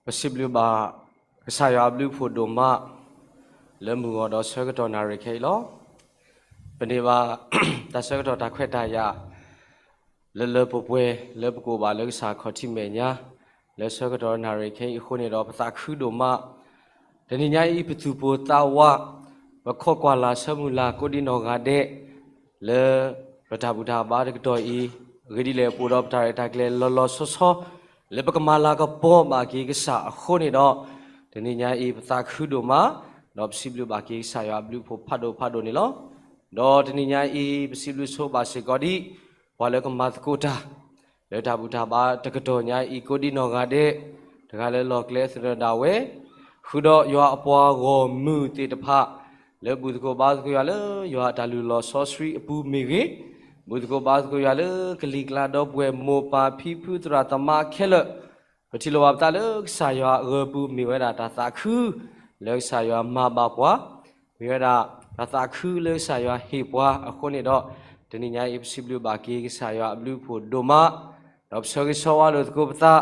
ပစံးဘျုးဘၣ်ကစၢ်ယွၤအဘျုးအဖှိၣ်ဒိၣ်မး လၢမုၢ်ဂီၤဒီးဆၢကတီၢ်နၣ်ရံၣ်ခဲအံၤလီၤ. ပန့ၢ်ဘၣ်တၢ်ဆၢကတီၢ်တၢ်ခွဲးတၢ်ယာ် လၢလၢပှဲၤပှဲၤ လၢပကအိၣ်ဘၣ်လၢကစၢ်ခီၣ်ထံးမဲာ်ညါ လၢဆၢကတီၢ်နၣ်ရံၣ်ခဲအံၤအဃိန့ၣ်ဒီး ပသးခုဒိၣ်မး. တနံၤညါအံၤ ပသူၣ်ပိၢ်သးဝး ပခိးကွၢ်လၢ်ဆၢမုၢ်လၢ်ကိးဒံနီၢ်ဂၤဒဲး လၢပတၢ်ဘူၣ်တၢ်ဘါတကတီၢ်အံၤ အဂ့ၢ်ဒ်လဲၣ် ပအိၣ်ဒီးပတၢ်ရဲၣ်တၢ်ကျဲၤလီၤလီၤဆီဆီ လၢပကမၤလၤကပီၤဘၣ်က့ၤကစၢ်အဃိန့ၣ်ဒီး တနံၤညါအံၤ ပသးခုဒိၣ်မး ဒီးပစံးဘျုးဘၣ်က့ၤကစၢ်ယွၤအဘျုးအဖှိၣ်ဖးဒိၣ်ဖးဒိၣ်န့ၣ်လီၤ. ဒီးတနံၤညါအံၤ ပစံးဘျုးဆိဘၣ်စ့ၢ်ကီးဒ် ပှၤလၢကမၤသကိးတၢ် လၢတၢ်ဘူၣ်တၢ်ဘါတကတီၢ်ညါအံၤကိးဒံနီၢ်ဂၤဒဲး, တဂၤလၢလီၢ်ကျဲသနၢၣ်ဒၣ်ဝဲ, ဃုာ်ဒီးယွၤအပှၤဂီၢ်မုၢ်သ့ၣ်တဖၣ် လၢဘူၣ်သကိးဘါသကိးယွၤလၢယွၤအတၢ်လုၢ်လီၢ်စီဆှံအပူၤမ့ၢ်ဂ့ၤ, ဘူၣ်သကိးဘါသကိးယွၤလၢကလံၤကျါဒီပုၢ်ဝဲၢ်မိၢ်ပၢ်ဖံဖုသရၣ်သမါခဲလၢာ်, ပထံၣ်လိာ်ဘၣ်ပသးလၢကစၢ်ယွၤအဂၢၤပူၤမ့ၢ်ဝဲဒၣ်တၢ်သးခု လၢကစၢ်ယွၤမၤဘၣ်ပှၤ မ့ၢ်ဝဲဒၣ်တၢ်သးခုလၢကစၢ်ယွၤဟ့ၣ်ပှၤအဃိန့ၣ်ဒီး, တနံၤညါအံၤ ပစံးဘျုးဘၣ်က့ၤကစၢ်ယွၤအဘျုးအဖှိၣ်ဒိၣ်မး, ဒီးပဆၢဂ့ၤဆၢဝါလိာ်သကိးပသး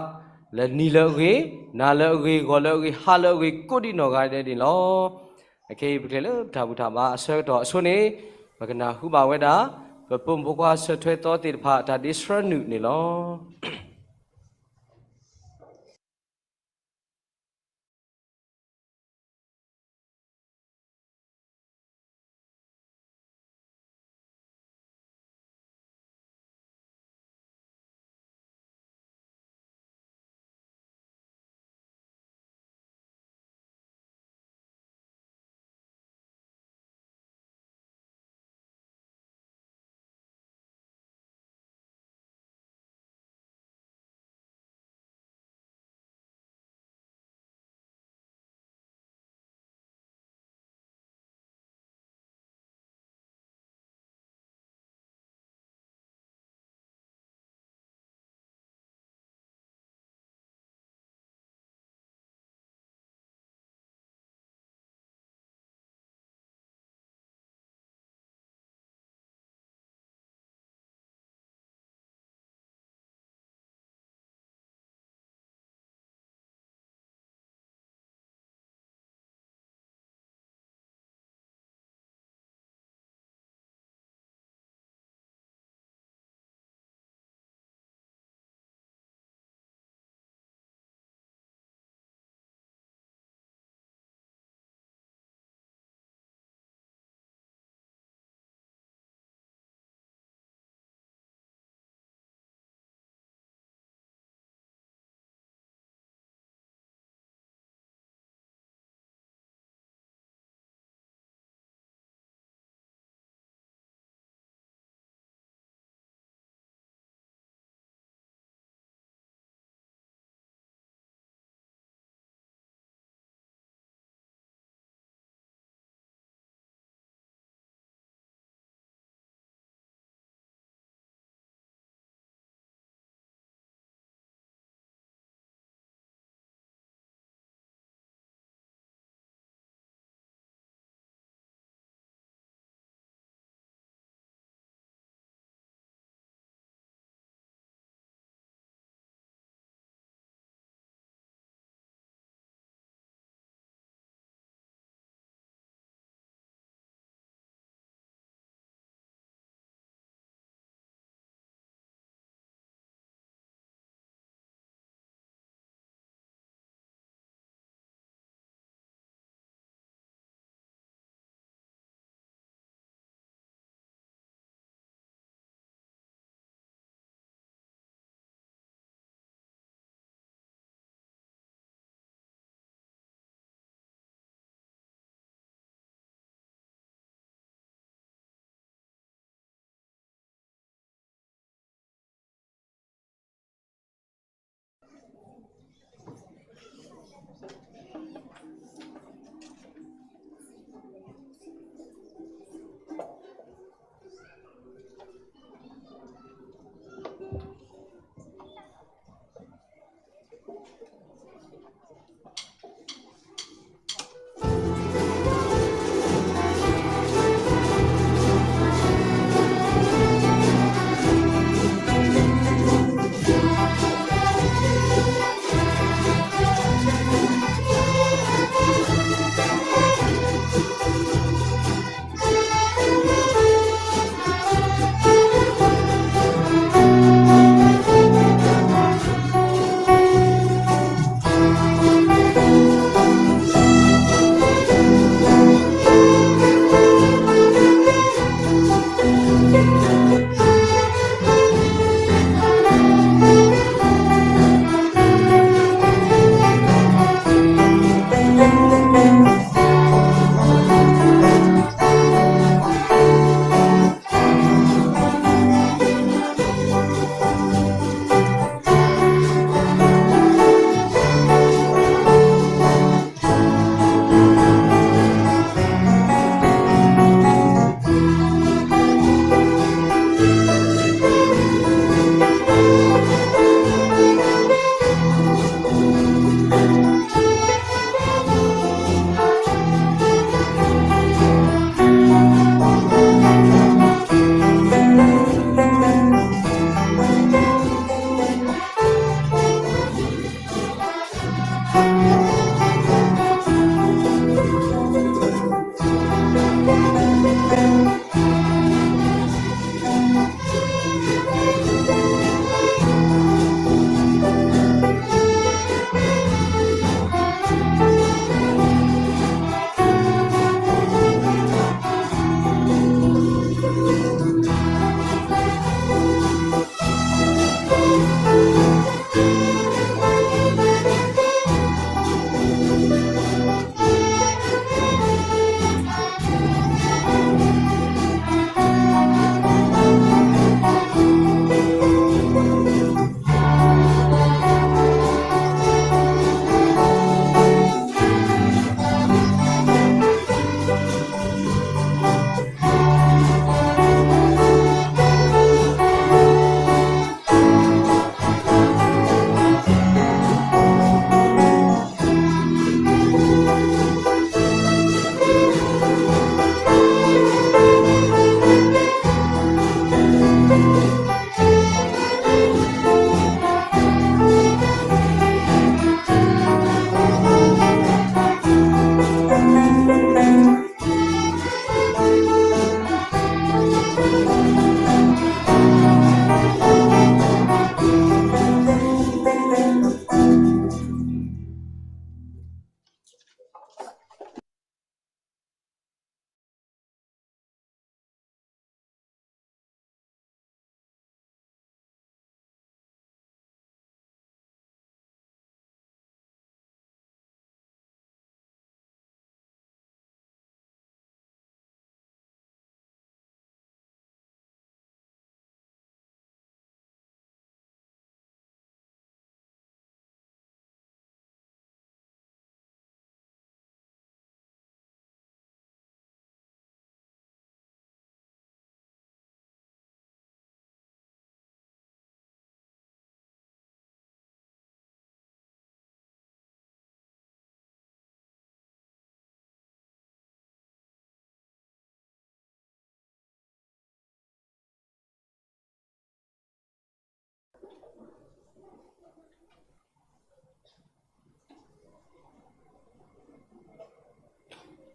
လၢနံၤလၢအဂ့ၤ, နၤလၢအဂ့ၤ, ဂီၤလၢအဂ့ၤ, ဟါလၢအဂ့ၤ ကိးဒံနီၢ်ဂၤဒဲးန့ၣ်လီၤ. အခဲအံၤ ပကလဲၤလၢပတၢ်ဘူၣ်တၢ်ဘါအဆၢကတီၢ်အဆိန့ၣ်, ပကနၢ်ဟူဘၣ်ဝဲဒၣ် ပပိာ်မုၣ်ဖိခွါဆၢထွဲသီသ့ၣ်တဖၣ် တၢ်ဒ့ဆှၢနုာ်န့ၣ်လီၤ.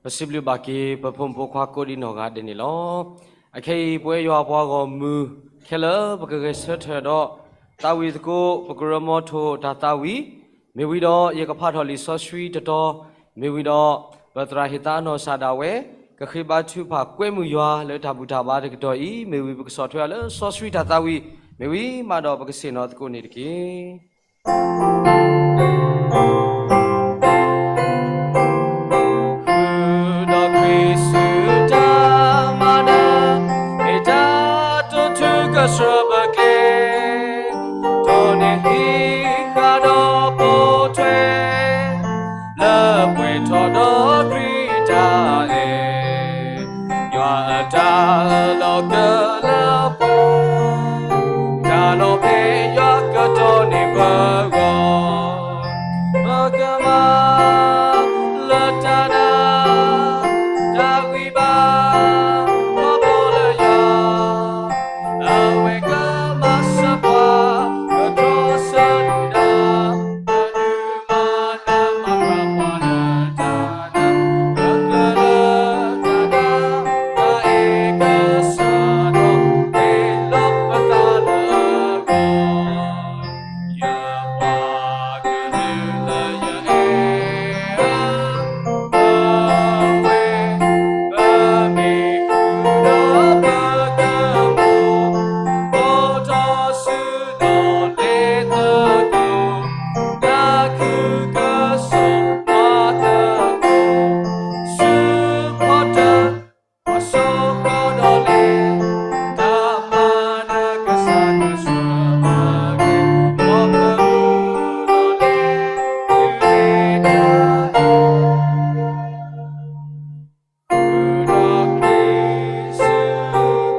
ပစံးဘျုးဘၣ်က့ၤ ပဖိမုၣ်ဖိခွါကိးဒံနီၢ်ဂၤဒဲးန့ၣ်လီၤ. အခဲအံၤ ပဝဲယွၤအပှၤဂီၢ်မုၢ်ခဲလၢာ် ပကဂဲၤဆၢထၢၣ်ဒီး သးဝံၣ်သကိး ပကရၢမီထိၣ်တၢ်သးဝံၣ်, မ့ၢ်ဝံၤဒီး ယကဖးထီၣ်လံာ်စီဆှံတတီၤ, မ့ၢ်ဝံၤဒီး ပသရၣ်ဟ့ၣ်သးအနီၢ်ကစၢ်ဒၣ်ဝဲ ကဃ့ဘါထုကဖၣ်ကွဲမုာ်ယွၤလၢတၢ်ဘူၣ်တၢ်ဘါတကတီၢ်အံၤ, မ့ၢ်ဝံၤပကဆီၣ်ထွဲအီၤလၢစီဆှံတၢ်သးဝံၣ်, မ့ၢ်ဝံၤမးဒီးပကဆ့ၣ်နီၤသကိးန့ၣ်တက့ၢ်. ဃုာ်ဒီးခရံာ်စုတၢ်မၤနၢၤ, မ့ၢ်တၢ်တိာ်ထူကဆှၢပကျဲ, ဒီးန့ၣ်ဟံးဃာ်ဒီးပိာ်ထွဲ, လၢပှဲၤထီၣ်ဒီးခရံာ်တၢ်အဲၣ်, ယွၤအတၢ်လီၤကၢလၢပှဲၤ, တၢ်လီၤဖဲယွၤကတီၢ်န့ၢ်ပဂီၢ်, ပကမၤလၢတၢ်နာ်, တၢ်ဂံၢ်ဘါ, ခီဖျိလၢယွၤ, အဝဲကမၤစၢၤပှၤ, ကတြီဆၢဒုၣ်ဒါ, ပဒုးမၤနၢၤမၤဃၣ်ပှၤလၢတၢ်နာ်, လၢကျဲလၢတၢ်နာ်, တၢ်အဲၣ်ကစၢ်ဒီး, မ့ၢ်လီၤပသးလၢအဂီၢ်, ယပှၤကလုာ်လၢယအဲၣ်, အဝဲ, ပမ့ၢ်ဃုာ်ဒီးပကမူၣ်, အိၣ်ထီၣ်ဆူဒီးလဲၤသကိး, တၢ်ခုကစီၣ်မၤသကိး, ဆူဖီတၢၣ် ပှၤစိဃီၤဒီးလဲၤ, တၢ်မၤနၢၤကစၢ်ကဆှၢမၤက့ၤ, ဒီးပမူၣ်ဒီးလဲၤ, တုၤလၢတၢ်အဲၣ်, ဃုာ်ဒီးခရံာ်စုပ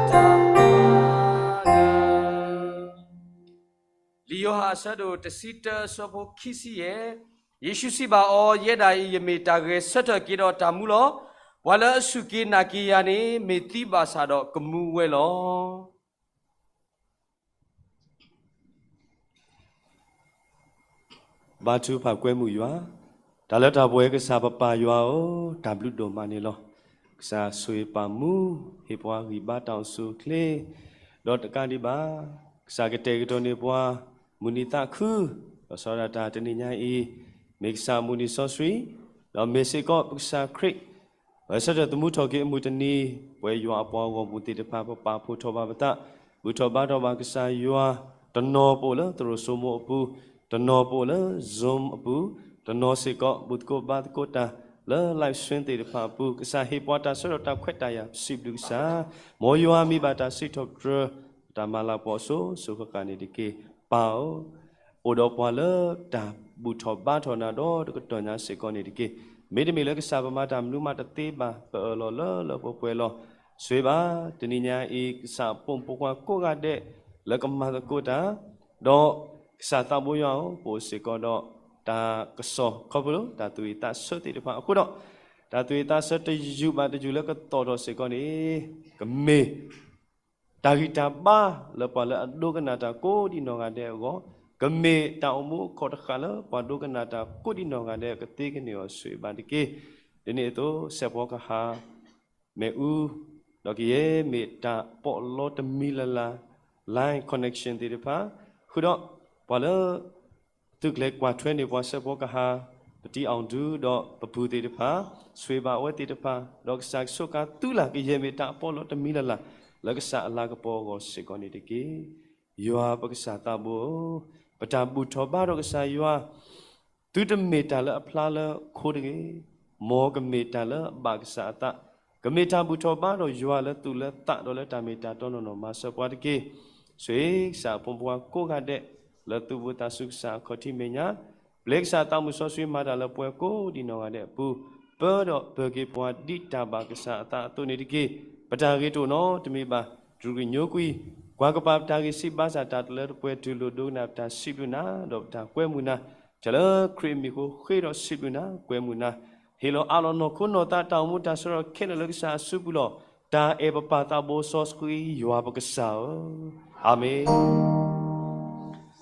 တၢ်မၤနၢၤ. လံာ်ယိၤဟၣ်အဆၢဒိၣ်တဆံတၢအဆၢဖိခံဆံယဲၢ်, ယ့ၣ်ၡူးစံးဘၣ်အီၤ, ယဲဒၣ်အံၤ ယမ့ၢ်တၢ်ဂဲၤဆၢထၢၣ်က့ၤဒီးတၢ်မူလီၤ. ပှၤလၢအစူၢ်က့ၤနာ်က့ၤယၤန့ၣ် မ့ၢ်သံဘၣ်ဆၣ်ဒီးကမူဝဲလီၤ. ဘါထုကဖၣ်ကွဲမုာ်ယွၤ, တၢ်လၢတၢ်ပှဲၤကစၢ်ပပၢ်ယွၤဧၢ, တၢ်ဘျုးဒိၣ်မးန့ၣ်လီၤ. ကစၢ်ဆိၣ်ဂ့ၤပာ်မူ, ဟ့ၣ်ပှၤဂံၢ်ဘါတၢ်အိၣ်ဆူၣ်အိၣ်ချ့, ဒီးတကးဒံးဘၣ်, ကစၢ်ကတဲာ်ကတီၤန့ၢ်ပှၤ မုၢ်နံၤသးခု, ဒီးစီၤဒၣ်တၢ်တနံၤညါအံၤ, မ့ၢ်ကစၢ်အမုၢ်နံၤစီဆှံ, ဒီးမ့ၢ်စ့ၢ်ကီးပကစၢ်ခရံာ် ပဆၢထၢၣ်သမူထီၣ်က့ၤအမုၢ်တနံၤ, ပဝဲယွၤအပှၤဂီၢ်မုၢ်သ့ၣ်တဖၣ် ပပာ်ဖှိၣ်ထီၣ်ဘၣ်ပသး, ဘူၣ်ထီၣ်ဘါထီၣ်ဘၣ်ကစၢ်ယွၤ, တနီၤပအိၣ်လၢသရိာ်စိမိၤအပူၤ, တနီၤပအိၣ်လၢ Zoom အပူၤ, တနီၤစ့ၢ်ကီး ဘူၣ်သကိးဘါသကိးတၢ်လၢ live stream သ့ၣ်တဖၣ်အပူၤ, ကစၢ်ဟ့ၣ်ပှၤတၢ်ဆၢထီၣ်တၢ်ခွဲးတၢ်ယာ် ပစံးဘျုးကစၢ်, မ်ယွၤမံဘၣ်တၢ်စံးထီၣ်ပတြၢၤ, တၢ်မၤလၤကပီၤအစိၤစိၤဃၣ်ဃၣ်န့ၣ်တက့ၢ်. ပၢ်ဧၢ, အိၣ်ဒီးပှၤလၢတၢ်ဘူၣ်ထီၣ်ဘါထီၣ်နၤဒီတကတီၢ်ညါစ့ၢ်ကီးန့ၣ်တက့ၢ်. မ့တမ့ၢ်လၢကစၢ်ပမၤတၢ်မနုၤမးတသ့ဘၣ်, ပအၢၣ်လီၤလၢလၢပှဲၤပှဲၤလီၤ. ဆိၣ်ဂ့ၤဘၣ် တနံၤညါအံၤ ကစၢ်အပိာ်မုၣ်ပိာ်ခွါကိးဂၤဒဲး လၢကမၤသကိးတၢ်, ဒီးကစၢ်သးဘိယွၤဧၢ, ပအိၣ်စ့ၢ်ကီးဒီးတၢ်ကစီၣ်ခီဖျိလၢတၢ်သူၣ်ဝံၣ်သးဆၢသ့ၣ်တဖၣ်အဃိဒီး, တၢ်သူၣ်ဝံၣ်သးဆၢတယုၢ်ဘၣ်တယုၢ်လၢကသီၣ်ထီၣ်စ့ၢ်ကီးန့ၣ်, ကမ့ၢ် တၢ်ဂံၢ်တၢ်ဘါလၢပှၤလၢအဒိကနၣ်တၢ်ကိးဒံးနီၢ်ဂၤဒဲးအဂီၢ်, ကမ့ၢ်တၢ်အိၣ်မူအခီၣ်တဃာ်လၢပှၤဒိကနၣ်တၢ်ကိးဒံးနီၢ်ဂၤဒဲးကသ့ကန့ၢ်အီၤ ဆိၣ်ဂ့ၤဘၣ်တက့ၢ်. ဒ်န့ၣ်အသိး စဲးဖီကဟၣ် မ့ၣ်အူ, ဒီးကယဲၢ်မ့ၢ်တၢ်ပီးလီတမံၤလၢ်လၢ် line connection သ့ၣ်တဖၣ်, ဃုာ်ဒီးပှၤလၢ သုးကျဲၤကွၢ်ထွဲန့ၢ်ပှၤစဲးဖီကဟၣ်, ပတံအီၣ်ဒူဒီးပပုၢ်သ့ၣ်တဖၣ်, ဆိၣ်ဂ့ၤဘၣ်အဝဲသ့ၣ်တဖၣ်, ဒီးကစၢ်ကဆိးကါသုလၢ်ကယဲၢ်မ့ၢ်တၢ်အပီးလီတမံၤလၢ်လၢ် လၢကစၢ်အလၤကပီၤအဂီၢ်စ့ၢ်ကီးန့ၣ်တက့ၢ်. ယွၤပကစၢ်သးဘိဧၢ, ပတၢ်ဘူၣ်ထီၣ်ဘါထီၣ်ကစၢ်ယွၤ သုတမ့ၢ်တၢ်လၢအဖျါလၢခိတဂ့ၤ, မ်ကမ့ၢ်တၢ်လၢအဘၣ်ကစၢ်အသး, ကမ့ၢ်တၢ်ဘူၣ်ထီၣ်ဘါထီၣ်ယွၤလၢသူၣ်လၢသးဒီးလၢတၢ်မ့ၢ်တၢ်တီနီၢ်နီၢ်မၤစၢၤပှၤတက့ၢ်. ဆိၣ်ဂ့ၤကစၢ်အဖိမုၣ်ဖိခွါကိးဂၤဒဲး လၢသူၣ်ဘိသးစူၤကစၢ်အခီၣ်ထံးမဲာ်ညါ, ပျဲကစၢ်သးမုၢ်စီဆှံမၤတၢ်လၢပှၤကိးဒံးနီၢ်ဂၤဒဲးအပူၤ, ပၢဒီးပၢၤက့ၤပှၤဒ်တၢ်ဘၣ်ကစၢ်အသးအသိးန့ၣ်တက့ၢ်. ပတၢ်ဂ့ၤတအိၣ်နီတမံၤဘၣ်, တြူာ်ကွံာ်ညိကွံာ်, ကွၢ်ကပၤပတၢ်ဂ့ၤစံးဘါစၢ်တၢ်တလၢတပှဲၤတုၤလိာ်ဒိကနၣ်ပတၢ်စံးဘျုးနၤ, ဒီးပတၢ်ကွဲမုာ်နၤ, ထဲလၢခရံာ်အမံၤအဃိဃ့ဒီးစံးဘျုးနၤ, ကွဲမုာ်နၤ, ဟ့ၣ်လီၤအးလီၤနီၢ်ခိနီၢ်သးတၢ်အိၣ်မူတၢ်ဆၢထီၣ်ခဲလၢာ်လၢကစၢ်အစုပူၤလီၤ. တၢ်အဲၣ်ပပၢ်သးဘိစီဆှံယွၤပကစၢ်ဧၢ, အၤမ့ၣ်.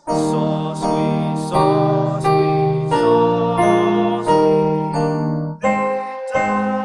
စီဆှံ, စီဆှံ, စီဆှံ, သ့တၢ်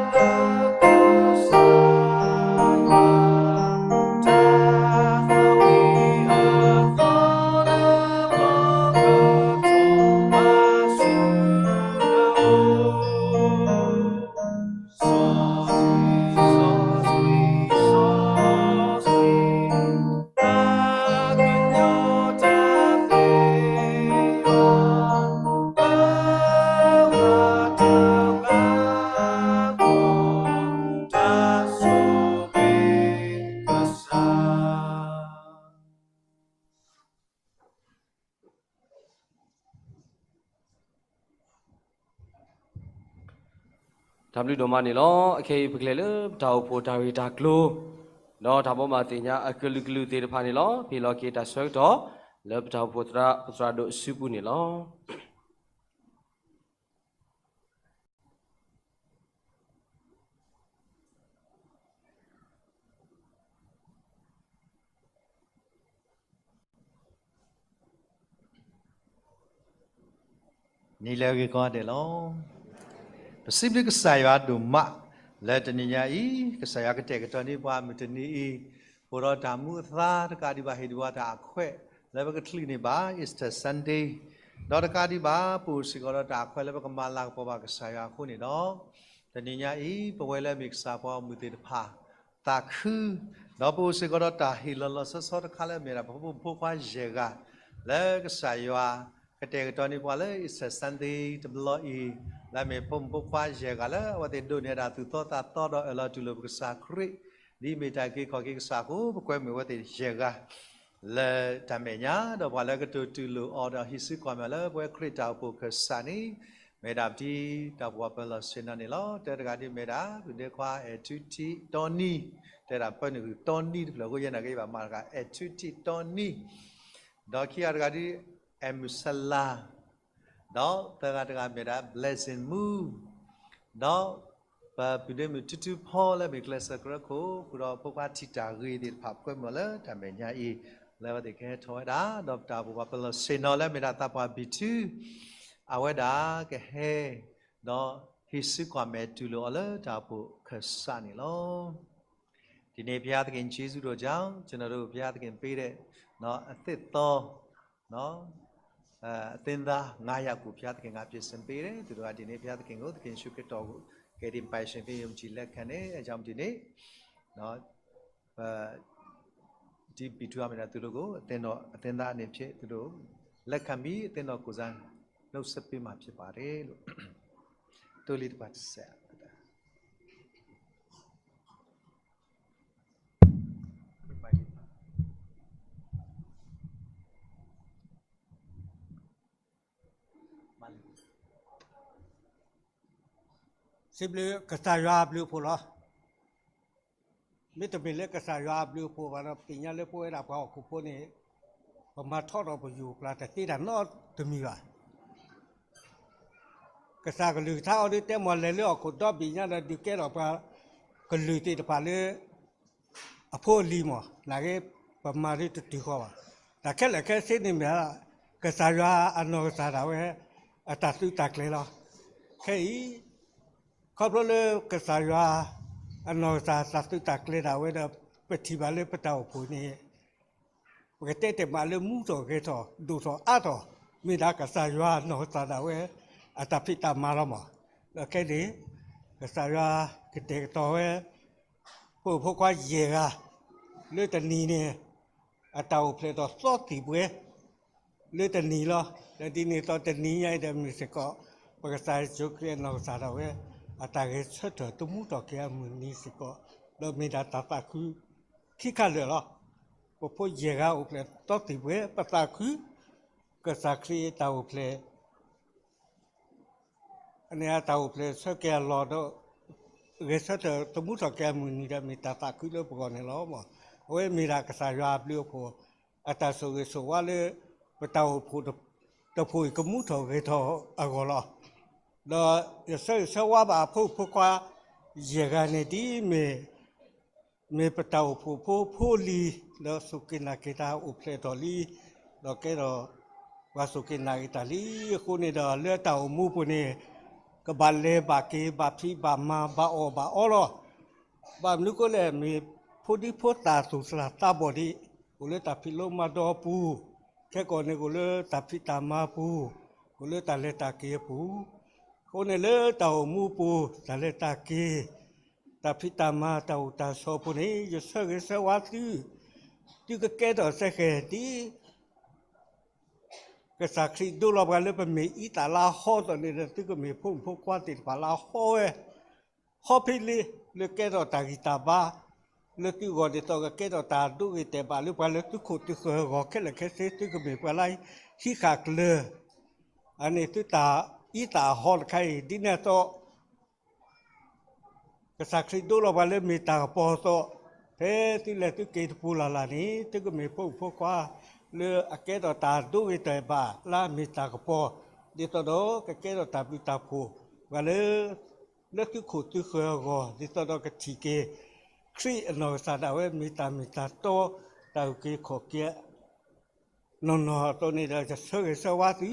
တၢ်ဘျုးဒိၣ်မးန့ၣ်လီၤ. အခဲအံၤပကလဲၤလၢပတၢ်အိၣ်ဖှိၣ်တၢ်ဂ့ၢ်တၢ်ကျိၤ ဒီးတၢ်ဘိးဘၣ်သ့ၣ်ညါအကလုာ်ကလုာ်သ့ၣ်တဖၣ်န့ၣ်လီၤ. ပဟ့ၣ်လီၤက့ၤတၢ်ဆၢကတီၢ် လၢပတၢ်အိၣ်ဖှိၣ်သရၣ် ပသရၣ်ဒိၣ်အစုပူၤန့ၣ်လီၤ. နံၤလၢအဂ့ၤကိးဂၤဒဲးလီၤ. ပစံးဘျုးကစၢ်ယွၤဒိၣ်မး လၢတနံၤညါအံၤ ကစၢ်ယွၤကတဲာ်ကတီၤန့ၢ်ပှၤမုၢ်တနံၤအံၤ အိၣ်ဒီးတၢ်မူအသါတကးဒံးဘၣ် ဟ့ၣ်ဒုးဝဲတၢ်အခွဲး လၢပကချုးန့ၢ်ဘၣ် Easter Sunday ဒီးတကးဒံးဘၣ် ပအိၣ်စ့ၢ်ကီးဒီးတၢ်အခွဲးလၢပကမၤလၤကပီၤဘၣ်ကစၢ်ယွၤအဃိန့ၣ်ဒီး တနံၤညါအံၤ ပဝဲလၢအမ့ၢ်ကစၢ်ပှၤဂီၢ်မုၢ်သ့ၣ်တဖၣ် သးခု ဒီးပအိၣ်စ့ၢ်ကီးဒီးတၢ်ဟ့ၣ်လီၤလီၤဆီဆီတခါလၢအမ့ၢ်ဒၣ်ပဖိမုၣ်ဖိခွါယဲၢ်ဂၤ လၢကစၢ်ယွၤကတဲာ်ကတီၤန့ၢ်ပှၤလၢ Easter Sunday တဘျီအံၤ လၢအမ့ၢ်ဖိမုၣ်ဖိခွါယဲၢ်ဂၤလၢအဝဲသ့ၣ်ဒိးန့ၢ်ဒၣ်သူၣ်သီသးသီဒီးအၢၣ်လီၤတူၢ်လိာ်ပကစၢ်ခရံာ် ဒ်အမ့ၢ်တၢ်အုၣ်က့ၤခီၣ်က့ၤကစၢ်အဃိ ပကွဲမုာ်အဝဲသ့ၣ်ယဲၢ်ဂၤ လၢတၢ်မဲာ်ညါ ဒီးပှၤလၢကတိၤတူၢ်လိာ်အီၤဒီးဟံးစုကွၢ်မဲာ်လၢပဝဲခရံာ်တၢ်အိၣ်ဖှိၣ်ခၢၣ်စးန့ၣ် မ့ၢ်ဒၣ်ပတံၤတၢ်ပှၤပၢၤလီၢ်ဆ့ၣ်နီၤန့ၣ်လီၤ. တၢတဂၤဒ်မ့ၢ်ဒၣ် ပဒဲခွါအဲၣ်ထူထံးတီနံ တဲဒၣ်ပၢနုာ်ဂုၢ်တီနံတဖျၢၣ်အဃိ ယဲနာ်က့ဘၣ်မၤတဂၤ အဲၣ်ထူထံးတီနံ ဒီးခံဂၤတဂၤဒ် အဲၣ်မုၢ်စလၤ ဒီးသၢဂၤတဂၤမ့ၢ်ဒၣ် Blessing Moo ဒီးပပုၢ်ဒ့မုၣ်ထူထူဖီလၢမ့ၢ်ကျဲးစၢးကရၢခိၣ် ဃုာ်ဒီးဖိခွါထံၣ်တၢ်ဂ့ၤသ့ၣ်တဖၣ် ပကွဲမုာ်လၢတၢ်မဲာ်ညါအံၤ လၢအဝဲသ့ၣ်ကဟဲထီၣ်ဝဲဒၣ် ဒီးပတၢ်အိၣ်ဖှိၣ်ပှၤပၢၤလီၢ်ဆ့ၣ်နီၤလၢမ့ၢ်ဒၣ်သးပှၢ်ဘံၣ်ထူ အဝဲဒၣ်ကဟဲ ဒီးဟံးစုကွၢ်မဲာ်တူၢ်လိာ်အီၤလၢတၢ်အိၣ်ဖှိၣ်ခၢၣ်စးန့ၣ်လီၤ. ဒီးန့ၣ် ဘုရားသခင်ယေရှုတော်ကြောင့် ကျွန်တော်တို့ ဘုရားသခင်ပေးတဲ့ နော် အသစ်သော နော် အဲ အသင်းသား ငါးယောက်ကို ဘုရားသခင်က ပြင်ဆင်ပေးတယ်။ သူတို့က ဒီနေ့ ဘုရားသခင်ကို သခင်ယေရှုခရစ်တော်ကို ကယ်တင်ပိုင်ရှင်ဖြစ်ယုံကြည်လက်ခံတယ်။ အဲကြောင့် ဒီနေ့ နော် ဒီပျီထူအမ့ၢ်ဒၣ် သူတို့ကို အသင်းတော် အသင်းသားအနေဖြင့် သူတို့ လက်ခံပြီး အသင်းတော်ကိုယ်စား နှုတ်ဆက်ပေးမှာဖြစ်ပါတယ်လို့ သို့လီတပါတစဲး စံးဘျုးကစၢ်ယွၤအဘျုးအဖှိၣ်လီၤ. မ့တမ့ၢ်လၢကစၢ်ယွၤအဘျုးအဖှိၣ်ဘၣ်ဒီး သ့ၣ်ညါလၢပဝဲဒၣ်ပှၤဟီၣ်ခိၣ်ဖိန့ၣ် ပမၤထီၣ်ဒီးပယူၢ်ကျါတသ့တၢ်နီတမံၤဘၣ်. ကစၢ်ကလုၢ်ကထါအီၤဒ်တဲမ့ၢ်လဲၤလၢဟီၣ်ခိၣ်ဒီဘ့ၣ်ညါဒီး ဒုးကဲထီၣ်ပှၤကလုာ်သ့ၣ်တဖၣ်လၢ အဖိအလံၤမ့ၢ် နာ်က့ ပမၤဒ်တတုၤဃီဘၣ်. တၢ်ခဲလၢာ်ခဲဆ့န့ၣ်မ့ၢ် ကစၢ်ယွၤအနီၢ်ကစၢ်ဒၣ်ဝဲ အတၢ်သုးတၢ်ကျဲၤလီၤ. ခဲအံၤ ခီဖျိလၢကစၢ်ယွၤ အနီၢ်ကစၢ်တၢ်သုးတၢ်ကျဲၤဒၣ်ဝဲဒီး ပထံၣ်ဘၣ်လၢပတၢ်အိၣ်ဖှိၣ်န့ၣ် ပကတဲတ့ၢ်မးလၢမူထီၣ်ဂဲၤထီၣ် ဒိၣ်ထီၣ်အါထီၣ် မ့ၢ်ဒၣ်ကစၢ်ယွၤအနီၢ်ကစၢ်ဒၣ်ဝဲ အတၢ်ဖံးတၢ်မၤလီၤမး. ဒီးခဲန့ၣ် ကစၢ်ယွၤကတဲာ်ကတီၤဝဲ ဖိမုၣ်ဖိခွါယဲၢ်ဂၤ လၢတနံၤန့ၣ် အတၢ်အိၣ်ဖျဲၣ်ထီၣ်သီသံၣ်ဘှဲ လၢတနံၤလီၤ. ဒီးဒ်န့ၣ်အသိးတနံၤညါအံၤဒီးမ့ၢ်စ့ၢ်ကီး ပကစၢ်ယ့ၣ်ၡူးခရံာ်အနီၢ်ကစၢ်ဒၣ်ဝဲ အတၢ်ဂဲၤဆၢထၢၣ်သမူထီၣ်က့ၤအမုၢ်နံၤစ့ၢ်ကီး ဒီးမ့ၢ်ဒၣ်တၢ်သးခုခံခါလၢာ်လီၤ. ပဖိယဲၢ်ဂၤအိၣ်ဖျဲၣ်သီသံၣ်ဘှဲ ပသးခု ကစၢ်ခရံာ်အတၢ်အိၣ်ဖျဲၣ် အန့ၣ်အတၢ်အိၣ်ဖျဲၣ်ဆၢက့ၤအလီၢ်ဒီး ဂဲၤဆၢထၢၣ်သမူထီၣ်က့ၤအမုၢ်နံၤဒီး မ့ၢ်တၢ်သးခုလၢပဂီၢ်န့ၣ်လီၤ. အဝဲမ့ၢ်ဒၣ်ကစၢ်ယွၤအဘျုးအဖှိၣ် အတၢ်ဆိၣ်ဂ့ၤဆိၣ်ဝါလၢ ပတၢ်အိၣ်ဖှိၣ်တဖှိၣ်အံၤကမူထီၣ်ဂဲၤထီၣ်အဂီၢ်လီၤ. ဒီးယဆၢဂ့ၤဆၢဝါဘၣ်အဖိမုၣ်ဖိခွါ ယဲၢ်ဂၤန့ၣ်ဒ်မ့ၢ် မ့ၢ်ပတၢ်အိၣ်ဖှိၣ်ဖိဖိလံၤ ဒီးစူၢ်က့ၤနာ်က့ၤတၢ်အိၣ်ဖျဲၣ်ထီၣ်လံ, ဒီးကဲထီၣ် ပှၤစူၢ်က့ၤနာ်က့ၤတၢ်လံအဃိန့ၣ်ဒီး လၢတၢ်အိၣ်မူပူၤန့ၣ် ကဘၣ်လဲၤဘၣ်က့ၤ ဘၣ်ဖံးဘၣ်မၤ ဘၣ်အီၣ်ဘၣ်အီလီၤ. ဘၣ်မနုၤဃိလဲၣ် မ့ၢ်ဖိဒံဖိသၣ်သူၣ်စၢ်သးဘီၣ်ဒံး အိၣ်လၢတၢ်ဖံးလိမၤဒိးအပူၤ, ခဲကိာ်န့ၣ် ကအိၣ်လၢတၢ်ဖံးတၢ်မၤအပူၤ, ကအိၣ်လၢတၢ်လဲၤတၢ်က့ၤအပူၤ, အဃိန့ၣ်လၢတၢ်အိၣ်မူပူၤ တၢ်လဲၤတၢ်က့ၤ တၢ်ဖံးတၢ်မၤ တၢ်အိၣ်တၢ်ဆိးအပူၤန့ၣ် ယဆၢဂ့ၤဆၢဝါသု, သုကကဲထီၣ်စ့ၢ်ကီးဒ် ကစၢ်ခရံာ်ဒိလီၤပှၤလၢပမ့ၢ်အံသၣ်လၢအဟီအသိးန့ၣ်ဒီး သုကမ့ၢ်ဖိမုၣ်ဖိခွါသ့ၣ်တဖၣ်လၢအဟီဝဲ, ဟီဖ့လ့ လၢကဲထီၣ်တၢ်ဂံၢ်တၢ်ဘါ, လၢသုဂီၢ်ဒ်သိး ကကဲထီၣ်တၢ်ဒိဂ့ၤတဲာ်ဘၣ်လၢပှၤလၢသုခိၣ်သုဃၢၤအဂီၢ်ခဲလၢာ်ခဲဆ့ သုကမ့ၢ်ပှၤလၢဟံးဃာ်ကျၢၤ, အန့ၣ်သုတၢ်အံသၣ်အဟီတခါအံၤ ဒ်န့ၣ်အသိး ကစၢ်ခရံာ်ဒိလီၤပှၤလၢမ့ၢ်တၢ်ကပီၤအသိး, ဖဲသုလဲၤသုက့ၤတပူၤလၢ်လၢ်န့ၣ် သုကမ့ၢ်ဖိမုၣ်ဖိခွါ လၢအကဲထီၣ်တၢ်ဒိဂ့ၤတၢ်ဘၣ်လၢအမ့ၢ်တၢ်ကပီၤ, ဒ်သိးဒီးကကဲထီၣ်တၢ်ဘျုးတၢ်ဖှိၣ်ပှၤလၢ လၢသုခိၣ်သုဃၢၤအဂီၢ်, ဒ်သိးဒီးကထံၣ်က့ၤ ခရံာ်အနီၢ်ကစၢ်ဒၣ်ဝဲမ့ၢ်တၢ်မ့ၢ်တၢ်တီ, တၢ်အုၣ်က့ၤခီၣ်က့ၤ နီၢ်နီၢ်အသိးန့ၣ်ဒီး ယဆၢဂ့ၤဆၢဝါသု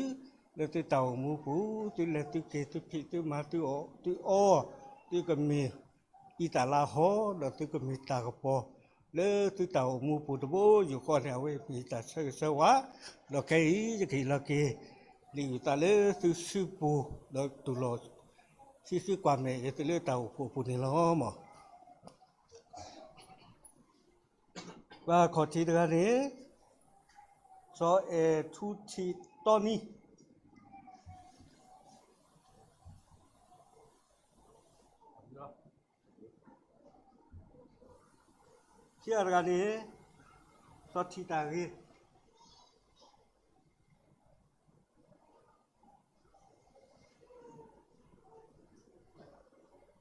လၢသုတၢ်အိၣ်မူပူၤ, သုလဲၤသုက့ၤ သုဖံးသုမၤ သုအီၣ်သုအီ, သုကမ့ၢ်အံသၣ်လါဟီ, ဒီးသုကမ့ၢ်တၢ်ကပီၤ လၢသုတၢ်အိၣ်မူပူၤတဘိယူၢ်ဃီန့ၣ် အဝဲမ့ၢ်ယတၢ်ဆၢဂ့ၤဆၢဝါ, ဒီးခဲအံၤယကဟ့ၣ်လီၤက့ၤ လံာ်အုၣ်သးလၢသုစုပူၤ, ဒီးတူၢ်လိာ်ဆံးသုကွၢ်မဲာ်အံၤသုလၢတၢ်အိၣ်ဖှိၣ်အပူၤန့ၣ်လီၤ. ပှၤခီၣ်ထံးတဂၤန့ၣ် စီၤအဲၣ်ထူထံးတီနံ, ခံဂၤတဂၤန့ၣ် စီၤထံးတၢ်ဂ့ၤ,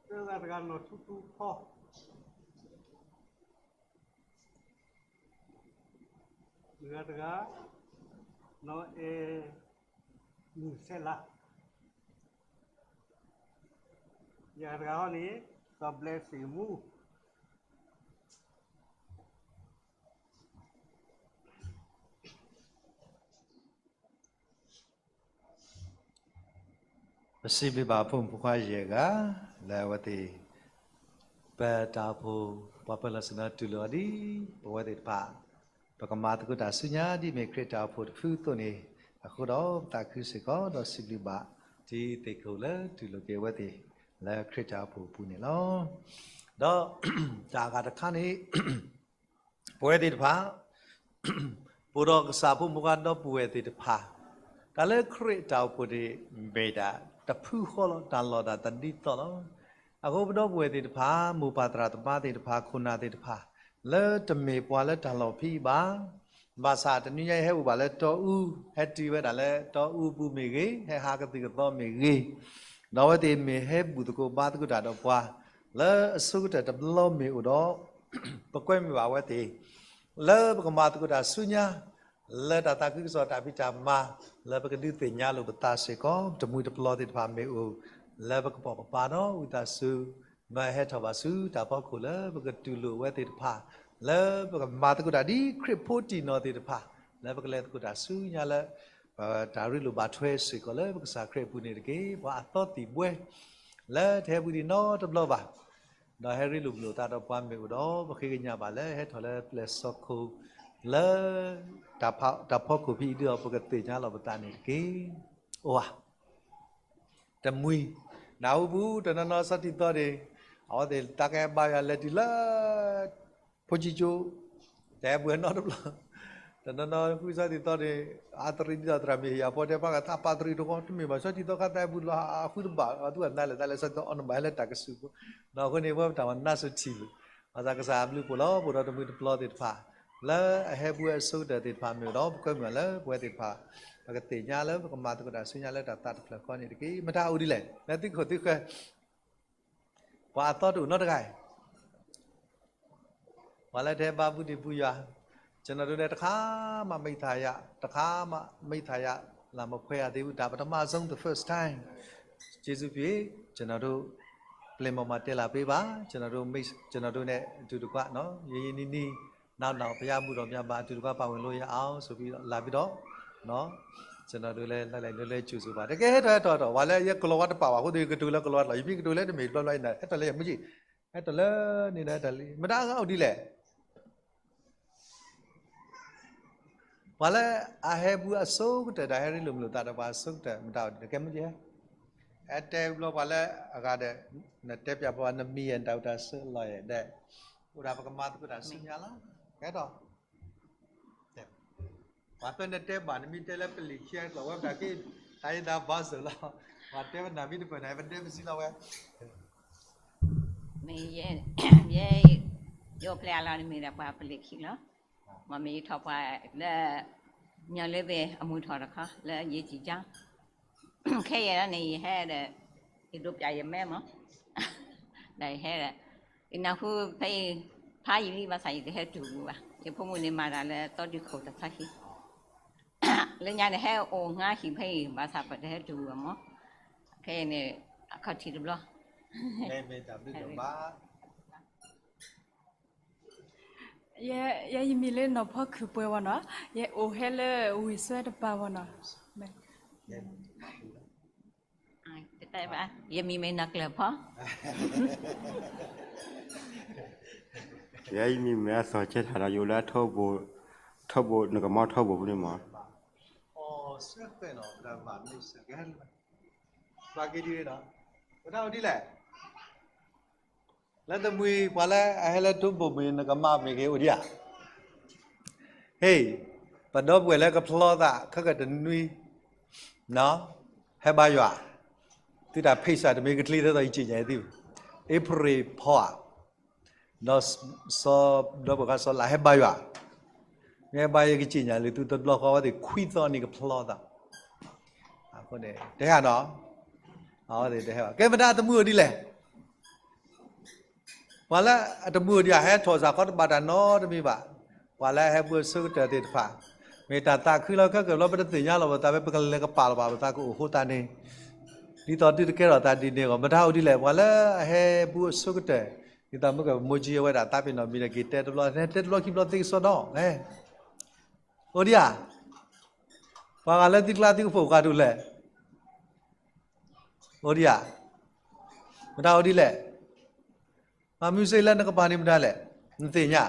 သၢဂၤတဂၤ နီၢ်ထူထူဖီ, လွံၢ်ဂၤတဂၤ နီၢ်အဲၣ်မုၢ်ဆဲးလး, ယၤတဂၤဟီန့ၣ် စီၤဘျဲးစ့ၣ်မူ ပစံးဘျုးဘၣ်ဖိမုၣ်ဖိခွါယဲၢ်ဂၤ လၢအဝဲသ့ၣ် ပတၢ်အိၣ်ဖှိၣ် ပှၤပၢၤလီၢ်ဆ့ၣ်နီၤတူၢ်လိာ်အီၤဒ် ပဝဲသ့ၣ်တဖၣ် ပကမၤသကိးတၢ်ဆူညါဒ်မ့ၢ်ခရံာ်တၢ်အိၣ်ဖှိၣ်တဖုအသိးန့ၣ် အဃိဒီးပသးခုစ့ၢ်ကီး ဒီးစံးဘျုးဘၣ် ဒ်သ့ၣ်ခိၣ်လၢတူၢ်လိာ်က့ၤအဝဲသ့ၣ် လၢခရံာ်တၢ်အိၣ်ဖှိၣ်အပူၤန့ၣ်လီၤ. ဒီးတၢ်အဂၤတခါန့ၣ် ပဝဲသ့ၣ်တဖၣ် ပအိၣ်ဒီးကစၢ်ဖိမုၣ်ဖိခွါဒီပုၢ်ဝဲၢ်သ့ၣ်တဖၣ် တၢ်လၢခရံာ်တၢ်အိၣ်ဖှိၣ်န့ၣ် မ့ၢ်ဒၣ်တဖုဃီလီၤ တၢ်လီၢ်ဒၣ်တဒ်သိးလီၤ. အဃိပဒီပုၢ်ဝဲၢ်သ့ၣ်တဖၣ် မိၢ်ပၢ်သရၣ်သမါသ့ၣ်တဖၣ် ခိၣ်နၢ်သ့ၣ်တဖၣ် လၢတမ့ၢ်ပှၤလၢတၢ်လီၢ်ဖံးဘၣ် ဘၣ်ဆၣ်တနွံညါအံၤဟဲအိၣ်ဘၣ်လၢတီအူ ဟဲတုၤဝဲဒၣ်လၢတီအူပူၤမ့ၢ်ဂ့ၤ ဟဲဟးကသံၣ်ကသီမ့ၢ်ဂ့ၤ, ဒီးအဝဲသ့ၣ်မ့ၢ်ဟဲဘူၣ်သကိးဘါသကိးတၢ်ဒီးပှၤ လၢအဆိကတၢၢ်တဘျီမ့ၢ်အိၣ်ဒီး ပကွဲမုာ်ဘၣ်အဝဲသ့ၣ် လၢပကမၤသကိးတၢ်ဆူညါ လၢတၢ်သးခုကစီၣ်တၢ်ဖံးတၢ်မၤ လၢပကဒုးသ့ၣ်ညါလိာ်ပသးစ့ၢ်ကီး တမှံၤတပျီၤသ့ၣ်တဖၣ်မ့ၢ်အိၣ် လၢပကပိာ်ကပၤဒီးဝံသးစူၤ မၤဟဲထီၣ်ဘၣ်ဆူတၢ်ဖီခိၣ်လၢပကတူၢ်လိာ်အဝဲသ့ၣ်တဖၣ် လၢပကမၤသကိးတၢ်ဒ်ခရံာ်ဖိတံၢ်နီၢ်သ့ၣ်တဖၣ် လၢပကလဲၤသကိးတၢ်ဆူညါလၢ ပတၢ်ရ့လိာ်ဘၣ်ထွဲစ့ၢ်ကီးလၢပကစၢ်ခရံာ်အပူၤန့ၣ်တက့ၢ်. ပှၤအသီသံၣ်ဘှဲ လၢတဟဲဘူးဒံးနီတဘျီဘၣ် ဒီးဟဲရ့လိာ်မုာ်လိာ်သးဒီးပှၤမ့ၢ်အိၣ်ဒီး ပဃ့ကညးဘၣ်လၢဟဲထီၣ်လၢပျဲၢ်စီၤခိၣ် လၢ တၢ်ဖီခိၣ်ဖံးအံၤဒုးအီၤ ပကသ့ၣ်ညါလီၤပသးန့ၣ်တက့ၢ်. အိၣ်ဧါ တမှံၤ နၢ်ဟူပူၤ တနီၤနီၤစီၤထံသီန့ၣ် အဝဲသ့ၣ်တၢ်ကဲဘါယွၤလဲၤတုၤလၢ ဖိကၠံကၠိ တဟဲဘူးနီတဘျီ တနီၤနီၤဃုစီၤထံသီန့ၣ် အသရံးဒ်သိးသရၣ်မ့ၢ်ဟ့ၣ်အဖီတဲဘၣ်ကသးပာ်သရံးတဃီ တမ့ၢ်ဘၣ်စီၤထံသီခါသးဟဲဘူးလီၤ အဃုတဘၣ် အသူၣ်အနါလဲၣ် တၢ်လဲၤစီၤထံသီအီၤနဘၣ်ဟဲလၢတၢ်ကစုၢ်ဖိ ဒီးအဃိန့ၣ် ပဝဲပတၢ်မၤနၢ်စထံၣ် ဘၣ်ဆၣ်ကစၢ်အဘျုးအဖှိၣ်လီၤ ပအိၣ်ဒီးတမှံၤတပျီၤသ့ၣ်တဖၣ် လၢအဟဲဘူးအဆိကတၢၢ်သ့ၣ်တဖၣ်မ့ၢ်အိၣ်ဒီး ပကွဲမုာ်လၢပဝဲသ့ၣ်တဖၣ် ပကသ့ၣ်ညါလၢပကမၤသကိးတၢ်ဆူညါလၢတၢ်သးတဖျၢၣ်ဃီန့ၣ်တက့ၢ်. မတၤအိၣ်ဒ်လဲၣ် လၢသုခိၣ်သုဃၢၤ ပှၤအသီတအိၣ်နီတဂၤ ပှၤလၢတဟဲဘါဘူးဒံးဘူးယွၤ ကျွန်တော်တို့လည်း တစ်ခါမှ မိတ်သရာ တစ်ခါမှ မိတ်သရာ လာမခွဲရသေးဘူး ဒါပထမဆုံး the first time ကျေးဇူးပြု ကျွန်တော်တို့ ပလင်ပေါ်မှာ တက်လာပေးပါ ကျွန်တော်တို့ မိတ် ကျွန်တော်တို့နဲ့ အတူတကွ နော် ရင်းရင်းနှီးနှီး နောက်နောက် ဘုရားမှုတော်များမှာ အတူတကွ ပါဝင်လို့ရအောင် ဆိုပြီးတော့ လာပြီးတော့ နော် ကျွန်တော်တို့လည်း လှိုက်လှိုက်လှဲလှဲ ကြိုဆိုပါ တကယ် ဟဲထီၣ် ဟဲထီၣ် ဟဲထီၣ် ဝဲလၢ ယကလီၤဝါတပာ်ဘၣ် အဃိ ယကတိၤလၢကလီၤဝါတလီၤ ယမ့ၢ်ကတိၤလၢတမ့ၢ် ဘျီဘျီ ယနာ် ဟဲထီၣ်လၢ ယမုၢ်ကံ ဟဲထီၣ်လၢန့ၣ်ဒီး ဟဲထီၣ်လံ မတၤအဂၤအိၣ်ဒ်လဲၣ် ပှၤလၢအဟဲဘူးအဆိကတၢၢ်ဒီး ဟဲရ့လိာ်မုာ်လိာ်သးဒီးပှၤအဆိကတၢၢ် မတၤအိၣ်ဒ်လဲၣ် ကဲမုၢ်ကံ ဟဲ ဟဲတဲဘျီပှၤလၢအဂၤဒီး နတဲပျးပှၤ နမံၤယဲၢ် နတၢ်အိၣ်တၢ်ဆိးလီၤယဲၢ်ဒဲး အိၣ်ဒၣ်ပကမၤသကိးတၢ်ဆူညါလီၤ ကဲထီၣ် ပှၤဖဲနတဲဘၣ် နမ့ၢ်တဲလၢပလံာ်ခံ ကျီၢ်ဝဲပတၢ်က့ တၢ်ယသးဘၣ်စၢၤလီၤ ပှၤတဲဝဲနၤမ့ၢ်တပၢၢ်နၤ ပတဲပစံးလီၤဝဲ မ့ၢ်ယဲ ယဲ ယအိၣ်ဖျဲၣ်အလီၢ်န့ၣ်မ့ၢ်ဒၣ်ပှၤပလံာ်ခံလီၤ. မ့ၢ်မ့ၢ်ယထီၣ်ပှၤလၢ ညီလၢပှဲၤအမုၢ်ထီၣ်တခီ လၢယဲကံကၠီ ခဲအံၤန့ၣ် ယဟဲဒီး ယဒိးပျးယမဲမး ဒီးယဟဲ, ယနၢ်ဟူဖဲအံၤ ဖးယံာ်လံဘၣ်ဆၣ် ယတဟဲတုၤဘူးဘၣ်. ယဖိမုၣ်န့ၣ်မၤတၢ်လၢအသီဒုခိၣ်တၢ်ဆါဟံၣ်, လၢညါန့ၣ်ဟဲအိၣ်ငါဟံၣ်ဖဲအံၤ ဘၣ်ဆၣ်ပတဟဲတုၤဘူးဘၣ်မၢ်. ခဲအံၤန့ၣ် အခီၣ်ထံးတဘျီ ယဲယမံၤလၢနီၢ်ဖီခုၣ်ပှဲၤဝဲနီၤ, ယအိၣ်ဟဲလၢဝ့ၢ်စွဲတပၤဝဲနီၤ. ယမံၤမ့ၢ်နီၢ်ကျၢၢ်ဖီ, ယဲယမံၤမ့ၢ်အသီၣ်ကဲထီၣ်ဒီး ယအိၣ်လၢထီဘိ, ထီဘိ နကမီထီဘိဖဲန့ၣ်မၢ်. ပှၤကဒ်လဲၣ်, လၢတမှံၤပှၤလၢအဟဲလၢထီဘိမ့ၢ် နကမီမ့ၢ်ဂ့ၤ အိၣ်ဒံးဧါ. ဟ့ၣ်, ပဒီပုၢ်ဝဲၢ်လၢကဖျီသး ခဲကတနွံ ဟဲဘါယွၤ, သုတၢ်ဖံးစၢ်တမ့ၢ်ကချ့ထဲသိးယက့ညါအံၤသ့ၣ်, အ့ဖြ့ၣ်ဖီဧါ, ဒီးစီၤဒီပုၢ်ဝဲၢ်စီၤလးဟဲဘါယွၤ, မ့ၢ်ဟဲဘါယွၤက့ညါလၢသုတဘျီဃီဝဲသ့ၣ်ခွံသီန့ၣ်ကဖျီသး, အဃိန့ၣ် တဟဲနီၤ, အဝဲသ့ၣ်တဟဲဘၣ်. ကဲမတၤအတမှံၤအိၣ်ဒ်လဲၣ် ပှၤလၢအတမှံၤအိၣ်ဒံးဧါ ဟဲထီၣ်စ့ၢ်ကီးတဘၣ်တၢ်နီတမံၤဘၣ်. ပှၤလၢအဟဲဘူးအဆိကတၢၢ်သ့ၣ်တဖၣ် မ့ၢ်တၢ်သးခုလီၤခဲကၢၢ်ဘျီ ပတသ့ၣ်ညါလီၤပသးဖဲပကလဲၤကပာ်လီၤဘၣ်ပသးကအိၣ်ဃိသတးန့ၣ်, ဒ်သိးတုၤတကဲထီၣ်သးဒ်န့ၣ်အဂီၢ် မတၤအိၣ်ဒ်လဲၣ် ပှၤလၢအဟဲဘူးအဆိကတၢၢ် ဒ်သိးမ့ၢ်ကမိၢ်ကၠံအဝဲဒၣ်သးပ့ၤနီၣ်မံၤဒီးက့ၤတဲတဘျီ တဲတဘျီခံဘျီသ့ကစီဒီး အိၣ်ဒံးဧါ. ပှၤဂၤလၢသုကျါသုကဖိးကါတူၢ်လဲၣ် အိၣ်ဒံးဧါ. မတၤအိၣ်ဒ်လဲၣ်. မၤမုၢ်စ့လၢနကပၤန့ၣ်မတၤလဲၣ်. နသ့ၣ်ညါ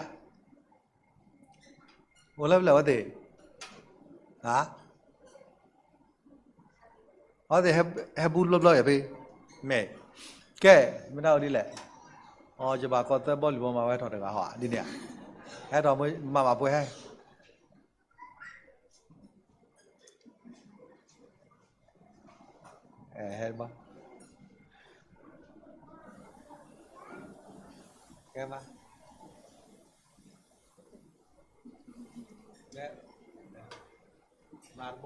အိၣ်လၢဖဲလဲၣ်ဝဲသ့ၣ်, အဝဲသ့ၣ်ဟဲဘူးဘျီဘျီယၤဖဲ, မ့ၢ်, ကဲ, မတၤအိၣ်ဒ်လဲၣ်. အီ ယဘၣ်ကီၢ်သၢဘီလံာ်ဘီမၤဝဲထီၣ်တဂၤဟီဒ်န့ၣ်ဧါ. ဟဲထီၣ်မၤမၤပှဲၤဟဲ ဟဲဘၣ်, ကဲဘၣ်, မၤတဘ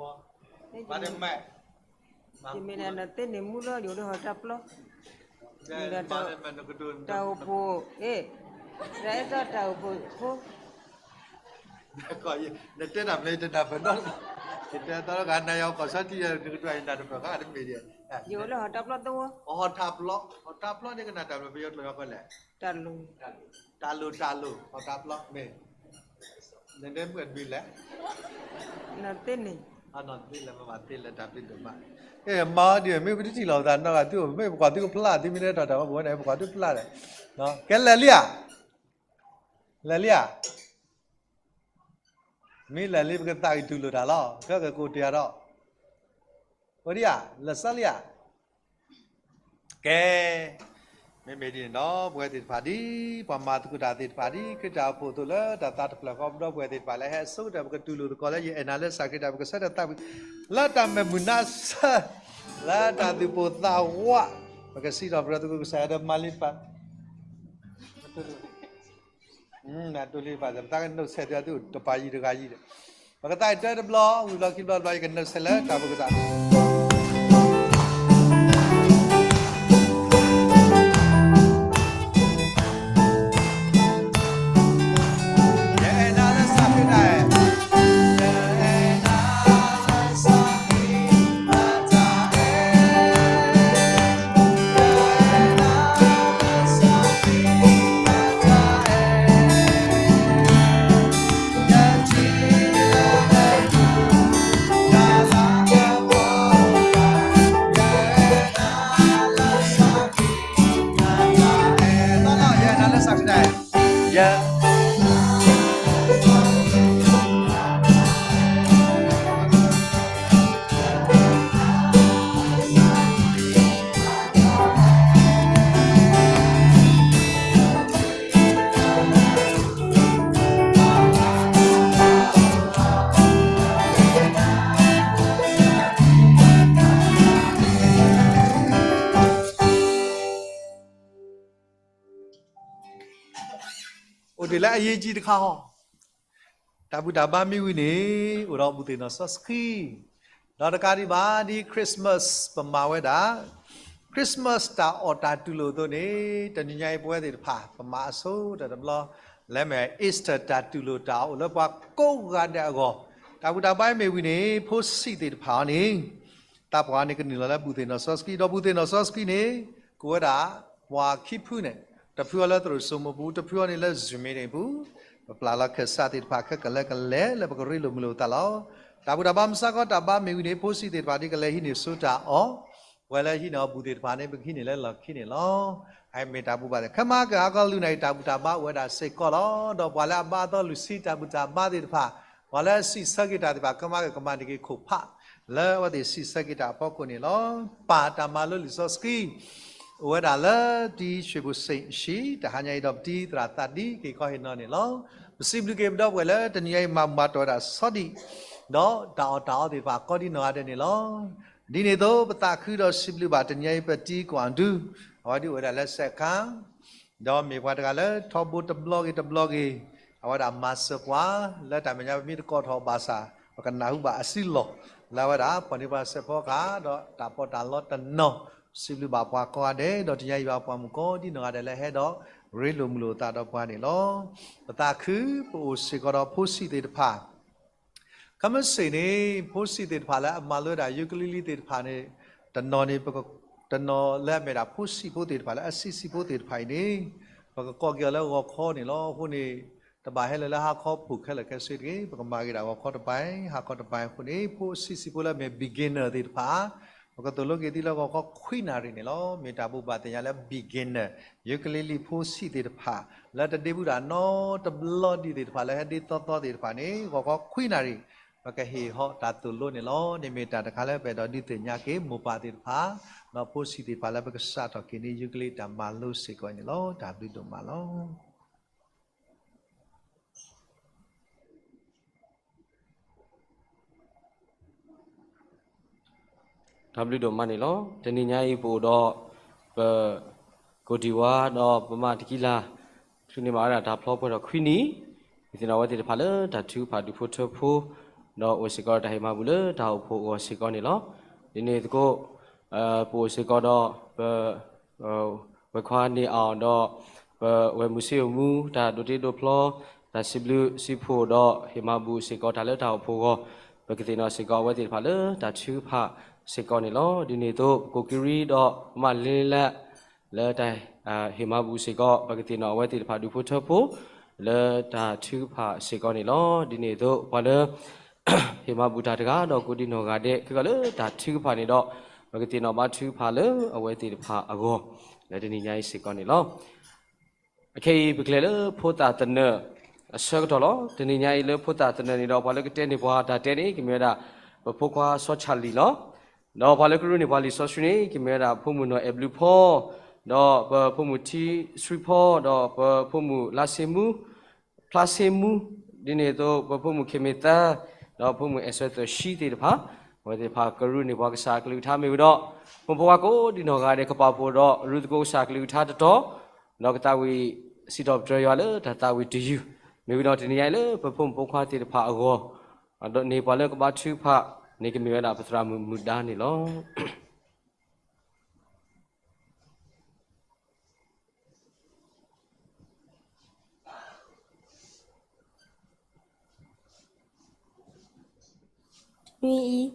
ီ, မၤတမဲာ်, ယမ့ၢ်ဒၣ်နသ့န့ၣ်မူလီၤ ယအိၣ်လၢဟီၣ်တၢ်ပျီ, မ့ၢ်ဒၣ်တၢ်အိၣ်ဖှိၣ်, အ့ၣ်, တၢ်အဲၣ်သီတၢ်အိၣ်ဖှိၣ်ဖိ နတဲတၢ်မနုၤ ယတနၢ်ပၢၢ်နီတမံၤ, ယတဲသီလၢဂၤနၤယၤကီၢ်ဆၢထံယၤ နကဒွးယနၢ်တပၢၢ်ဃါတမ့ၢ်ဒံး, ယအိၣ်လၢဟီၣ်တၢ်ပျီသဝီ, ဟီၣ်တၢ်ပျီ, ဟီၣ်တၢ်ပျီန့ၣ်ကနၣ်တၢ်မနုၤ ပယီၤကျိာ်ယီၤကီၢ်လဲၣ်, တၢ်လိၤ, တၢ်လိၤ တၢ်လိၤ ဟီၣ်တၢ်ပျီမ့ၢ်, နတဲမုၢ်အတမံၤလဲၣ်, နသ့န့ၣ်, နသ့လဲၣ် မမၤသ့လဲၣ် တၢ်ဖံးဒိၣ်မး, အ့ၣ် မၤဒ်မ့ၢ်ပတထံၣ်လီၤပသးနီတဂၤ သုအိၣ်မ့ၢ်ပကွၢ်သုကဖျါ သုမ့ၢ်တဲထီၣ်တၢ်ဝဲပဝဲန့ၣ် ပကွၢ်သုဖျါလဲၣ်, ကဲလဲၤလံဧါ, လဲၤလံဧါ, မ့ၢ်လဲၤလံပကသးက့ၤတူၢ်လိာ်တၢ်လီၤ ခဲကကိးတ့ၢ်အဒီး, အိၣ်ဒံးဧါ လဲၤစၢလံဧါ, ကဲ, မ့မ့ၢ်ဒ်န့ၣ်ဒီး ပဝဲသ့ၣ်တဖၣ်ဒ် ပှၤမၤသကိးတၢ်သ့ၣ်တဖၣ်ဒ် ခရံာ်တၢ်အိၣ်ဖှိၣ်အသိးလၢတၢ်သးတဖျၢၣ်ဃီ ပဒီပုၢ်ဝဲၢ်သ့ၣ်တဖၣ်လၢဟဲအဆိကတၢၢ် ပကတူၢ်လိာ်သကိးလၢယအဲၣ်နၤလၢစၢ်ခရံာ်တၢ် ပကဆၢထၢၣ်သးဝံၣ် လၢတၢ်မုာ်မုာ်နါစၢၤ လၢတၢ်သူၣ်ပိၢ်သးဝး ပကစံးထီၣ်ပတြၢၤသကိးကစၢ်ယွၤဒီးမၤလံတဖၣ် နတူၢ်လံတဖၣ် ပသးကနုာ်ဆဲးသုသုတပာ်ယံၤတဂၤယံၤဒီး ပကသးအံၤတၢတဘျီ ဝံၤဘျီခံဘျီတဘျီ ယကနုာ်ဆဲးလၢတၢ်ဖိကစၢ် အိၣ်ဒံးလၢအရေးကြီးတခါဟီ, တၢ်ဘူၣ်တၢ်ဘါမ့ၢ်ဝံၤန့ၣ် အိၣ်ဒီးဘူၣ်သ့ၣ်နီၣ်စီဆှံ, ဒီးတကးဒံးဘၣ် ဒ် Christmas ပမၤဝဲဒၣ်, Christmas တၢ်အီၣ်တၢ်တူၢ်လိာ်အသိးန့ၣ် တနံၤညါအံၤပဝဲသ့ၣ်တဖၣ် ပမၤအဆိတၢ်တဘျီ လၢမ့ၢ် Easter တၢ်တူၢ်လိာ်တၢ်အီၣ်အိၣ်လၢပှၤကိးဂၤဒဲးအဂီၢ်, တၢ်ဘူၣ်တၢ်ဘါအံၤမ့ၢ်ဝံၤန့ၣ် ဖိဆံးသ့ၣ်တဖၣ်အံၤန့ၣ် သးပှၢ်န့ၣ်ကနုာ်လီၤလၢဘူၣ်သ့ၣ်နီၣ်စီဆှံ, ဒီးဘူၣ်သ့ၣ်နီၣ်စီဆှံန့ၣ် ကဝဲဒၣ် ပှၤခံဖုန့ၣ်, တဖုအီၤလၢသရိာ်စိမိပူၤ, တဖုအီၤန့ၣ်လၢ Zoom meeting ပူၤ, ပပျၢ်လီၤခၢၣ်စးသ့ၣ်တဖၣ်ခဲကလၢကလဲာ်လၢပကရ့လိာ်မုာ်လိာ်သးလီၤ. တၢ်ဘူၣ်တၢ်ဘါမုၢ်ဆါခီတၢ်ဘါမ့ၢ်ဝံၤန့ၣ် ဖိဆံးသ့ၣ်တဖၣ်ဒ်ကလဲၤဟံးန့ၢ်ဆိတၢ်အီၣ်, ပှၤလၢဟံးန့ၢ်အီၣ်ဘူၣ်သ့ၣ်တဖၣ်န့ၣ် ပကဟံးန့ၢ်လၢလီၢ်ခံန့ၣ်လီၤ. အမ့ၢ်တၢ်ဘူၣ်ဘၣ်သ့ၣ် ခဲမၤကဟါခီလွံၢ်နၣ်ရံၣ် တၢ်ဘူၣ်တၢ်ဘါအိၣ်ဝဲဒၣ်စ့ၢ်ကီးလီၤ. ဒီးပှၤလၢအဘါအသီလွံၢ်ဆံတၢ်ဘူၣ်တၢ်ဘါသ့ၣ်တဖၣ်, ပှၤလၢအစံးဆၢက့ၤတၢ်သ့ၣ်တဖၣ် ခဲမၤကကမၤန့ၢ်က့ၤခိၣ်ဖး လၢအဝဲသ့ၣ်စံးဆၢက့ၤတၢ်အဖီခိၣ်န့ၣ်လီၤ. ပၢ်တၢ်မၤလိလံာ်စီဆှံ အိၣ်ဝဲဒၣ်လၢတံၤ ရွှေဘို စ့ၣ် အဟံၣ် တဟါညါအံၤဒီး ပတံၤသရၣ်သးဒ်က့ၤခီဟ့ၣ်နီၤန့ၣ်လီၤ. ပစံးဘျုးက့ၤပဒီပုၢ်ဝဲၢ်လၢတနံၤညါအံၤ မၤဘူၣ်မၤတီၢ်ဝဲဒၣ်ဆီဒံၣ် ဒီးတၢ်အီၣ်တၢ်အီသ့ၣ်တဖၣ်ကိးဒ်နီၢ်ဂၤဒဲးန့ၣ်လီၤ. ဒ်န့ၣ်အသိး ပသးခုဒီးစံးဘျုးဘၣ်တနံၤညါအံၤ ပတံၤကွၢ်ဒု အဝဲဒ်အိၣ်ဝဲဒၣ်လၢစဲးခါ ဒီးမ့ၢ်ပှၤတဂၤလၢထီဘိတဘျီဂ့ၤတဘျီဂ့ၤ, အဝဲဒၣ်မၤစၢၤပှၤ လၢတၢ်မဲာ်ညါပမ့ၢ်တကိးထီၣ်ဘၣ်ဆၣ် ပကနၢ်ဟူဘၣ်အစုလီၢ် လၢအဝဲဒၣ်ပှၤန့ၢ်ပှၤစဲးဖီကဟၣ် ဒီးတၢ်ပီးတၢ်လီတနီၤ, စံးဘျုးဘၣ်ပှၤကိးဂၤဒဲး ဒီးတနံၤညါအံၤဘၣ်ပှၤမုၣ်ကိးဒ်နီၢ်ဂၤဒဲးလၢဟဲဒီး ရ့လိာ်မုာ်လိာ်သးဒီးပှၤန့ၣ်လီၤ. ပသးခု ပအိၣ်စ့ၢ်ကီးဒီးဖိဆံးသ့ၣ်တဖၣ် ခဲမုၢ်ဆ့ၣ်န့ၣ် ဖိဆံးသ့ၣ်တဖၣ်လၢအမၤလိဝဲဒၣ် ukulele သ့ၣ်တဖၣ်န့ၣ် တနီၤန့ၣ် တနီၤလၢအမ့ၢ်ဒၣ်ဖိဆံးဖိသ့ၣ်တဖၣ်လၢအဆံးဆံးဖိသ့ၣ်တဖၣ်အံၤန့ၣ် ပကကိးက့ၤအီၤလၢဂီၤခီန့ၣ်လီၤ. အဃိန့ၣ် တဘၣ်ဟဲလၢၤလၢဟါခီပူၤခဲလၢာ်ခဲဆ့တဂ့ၤ, ပကမၤက့ၤဒၣ်ဂီၤခီတပၤ, ဟါခီတပၤအဃိန့ၣ် ဖိဆံးဆံးဖိလၢအမ့ၢ် beginner သ့ၣ်တဖၣ် ပကသိၣ်လိက့ၤသုလၢဂီၤခီခွံနၣ်ရံၣ်န့ၣ်လီၤ. မ့ၢ်တၢ်ဘူၣ်ဘၣ်သ့ၣ်ညါလၢ beginner ukulele ဖိဆံးသ့ၣ်တဖၣ် လၢတဒ့ဘူးဒၣ်နီတဘျီဒံးသ့ၣ်တဖၣ် လၢဟဲဒ့သီသီသ့ၣ်တဖၣ်န့ၣ် ဂီၤခီခွံနၣ်ရံၣ် ပကဟ့ၣ်ဟီၣ်တၢ်သိၣ်လိန့ၣ်လီၤ. န့ၣ်မ့ၢ်တၢ်တခါလၢပအဲၣ်ဒိးဒုးသ့ၣ်ညါက့ၤမိၢ်ပၢ်သ့ၣ်တဖၣ် ဒီးဖိဆံးသ့ၣ်တဖၣ်လၢပကစးထီၣ်က့ၤန့ၢ် ukulele တၢ်မၤလိစ့ၢ်ကီးန့ၣ်လီၤ. တၢ်ဘျုးဒိၣ်မးလီၤ. တၢ်ဘျုးဒိၣ်မးန့ၣ်လီၤ. တနံၤညါအံၤပအိၣ်ဒီး ပ ကိၣ်ဒံၣ်ဝါ ဒီးပမၤတကံလၤ ချုးန့ၢ်ဘၣ်ဝဲဒၣ်တၢ်ဖျီပှဲၤထီၣ်ခွံနံၣ်, ဒုးသ့ၣ်နီၣ်အဝဲသ့ၣ်တဖၣ်လၢတၢ်ထုကဖၣ်ဒူၣ်ဖိထၢဖိ, ဒီးအိၣ်စ့ၢ်ကီးဒီးတၢ်ဟ့ၣ်မၤဘူၣ်လၢတၢ်အိၣ်ဖှိၣ်အဂီၢ်စ့ၢ်ကီးန့ၣ်လီၤ. ဒ်န့ၣ်သကိး ပအိၣ်စ့ၢ်ကီးဒီး ပ ဝဲၢ်ခွါန့ၢ်အီၤဒီး ပဝဲၢ်မုၢ်ဆ့ၣ်အိၣ်မူ တၢ်ဒိးတ့ဒိးဖျီ တၢ်စံးဘျုးစံးဖှိၣ်ဒီးဟ့ၣ်မၤဘူၣ်စ့ၢ်ကီးတၢ်လၢတၢ်အိၣ်ဖှိၣ်အဂီၢ်, ပကသ့ၣ်နီၣ်စ့ၢ်ကီးအဝဲသ့ၣ်တဖၣ်လၢတၢ်ထုကဖၣ်စ့ၢ်ကီးန့ၣ်လီၤ. ဒ်န့ၣ်အသိး ပကိၣ်ကံရံဒီးပမၤလ့လး လၢတၢ်ဟ့ၣ်မၤဘူၣ်စ့ၢ်ကီး ပကသ့ၣ်နီၣ်အဝဲသ့ၣ်တဖၣ်ဒူၣ်ဖိထၢဖိ လၢတၢ်ထုကဖၣ်စ့ၢ်ကီးန့ၣ်လီၤ. ဒ်န့ၣ်အသိး ပှၤလၢ ဟ့ၣ်မၤဘူၣ်တၢ်တဂၤဒီးကိးဒံနီၢ်ဂၤဒဲး ခဲကီးလၢတၢ်ထုကဖၣ်န့ၣ်ဒီး ပကသ့ၣ်နီၣ်ဘါထုကဖၣ်လၢအဝဲသ့ၣ်တဖၣ်အဂီၢ် လၢတနံၤညါအံၤစ့ၢ်ကီးန့ၣ်လီၤ. အခဲအံၤပကလဲၤလၢဖိသၣ်သနၢၣ်အဆၢကတီၢ်လီၤ. တနံၤညါအံၤလၢဖိသၣ်သနၢၣ်န့ၣ်ဒီး ပှၤလၢကတဲန့ၢ်ပှၤတၢ်တဲန့ၣ် ကမ့ၢ်ဝဲဒၣ် ပဖိခွါစီၤဆၣ်လံၣ်လီၤ. ဒီးပှၤလၢကရ့န့ၢ်ပှၤလံာ်စီဆှံန့ၣ် ကမ့ၢ်ဝဲဒၣ်ဖိမုၣ်နီၢ်အဲၣ်ဘျုးဖီ, ဒီးပဖိမုၣ်ထံဆှံဖီ, ဒီးပဖိမုၣ်လါဆ့မူ ဖျါဆ့မူ, ဒ်န့ၣ်အသိး ပဖိမုၣ်ခ့မ့ၢ်သၢ, ဒီးဖိမုၣ်အဲၣ်စၢၤသၢၣ်ဆံသ့ၣ်တဖၣ်, အဝဲသ့ၣ်တဖၣ်ကရူၢ်န့ၢ်ပှၤကစၢ်ကလုၢ်ကထါမ့ၢ်ဝံၤဒီး, ဖိမုၣ်ဖိခွါကိးဒံနီၢ်ဂၤဒဲး ကပာ်ဖှိၣ်ဒီးရူၢ်သကိးကစၢ်ကလုၢ်ကထါတတီၤ, ဒီးကသးဝံၣ်စံးထီၣ်ပတြၢၤယွၤလၢတၢ်သးဝံၣ်တယုၢ်, မ့ၢ်ဝံၤဒီးတနံၤညါအံၤလၢပဖိမုၣ်ဖိခွါသ့ၣ်တဖၣ်အဂီၢ်, ဒီးန့ၢ်ပှၤလၢကဘါထုကဖၣ်န့ၣ် ကမ့ၢ်ဝဲဒၣ်ပသရၣ်မုၣ်မုၢ်ဒါန့ၣ်လီၤ. နွံအံၤ,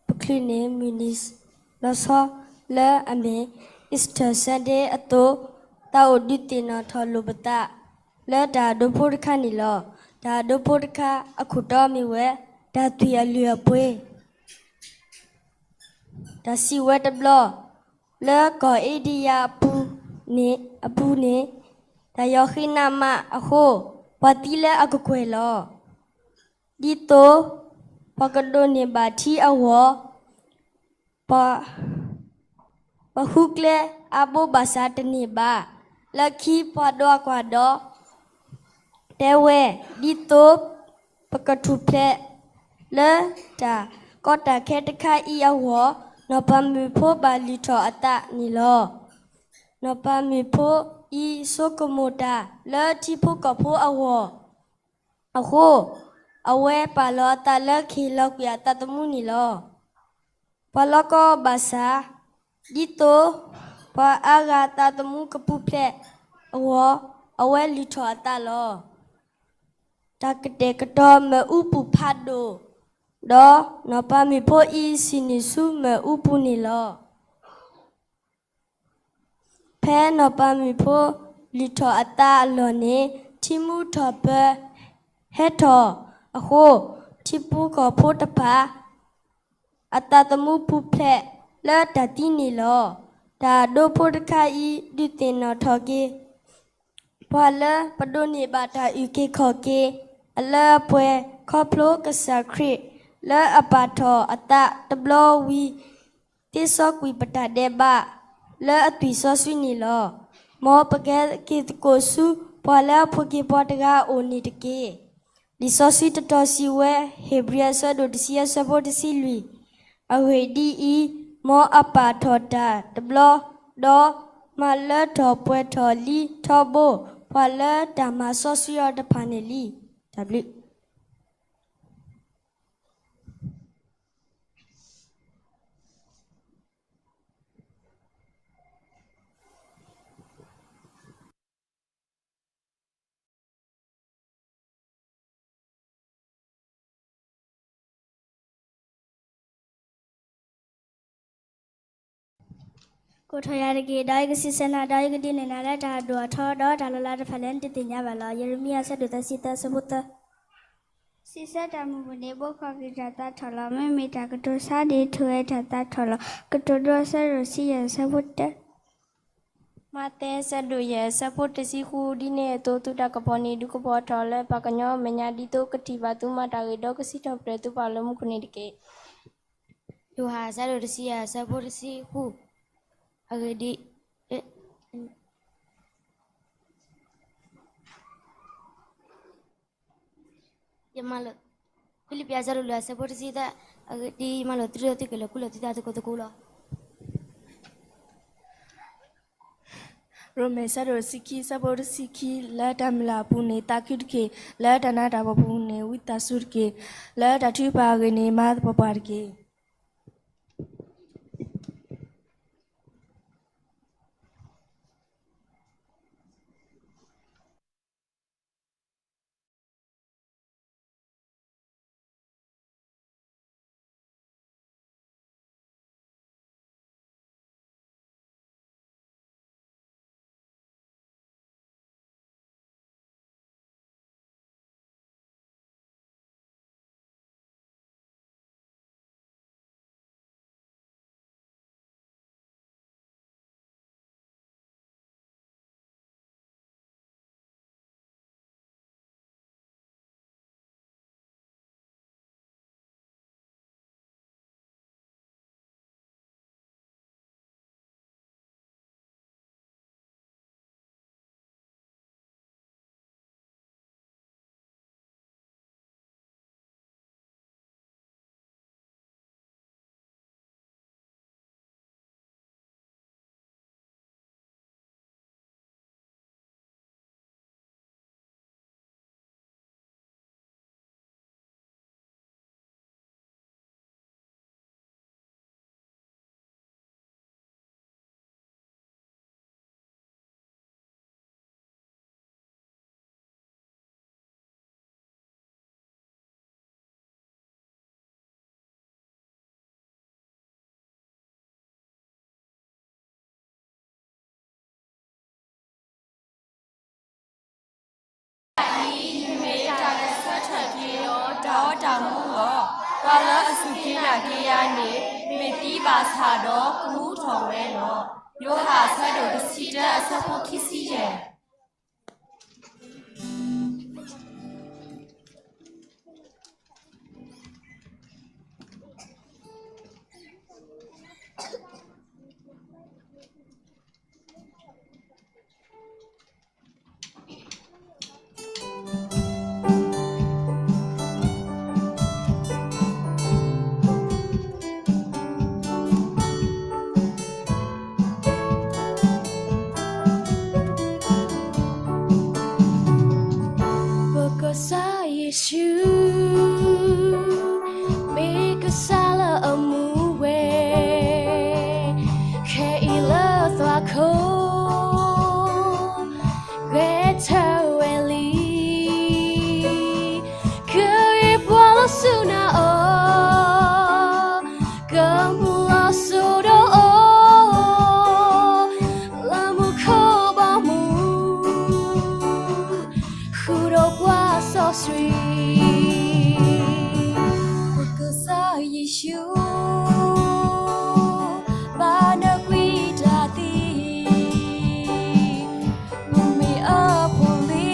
ပချုးန့ၢ်မုၢ်နံၤလီၤဆီ လၢအမ့ၢ် Easter Sunday အသိး, သးအိၣ်ဒုးသ့ၣ်နီၣ်ထီၣ်လိာ်ပသး လၢတၢ်ဒိဖိတခါန့ၣ်လီၤ. တၢ်ဒိဖိတခါအခိၣ်တီမ့ၢ်ဝဲ တၢ်သွံၣ်အလုၢ်အပှ့ၤ တၢ်စံးဝဲတဘျီ, လၢကီၢ်အ့ဒံယါအပူၤန့ၣ်, အပူၤန့ၣ်, တၢ်ယီၤဃ့နးမးအဃိ, ပှၤသံလၢအကကွဲၢ်လီၤ. ဒ်သိးပှၤကဒိးန့ၢ်ဘၣ်ထံအဂီၢ်, ပှၤ, ပှၤဃုကျဲအါဘိဘၣ်ဆၣ်တန့ၢ်ဘၣ်. လၢခံပှၤဒွးကွၢ်ဒီး တဲဝဲ, ဒ်သိးပကထူၣ်ဖျဲးလၢတၢ်ကီတၢ်ခဲတခါအံၤအဂီၢ်, နီၢ်ပၤမုၣ်ဖိဘၣ်လုၢ်ထီၣ်အသးန့ၣ်လီၤ. နီၢ်ပၤမုၣ်ဖိအံၤဆိကမိၣ်တၢ်လၢထံဖိကီၢ်ဖိအဂီၢ်, အဃိ, အဝဲပာ်လီၤအသးလၢကဟ့ၣ်လီၤကွံာ်အသးသမူန့ၣ်လီၤ. ပှၤလီၢ်ကီဘၣ်ဆၣ် ဒ်သိးပှၤအါဂၤအသးသမူကပူၤဖျဲးအဂီၢ်, အဝဲလုၢ်ထီၣ်အသးလီၤ. တၢ်ကတဲာ်ကတီၤမ့ၣ်အူပူၤဖးဒိၣ်, ဒီးနီၢ်ပၤမုၣ်ဖိအံၤ ဆံၣ်နုာ်ဆူမ့ၣ်အူပူၤန့ၣ်လီၤ. ဖဲနီၢ်ပၤမုၣ်ဖိလုၢ်ထီၣ်အသးအလီၢ်န့ၣ်, ထံမူထီၣ်ပၢၤဟဲထီၣ်အဃိ, ထံဖိကီၢ်ဖိတဖၣ် အသးသမူပူၤဖျဲးလၢတၢ်သံန့ၣ်လီၤ. တၢ်ဒိဖိတခါအံၤ ဒုးသ့ၣ်နီၣ်ထီၣ်က့ၤ ပှၤလၢပဒိးန့ၢ်ဘၣ်တၢ်အုၣ်က့ၤခီၣ်က့ၤ အလၢအပှဲၤခီဖျိကစၢ်ခရံာ် လၢအပာ်ထီၣ်အသးတဘျီဝံၤ သ့စီကွံာ်ပတၢ်ဒဲးဘး လၢအသွံၣ်စီဆှံန့ၣ်လီၤ. မ်ပကက့ၤသကိးဆူပှၤလၢအဖိးက့ၤပှၤတဂၤအအိၣ်န့ၣ်တက့ၢ်. လံာ်စီဆှံတတီၤစံးဝဲ, ဧ့ၤဘြံၤအဆၢဒိၣ်တဆံအဆၢဖိတဆံလွံၢ်, အဂ့ၢ်ဒ်အံၤ, မ်အပာ်ထီၣ်တၢ်တဘျီ, ဒီးမၤလၢထီၣ်ပှဲၤထီၣ်လံထီဘိ ပှၤလၢတၢ်မၤစီဆှံအီၤတဖၣ်န့ၣ်လံ. တၢ်ဘျုး ကိးထီၣ်ယၤတက့ၢ်, ဒီးယကစံးဆၢနၤ, ဒီးယကဒုးနဲၣ်နၤလၢတၢ်ဒိၣ်အထီ ဒီးတၢ်လီၤလးတဖၣ်လၢနတသ့ၣ်ညါဘၣ်လီၤ. ယံးရမံယၤ အဆၢဒိၣ်သၢဆံသၢ အဆၢဖိသၢ. စံးဆၢတၢ်မုၢ်မုၢ်န့ၣ် ဘိးကွၢ်က့ၤတၢ်သးထီၣ်လီၤ. မ့မ့ၢ်တၢ်ကတိၤဆါန့ၣ် ထိၣ်ဝဲတၢ်သးထီၣ်လီၤ. ကတိၤဒိ အဆၢဒိၣ်တဆံယဲၢ် အဆၢဖိတၢ. မးသဲ အဆၢဒိၣ်ယဲၢ် အဆၢဖိတဆံဃု, ဒ်န့ၣ်အသိး သုတၢ်ကပီၤန့ၣ် ဒုးကပီၤထီၣ်လၢပှၤကညီအမဲာ်ညါ ဒ်သိးကထံၣ်ဘၣ်သုမၤတၢ်ဂ့ၤ ဒီးကစံးထီၣ်ပတြၢၤသုပှၤလၢမူခိၣ်န့ၣ်တက့ၢ်. ယိၤဟၣ် အဆၢဒိၣ်တဆံယဲၢ် အဆၢဖိတဆံဃု, အဂ့ၢ်ဒ် ဖံလံးပံၤ အဆၢဒိၣ်လွံၢ် အဆၢဖိတဆံသၢ, အဂ့ၢ်ဒ်အံၤ ယမၢလိာ်သုဒီးသုကလဲၤဃုလိာ်သုသးသကိးသကိးလီၤ. ရိမ့ၤ အဆၢဒိၣ်တဆံခံ အဆၢဖိတဆံခံ, လၢတၢ်မုၢ်လၢ်အပူၤန့ၣ် သးခုတက့ၢ်. လၢတၢ်နးတၢ်ဖှီၣ်အပူၤန့ၣ် ဝံသးစူၤတက့ၢ်. လၢတၢ်ထုကဖၣ်အဂ့ၢ်န့ၣ် မၤသပှၢ်ပှၢ်တက့ၢ်.တၢ်အံၤ မ့ၢ်တၢ်ကဆၢထၢၣ်က့ၤအီၤ တၢ်အီၣ်တၢ်မူလီၤ. ပှၤလၢအစူၢ်က့ၤနာ်က့ၤယၤန့ၣ် မ့ၢ်သံဘၣ်ဆၣ်ဒီး ကမူထီၣ်ဝဲလီၤ. ယိၤဟၣ် အဆၢဒိၣ်တဆံတၢ အဆၢဖိခံဆံယဲၢ်. စိဒီးအီၤ, လၢမူခိၣ်ဘီမုၢ်, ဃုာ်ဒီးပှၤစီဆှံ, ပကစၢ်ယ့ၣ်ၡူး, ဘၣ်နကွံာ်တၢ်သံ, ပမ့ၢ်အဖိလံ,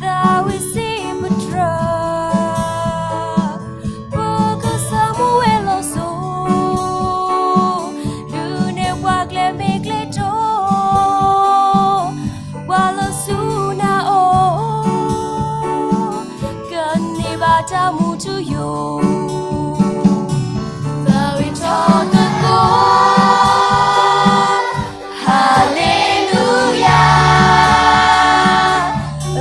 သးဝံၣ်စံးပတြၢၤ, ပကစၢ်မူဝဲလီၤစိၤ, ဒုးနဲၣ်ပှၤကျဲမ့ၢ်ကျဲတီ, ပှၤလၢဆူနၤအီၤ, ကန့ၢ်ဘၣ်တၢ်မူထူယိာ်, သးဝံၣ်ထီၣ်သကိး, ဟၤလ့လူယၤ,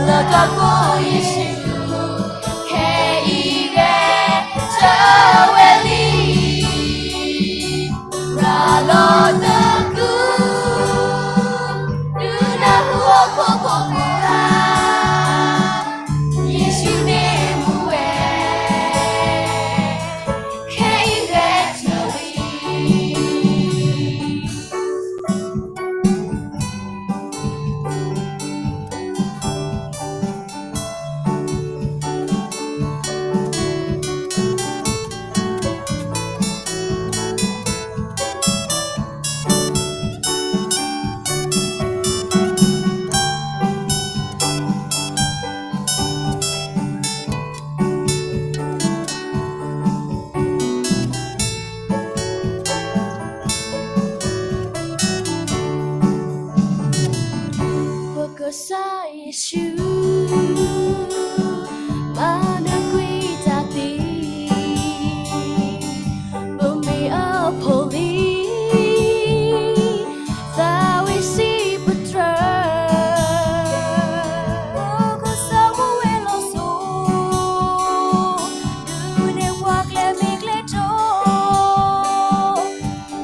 လၢတၢ်ကိးယ့ၣ်ၡူး, ခဲအံၤဂဲၤဆၢဝဲလံ, ရၤလီၤသကုၤ, ဒုးနၢ်ဟူဟီၣ်ခိၣ်ဖိကိးဂၤ, ယ့ၣ်ၡူးန့ၣ်မူဝဲ, ခဲအံၤဂဲၤဆၢဝဲလံ. ပကစၢ်ယ့ၣ်ၡူး, ဘၣ်နကွံာ်တၢ်သံ, ပမ့ၢ်အဖိလံ, သးဝံၣ်စံးပတြၢၤ, ပကစၢ်မူဝဲလီၤစိၤ, ဒုးနဲၣ်ပှၤကျဲမ့ၢ်ကျဲတီ,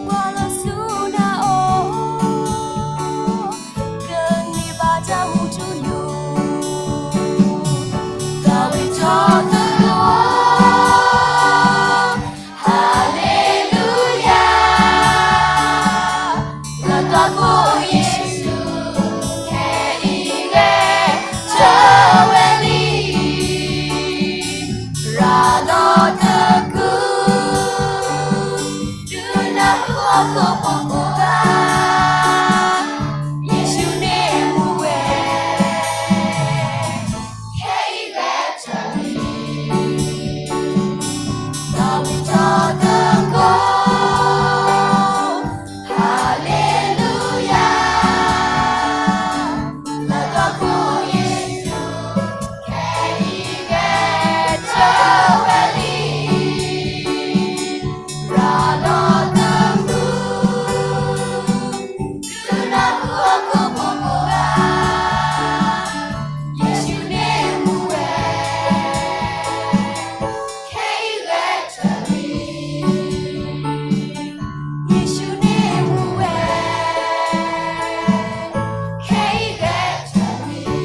ပှၤလၢဆူနၤအီၤ, ကန့ၢ်ဘၣ်တၢ်မူထူယိာ်, သးဝံၣ်ထီၣ်သကိး, ဟၤလ့လူယၤ, လၢတၢ်ကိးယ့ၣ်ၡူး, ခဲအံၤဂဲၤဆၢဝဲလံ, ရၤလီၤသကုၤ, ဒုးနၢ်ဟူဟီၣ်ခိၣ်ဖိကိးဂၤ, ယ့ၣ်ၡူးန့ၣ်မူဝဲ, ခဲအံၤဂဲၤဆၢဝဲလံ, သးဝံၣ်ထီၣ်သကိး, ဟၤလ့လူယၤ, လၢတၢ်ကိးယ့ၣ်ၡူး, ခဲအံၤဂဲၤဆၢဝဲလံ, ရၤလီၤသကုၤ, ဒုးနၢ်ဟူဟီၣ်ခိၣ်ဖိကိးဂၤ, ယ့ၣ်ၡူးန့ၣ်မူဝဲ, ခဲအံၤဂဲၤဆၢဝဲလံ, ယ့ၣ်ၡူးန့ၣ်မူဝဲ, ခဲအံၤဂဲၤဆၢဝဲလံ.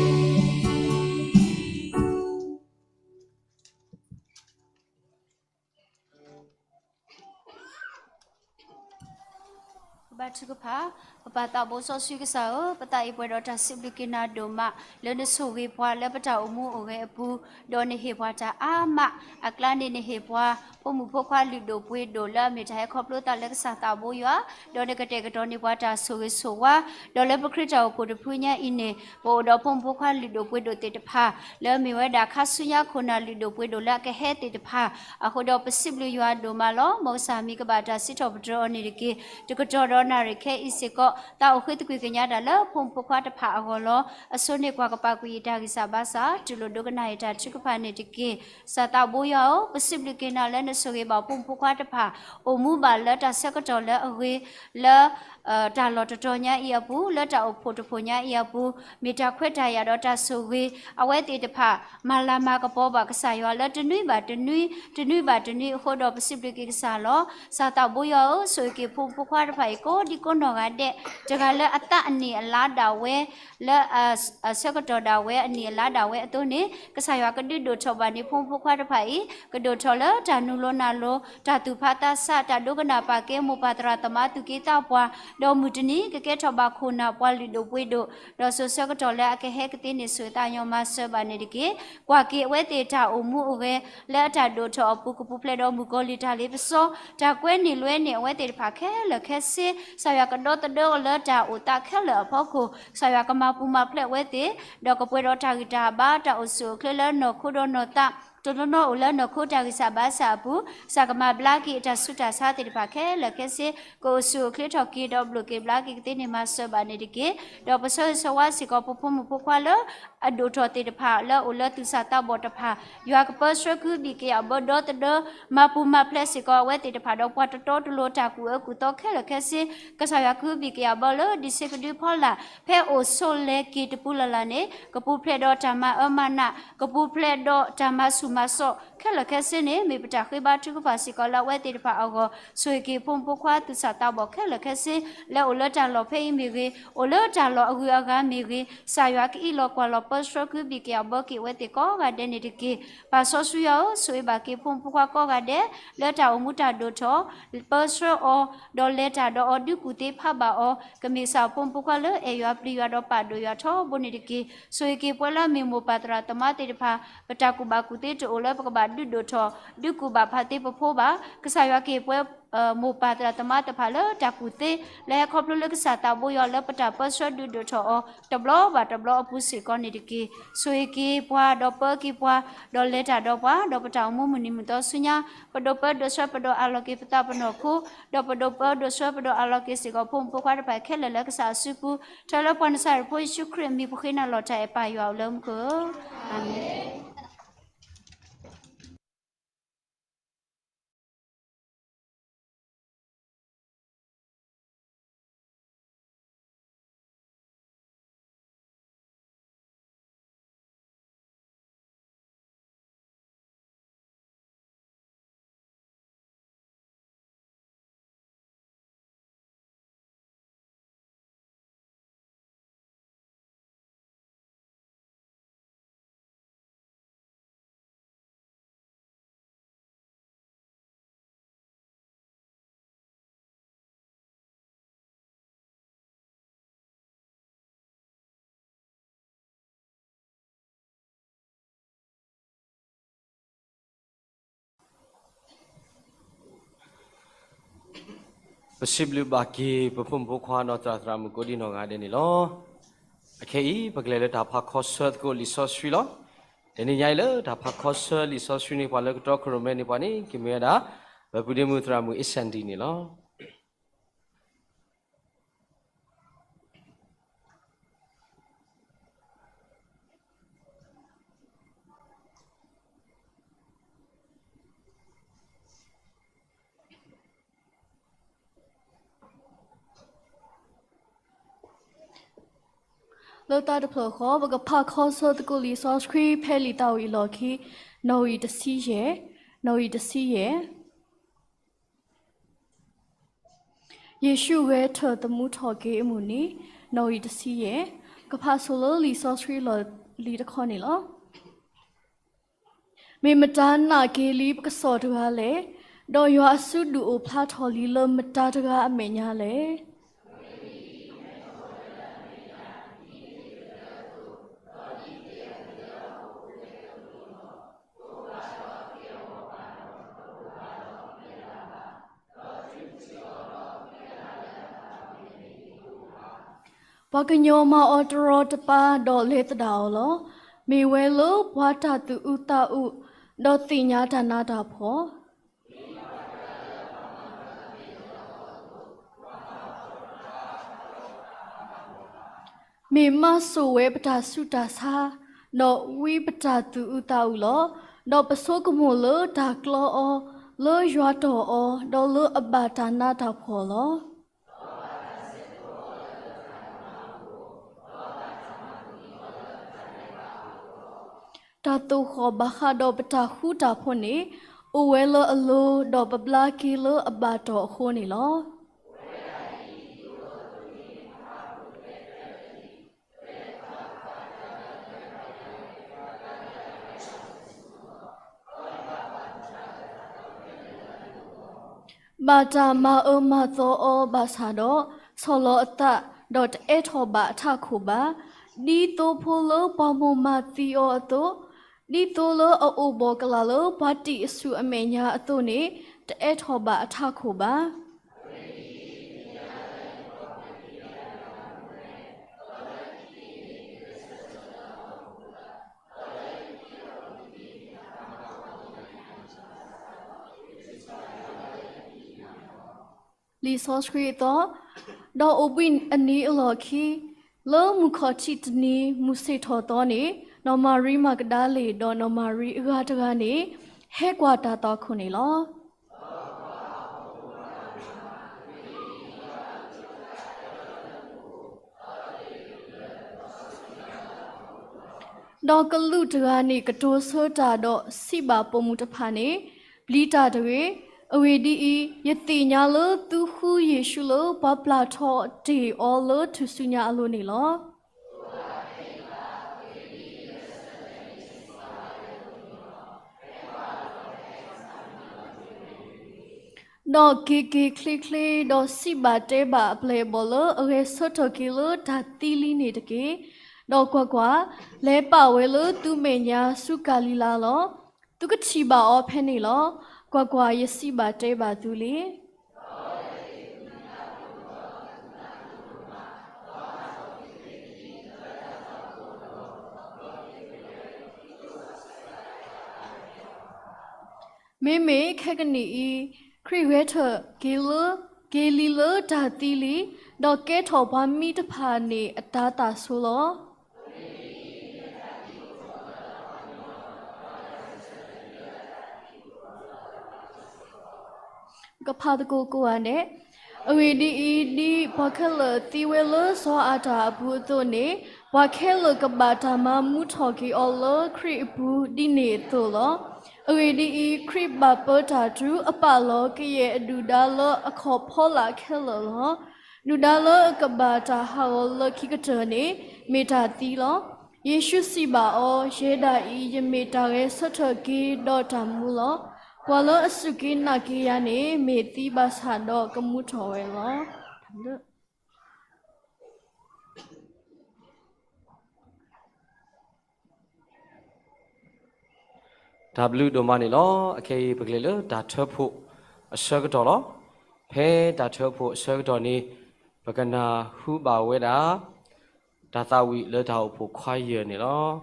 ကဘါထုကဖၣ်, ပပၢ်သးဘိ စီဆှံကစၢ်ဧၢ, ပသးအံၤပှဲၤဒီးတၢ်စံးဘျုးက့ၤနၤဒိၣ်မး လၢနဆိၣ်ဂ့ၤပှၤလၢပတၢ်အိၣ်မူအိၣ်ဂဲၤအပူၤ, ဒီးနဟ့ၣ်ပှၤတၢ်အါမး, အကျါန့ၣ်နဟ့ၣ်ပှၤ ဖိမုၣ်ဖိခွါလုၢ်ဒိၣ်ပှ့ၤဒိၣ်လၢအမ့ၢ်တၢ်ဟဲခီဖျိသးလၢကစၢ်သးဘိယွၤ, ဒီးနကတဲာ်ကတီၤန့ၢ်ပှၤတၢ်ဆိၣ်ဂ့ၤဆိၣ်ဝါ, ဒီးလၢပခရံာ်တၢ်အိၣ်ဖှိၣ်တဖုညါအံၤန့ၣ် ပအိၣ်ဒီးဖိမုၣ်ဖိခွါလုၢ်ဒိၣ်ပှ့ၤဒိၣ်သ့ၣ်တဖၣ် လၢအမ့ၢ်ဝဲဒၣ်ခါဆူညါခိၣ်နၢ်လုၢ်ဒိၣ်ပှ့ၤဒိၣ်လၢအကဟဲသ့ၣ်တဖၣ်, အဃိဒီးပစံးဘျုးယွၤဒိၣ်မးလီၤ. မ်ကစၢ်မံၤကဘၣ်တၢ်စံးထီၣ်ပတြၢၤအီၤန့ၣ်တက့ၢ်. တကတီၢ်ဒီးနၣ်ရံၣ်ခဲအံၤစ့ၢ်ကီး သးအိၣ်ဃုသကွံၢ်ကညးတၢ်လၢဖိမုၣ်ဖိခွါတဖၣ်အဂီၢ်လီၤ. အဆိန့ၢ်ကွၢ်ကပာ်ကွံာ်ယတၢ်ဂံၢ်စၢ်ဘါစၢ် တူၢ်လိာ်ဒိကနၣ်ယတၢ်ထုကဖၣ်န့ၣ်တက့ၢ်. ကစၢ်သးဘိယွၤဧၢ, ပစံးဘျုးက့ၤနၤလၢနဆိၣ်ဂ့ၤဘၣ်ဖိမုၣ်ဖိခွါတဖၣ် အိၣ်မူဘၣ်လၢတၢ်ဆၢကတီၢ်လၢအဂ့ၤ, လၢ တၢ်လီၢ်တတီၤညါအံၤအပူၤ, လၢတၢ်အိၣ်ဖှိၣ်တဖှိၣ်ညါအံၤအပူၤ, မ့ၢ်တၢ်ခွဲးတၢ်ယာ်ဒီးတၢ်ဆိၣ်ဂ့ၤ, အဝဲသ့ၣ်တဖၣ် မၤလၤမၤကပီၤဘၣ်ကစၢ်ယွၤလၢတနွံဘၣ်တနွံ, တနွံဘၣ်တနွံအဃိဒီး ပစံးဘျုးက့ၤကစၢ်လီၤ. ကစၢ်သးဘိယွၤဧၢ, ဆိၣ်ဂ့ၤက့ၤဖိမုၣ်ဖိခွါတဖၣ်အံၤ ကိးဒံကိးနီၢ်ဂၤဒဲး, တဂၤလၢအသးအနံၣ်အလါဒၣ်ဝဲ, လၢ အဆၢကတီၢ်ဒၣ်ဝဲ အနံၣ်အလါဒၣ်ဝဲအသိးန့ၣ်, ကစၢ်ယွၤကဒုးဒိၣ်ထီၣ်ဘၣ်န့ၢ်ဖိမုၣ်ဖိခွါတဖၣ်အံၤ, ကဒိၣ်ထီၣ်လၢတၢ်နူ လိၤနၤလိၤ တၢ်သူၣ်ဖးသးစး တၢ်ဒိကနၣ်ပာ်ကဲမိၢ်ပၢ်သရၣ်သမါသူၣ်က့သးပှၢ်, ဒီးမုၢ်တနံၤ ကကဲထီၣ်ဘၣ်ခိၣ်နၢ်ပှၤလုၢ်ဒိၣ်ပှ့ၤဒိၣ်, ဒီးစိၤဆၢကတီၢ်လၢအကဟဲကသ့န့ၣ် ဆိၣ်ဂ့ၤသးညီမၤစၢၤဘၣ်န့ၣ်တက့ၢ်. ကွၢ်က့ၤအဝဲသ့ၣ်တၢ်အိၣ်မူအိၣ်ဂဲၤ လၢအတၢ်ဒိၣ်ထီၣ်အပူၤ ကပူၤဖျဲးဒီးမုၣ်ကီၤလံၢ်တၢ်လ့ပစီ တၢ်ကွဲန့ၢ်လွဲန့ၢ်အဝဲသ့ၣ်တဖၣ်ခဲလၢာ်ခဲဆ့, ကစၢ်ယွၤကဒီသဒၢအီၤလၢတၢ်အိၣ်သးခဲလၢာ်အဖီခိၣ်, ကစၢ်ယွၤကမၤပူၤမၤဖျဲးအဝဲသ့ၣ်, ဒီးကပှဲၤဒီးတၢ်ဂံၢ်တၢ်ဘါ တၢ်အိၣ်ဆူၣ်အိၣ်ချ့လၢနီၢ်ခိဒီးနီၢ်သး တနီၤနီၤအိၣ်လၢနီၢ်ခိတၢ်ဂံၢ်စၢ်ဘါစၢ်အပူၤ, ကစၢ်ကမၤဘျါက့ၤအတၢ်ဆူးတၢ်ဆါသ့ၣ်တဖၣ်ခဲလၢာ်ခဲဆ့, ကအိၣ်ဆူၣ်အိၣ်ချ့ထီၣ်က့ၤ ဒီးဘျိၣ်က့ၤဘျါက့ၤကသ့န့ၣ် မၤစၢၤဘၣ်န့ၣ်တက့ၢ်. ဒီးပဆၢဂ့ၤဆၢဝါစ့ၢ်ကီး ပဖိမုၣ်ဖိခွါလၢ အဒိၣ်ထီၣ်သ့ၣ်တဖၣ် လၢအအိၣ်လၢသူၣ်စၢ်သးဘီၣ်တဖၣ်, ယွၤကပၢဆှၢကဟုဘံၣ်က့ၤအဘၢဒီသဒၢ မၤပူၤမၤဖျဲးစ့ၢ်ကီးအဝဲသ့ၣ်တဖၣ် ဒီးပှၤတတီတလိၤတၢ်ကူၣ်အၢကူၣ်သီခဲလၢာ်ခဲဆ့, ကစၢ်ယွၤကဟုဘံၣ်က့ၤအဘၢလၢ ဒံးဆ့ကဒုဖီလာ် ဖဲအိၣ်ဆိးလဲက့ၤတပူၤလၢ်လၢ်န့ၣ် ကပူၤဖျဲးဒီးတၢ်မၤအၢမၤနး, ကပူၤဖျဲးဒီးတၢ်မၤဆူၣ်မၤစိးခဲလၢာ်ခဲဆ့န့ၣ် မ့ၢ်ပတၢ်ဃ့ဘါထုကဖၣ်စ့ၢ်ကီးလၢအဝဲသ့ၣ်တဖၣ်အဂီၢ်, ဆိၣ်ဂ့ၤက့ၤဖိမုၣ်ဖိခွါသူၣ်စၢ်သးဘီၣ်ခဲလၢာ်ခဲဆ့ လၢအိၣ်လၢတၢ်လီၢ်ဖဲအံၤမ့ၢ်ဂ့ၤ, အိၣ်လၢတၢ်လီၢ်အဂုၤအဂၤမ့ၢ်ဂ့ၤ, ကစၢ်ယွၤကအံးလီၤကွၢ်လီၤပၢဆှၢကဟုဘံၣ်က့ၤအဘၢက့ၤအဝဲသ့ၣ်ကိးဂၤဒဲးန့ၣ်တက့ၢ်. ပၢ်စီဆှံယွၤဧၢ, ဆိၣ်ဂ့ၤဘၣ်က့ၤဖိမုၣ်ဖိခွါကိးဂၤဒဲး လၢတၢ်အိၣ်မူတၢ်ဒိၣ်ထီၣ် ပၢဆှၢအီၤ, ဒီးလဲၤတၢ်ဒီးအီၤ ဒုးကူၣ်သ့ဖးဘၣ်အီၤ, ကမ့ၢ်ကစၢ်ဖိမုၣ်ဖိခွါလၢအဲၣ်ယွၤပျံၤယွၤဒီးပာ်ဒိၣ်ယွၤထီဘိန့ၣ်တက့ၢ်. ဆိၣ်ဂ့ၤက့ၤပှၤလၢအမ့ၢ်မိၢ်ပၢ်သရၣ်သမါသ့ၣ်တဖၣ်, ပတၢ်ကူၣ်ဘၣ်ကူၣ်သ့တအိၣ်လၢပကဘၣ်ဒုးဒိၣ်ထီၣ် ဒုးကူၣ်ဘၣ်ဖးသ့ပဖိဘၣ်. ကစၢ်ယွၤက့ၤပှၤ မိၢ်ပၢ်သရၣ်သမါတဖၣ်လၢတၢ်ကူၣ်သ့ လၢဟဲခီဖျိလၢကစၢ်သးဘိယွၤလၢပတၢ်ပၢဆှၢဒုးဒိၣ်ထီၣ်အီၤ တဘျီဘၣ်တဘျီအပူၤစ့ၢ်ကီးန့ၣ်တက့ၢ်. ဆိၣ်ဂ့ၤက့ၤပှၤဒီးပၢက့ၤပှၤ ဒီးလဲၤတၢ်ဒီးပှၤ ဒီးပတၢ်အိၣ်မူမုၢ်နံၤမုၢ်သီဆူညါ ပဒိးပၢဒိးဆှၢပဒိးအးလီၤက့ၤပသးပနီၢ်ခိ ဒီးပဒိးပၢဒိးဆှၢပဒိးအးလီၤက့ၤစ့ၢ်ကီး ဖိမုၣ်ဖိခွါတဖၣ်ခဲလၢာ်လၢကစၢ်အစုပူၤ ထၢလၢပှၤနစၤရ့းဖိယ့ၣ်ၡူးခရံာ်အမံၤ ပဃ့နၤလီၤတၢ်အဲၣ်ပၢ်ယွၤအိၣ်လၢမူခိၣ်ဧၢ, အၤမ့ၣ်. ပစံးဘျုးဘၣ်က့ၤ ပဖိမုၣ်ဖိခွါဒီးသရၣ်သရၣ်မုၣ်ကိးဒံနီၢ်ဂၤဒဲးန့ၣ်လီၤ. အခဲအံၤ ပကလဲၤလၢတၢ်ဖးခီဆၢသကိးလံာ်စီဆှံလီၤ. တနံၤညါအံၤလၢတၢ်ဖးခီဆၢလံာ်စီဆှံန့ၣ် ပှၤလၢကတီခိၣ်ရိၣ်မဲန့ၣ်ပှၤန့ၣ် ကမ့ၢ်ဝဲဒၣ် ပပုၢ်ဒ့မုၣ်သရၣ်မုၣ်အ့ၣ်စၣ်ဒံၣ်န့ၣ်လီၤ. လၢတၢ်တဖျၢၣ်ဃီ ပကဖးခီဆၢသကိးလံာ်စီဆှံဖဲလံာ်သးဝံၣ်အလီၢ်ခံ နီၣ်ဂံၢ်တဆံယဲၢ်, နီၣ်ဂံၢ်တဆံယဲၢ်. ယ့ၣ်ၡူးဂဲၤထၢၣ်သမူထီၣ်က့ၤအမုၢ်နံၤ, နီၣ်ဂံၢ်တဆံယဲၢ်. ကဖးဆိလၢလံာ်စီဆှံလီၢ်လံၤတခီန့ၣ်လီၤ. မ့ၢ်မတၤနာ်က့ၤလံပကစီၣ်တဂၤလဲၣ်, ဒီးယွၤအစုဒုးအိၣ်ဖျါထီၣ်လံလၢမတၤတဂၤအမဲာ်ညါလဲၣ်. ပှၤကညီမၤအီၤတရီတပါ ဒီးလဲၤသဒၣ်အီၤလီၤ. မ့ၢ်ဝဲလၢပှၤတၢ်သူၣ်အုးသးအုး, ဒီးသ့ၣ်ညါတၢ်နးတၢ်ဖှီၣ် မ့ၢ်မၤစိာ်ဝဲပတၢ်ဆူးတၢ်ဆါ, ဒီးဝံပတၢ်သူၣ်အုးသးအုးလီၤ. ဒီးပဆိကမိၣ်လၢတၢ်ကျီအီၤ, လၢယွၤတီၢ်အီၤ, ဒီးလၢအဘၣ်တၢ်နးတၢ်ဖှီၣ်လီၤ. တၢ်သိၣ်ဃီၣ်ဘၣ်ဃးဒီးပတၢ်ဃူတၢ်ဖိးန့ၣ် အိၣ်ဝဲလၢအလိၤ, ဒီးပဘျါက့ၤလၢအဘၣ်တီၢ်အဃိန့ၣ်လီၤ. ဘၣ်တၢ်မၤအၢမၤသီအီၤဘၣ်ဆၣ်ဒီး, ဆီၣ်လီၤအသး, ဒီးတအဲးထီၣ်ဘၣ်အထးခိၣ်ဘၣ်. ဒ်သိဖိလၢပှၤမိၢ်မၤသံအီၤအသိး, ဒ်သိလၢအအိၣ်ဘှီၣ်ကလာ်လၢပှၤတံာ်အဆူၣ်အမဲာ်ညါအသိးန့ၣ်, တအဲးထီၣ်ဘၣ်အထးခိၣ်ဘၣ်. လံာ်စီဆှံအသီ, ဒီးအိၣ်ဘှံးအနံၤအလီၢ်ခံ, လၢမုၢ်ခီၣ်ထံးတနံၤမုၢ်ဆ့ၣ်ထီၣ်သီန့ၣ်, နီၢ်မၤရံမၤကဒၤလ့ၣ် ဒီးနီၢ်မၤရံအဂၤတဂၤန့ၣ်, ဟဲကွၢ်တၢ်သွၣ်ခိၣ်န့ၣ်လီၤ. ဒီးကလူးတဂၤန့ၣ်ကတိၤဆၢတၢ်ဒီးစံးဘၣ်ပိာ်မုၣ်တဖၣ်န့ၣ်, ပျံၤတၢ်တဂ့ၤ. အဂ့ၢ်ဒ်အံၤ, ယသ့ၣ်ညါလၢသုဃုယ့ၣ်ၡူးလၢပှၤပျၢ်ထီၣ်တ့ၢ်အီၤလၢထူၣ်စုညါအလိၤန့ၣ်လီၤ. ဒီးက့ၤက့ၤချ့ချ့ဒီးစံးဘၣ်တဲဘၣ်အပျဲၢ်အဘီၣ်လၢ အဂဲၤဆၢထၢၣ်က့ၤလၢတၢ်သံလံန့ၣ်တက့ၢ်. ဒီးကွၢ်ကွၢ်, လဲၤပာ်ဝဲလၢသုမဲာ်ညါဆူကၤလံၤလါလီၤ. သုကထံၣ်ဘၣ်အီၤဖဲန့ၣ်လီၤ. ကွၢ်ကွၢ်, ယစံးဘၣ်တဲဘၣ်သုလံ. မ့မ့ၢ်ခဲကနံၣ်အံၤ, ခရံာ်ဂဲၤထၢၣ်က့ၤလၢ, က့ၤလံလၢတၢ်သံလံ, ဒီးကဲထီၣ်ပှၤမံတဖၣ်န့ၣ်အတၤသၣ်ဆိလီၤ. ကဖးသကိးကိးဂၤဒဲး. အဂ့ၢ်ဒ်အံၤ, ဒ်ပှၤခဲလၢာ်သံဝဲလၢစီၤအၤဒၣ်အပူၤအသိးန့ၣ်, ပှၤခဲလၢာ်ကဘၣ်တၢ်မၤမူထီၣ်က့ၤအီၤလၢခရံာ်အပူၤဒ်န့ၣ်အသိးလီၤ. အဂ့ၢ်ဒ်အံၤ, ခရံာ်ဘၣ်ပၢတၢ်တုၤအပာ်လီၤကယဲၢ်အဒုၣ်ဒါလၢအခီၣ်ဖီလာ်ခဲလၢာ်လီၤ. ဒုၣ်ဒါလၢအကဘၣ်တၢ်ဟးဂီၤလၢခံကတၢၢ်န့ၣ်, မ့ၢ်တၢ်သံလီၤ. ယ့ၣ်ၡူးစံးဘၣ်အီၤ, ယဲဒၣ်အံၤ ယမ့ၢ်တၢ်ဂဲၤဆၢထၢၣ်က့ၤဒီးတၢ်မူလီၤ. ပှၤလၢအစူၢ်က့ၤနာ်က့ၤယၤန့ၣ် မ့ၢ်သံဘၣ်ဆၣ်ဒီးကမူထီၣ်ဝဲလီၤ. တၢ်ဘျုးဒိၣ်မးန့ၣ်လီၤ. အခဲအံၤပကလဲၤလၢတၢ်ထၢဖှိၣ်အဆၢကတီၢ်လီၤ. ဖဲတၢ်ထၢဖှိၣ်အဆၢကတီၢ်န့ၣ်, ပကနၢ်ဟူဘၣ်ဝဲဒၣ် တၢ်သးဝံၣ်လၢတၢ်အိၣ်ဖှိၣ်ခွါယဲၢ်န့ၣ်လီၤ.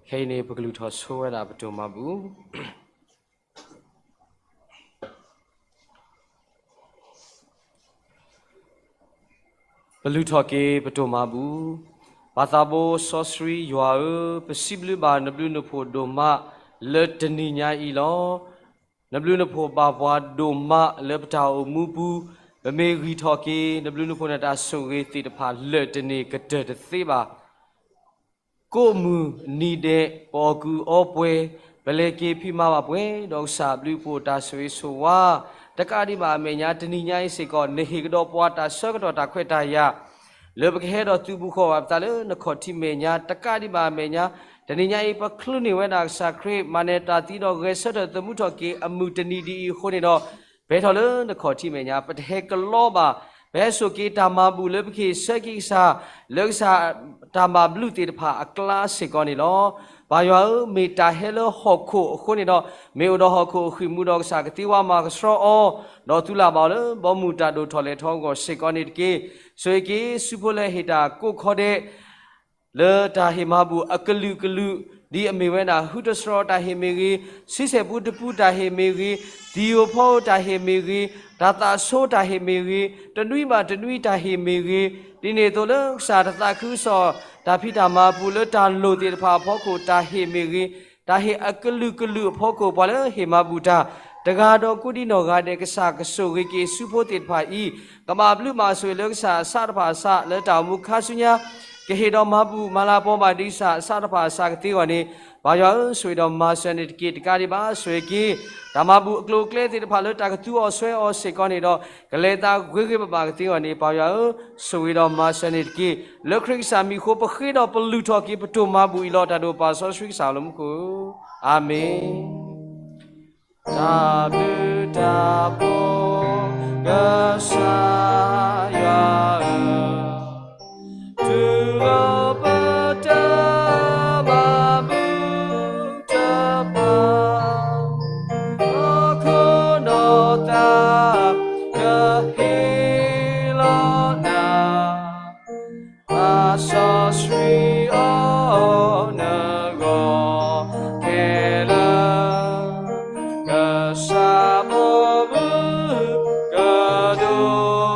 ခဲအံၤန့ၣ် ပကလုၢ်ထီၣ်ဆိဝဲဒၣ်ပတိၢ်မၤဘူၣ် ပလုၢ်ထီၣ်က့ၤပတိၢ်မၤဘူၣ်. ပၢ်သးဘိစီဆှံယွၤဧၢ, ပစံးဘျုးဘၣ်နဘျုးနဖှိၣ်ဒိၣ်မးလၢတနံၤညါအံၤလီၤ. နဘျုးနဖှိၣ်ဘၣ်ပှၤဒိၣ်မးလၢပတၢ်အိၣ်မူပူၤ, ပမ့ၢ်ဂံၢ်ထီၣ်က့ၤနဘျုးနဖှိၣ်န့ၣ်တၢ်ဆိၣ်ဂ့ၤသ့ၣ်တဖၣ်လၢာ်တန့ၢ်ကတၢၢ်တသ့ဘၣ်. ကိးမုၢ်နံၤဒဲး ပအီၣ်ကုၢ်အီပှဲၤ, ပလဲၤက့ၤဖံးမၤဘၣ်ပှဲၤဒီးကစၢ်အဘျုးအဖှိၣ်တၢ်ဆိၣ်ဂ့ၤဆိၣ်ဝါ တကးဒံးဘၣ်အမဲာ်ညါ တနံၤညါအံၤစ့ၢ်ကီး နဟ့ၣ်ကဒီးပှၤတၢ်ဆၢကတီၢ်တၢ်ခွဲးတၢ်ယာ် လၢပကဟဲဒီးသုးဘူးဃီၤဘၣ်ပသးလၢနခီၣ်ထံးမဲာ်ညါ တကးဒံးဘၣ်အမဲာ်ညါ တနံၤညါအံၤ ပချုးန့ၢ်ဝဲဒၣ်ကစၢ်ခရံာ် မၤနၢၤတၢ်သံဒီးဂဲၤဆၢထၢၣ်သမူထီၣ်က့ၤအမုၢ်တနံၤဒ်အံၤအဃိန့ၣ်ဒီး ပဟဲထီၣ်လၢနခီၣ်ထံးမဲာ်ညါ ပတဟဲကလီဘၣ်, ပဟဲဆိၣ်က့ၤတၢ်မၤဘူၣ်လၢပကဟ့ၣ်ဆၢက့ၤကစၢ် လၢကစၢ်တၢ်မၤဘျုးသ့ၣ်တဖၣ်အကျါစ့ၢ်ကီးန့ၣ်လီၤ. ပၢ်ယွၤဧၢ, မ့ၢ်တၢ်ဟဲလၢဟီၣ်ခိၣ်အဃိန့ၣ်ဒီး မ့ၢ်အိၣ်ဒီးဟီၣ်ခိၣ်အဃံၢ်မူဒီးကစၢ်ကသ့ဝါမၤကဆှီအီၤ, ဒီးသူလၢ်ဘၣ်အီၤလၢဘီမုၢ်တၢ်ဒိၣ်ထီၣ်လဲၤထီအဂီၢ်စ့ၢ်ကီးန့ၣ်တက့ၢ်. ဆိၣ်ဂ့ၤက့ၤဆူဖိလၢဟ့ၣ်တၢ်ကိးခီဒဲး လၢတၢ်ဟ့ၣ်မၤဘူၣ်အကလုာ်ကလုာ် ဒ်အမ့ၢ်ဝဲဒၣ်ဟုတဆှီတၢ်ဟ့ၣ်မ့ၢ်ဂ့ၤ, ဆံဆဲၣ်ပူတပူတၢ်ဟ့ၣ်မ့ၢ်ဂ့ၤ, သံၣ်ဧိၤဖီဧိၤတၢ်ဟ့ၣ်မ့ၢ်ဂ့ၤ, တၢ်သးဆိတၢ်ဟ့ၣ်မ့ၢ်ဂ့ၤ, တနွံဘၣ်တနွံတၢ်ဟ့ၣ်မ့ၢ်ဂ့ၤ, ဒ်န့ၣ်အသိးလၢကစၢ်တသးခုကစီၣ် တၢ်ဖံးတၢ်မၤပူၤလၢတၢ်လိၣ်သ့ၣ်တဖၣ်အဖီခိၣ် တၢ်ဟ့ၣ်မ့ၢ်ဂ့ၤ, တၢ်ဟ့ၣ်အကလုာ်ကလုာ်အဖီခိၣ် ပှၤလၢဟ့ၣ်မၤဘူၣ်တၢ် တဂၤဒီးကိးဒံနီၢ်ဂၤဒဲး ကစၢ်ကဆိၣ်ဂ့ၤက့ၤဆူဖိသ့ၣ်တဖၣ်အံၤ, ကဘၣ်ဘျုးဘၣ်ဆိၣ်ဂ့ၤလၢကစၢ်အစးတဖၣ်အစး လၢတၢ်အိၣ်မူခါဆူညါ ကဟ့ၣ်ဒီးမၤဘူၣ်မၤလၤကပီၤဘၣ်ဒံးကစၢ်အစးတဖၣ်အစးကသ့အဂီၢ်န့ၣ်, ပၢ်ယွၤဧၢ, ဆိၣ်ဂ့ၤဒီးမၤစၢၤန့ၣ်တက့ၢ်. တကးဒံးဘၣ် ဆိၣ်ဂ့ၤက့ၤ တၢ်မၤဘူၣ်အကျိၤအကျဲသ့ၣ်တဖၣ်လၢတၢ်ကသူအီၤဆွဲအီၤစ့ၢ်ကီးန့ၣ်ဒီး ကလဲၤသးဂ့ၤဂ့ၤဘၣ်ဘၣ်ကသ့အဂီၢ်န့ၣ်, ပၢ်ယွၤဧၢ, ဆိၣ်ဂ့ၤဒီးမၤစၢၤန့ၣ်တက့ၢ်. လၢခရံာ်ကစၢ်မံၤအဃိ ပဃ့ဒီးပလုၢ်ထီၣ်က့ၤပတိၢ်မၤဘူၣ်အံၤလီၤ. တၢ်ဒိၣ်ပၢ်စီဆှံကစၢ်အလၢမူခိၣ်, အၤမ့ၣ်. တၢ်ဘျုးတၢ်ဖှိၣ် ကစၢ်ယွၤဧၢ, တူၢ်လိာ်ပတၢ်မၤမုာ်တဖၣ်, ဒီးခိၣ်နီၢ်သးကဟ့ၣ်လီၤနၤ, အစီဆှံအီၤနဂီၢ်ခဲလၢာ်, ကစၢ်ဘီမုၢ်ကဒိၣ်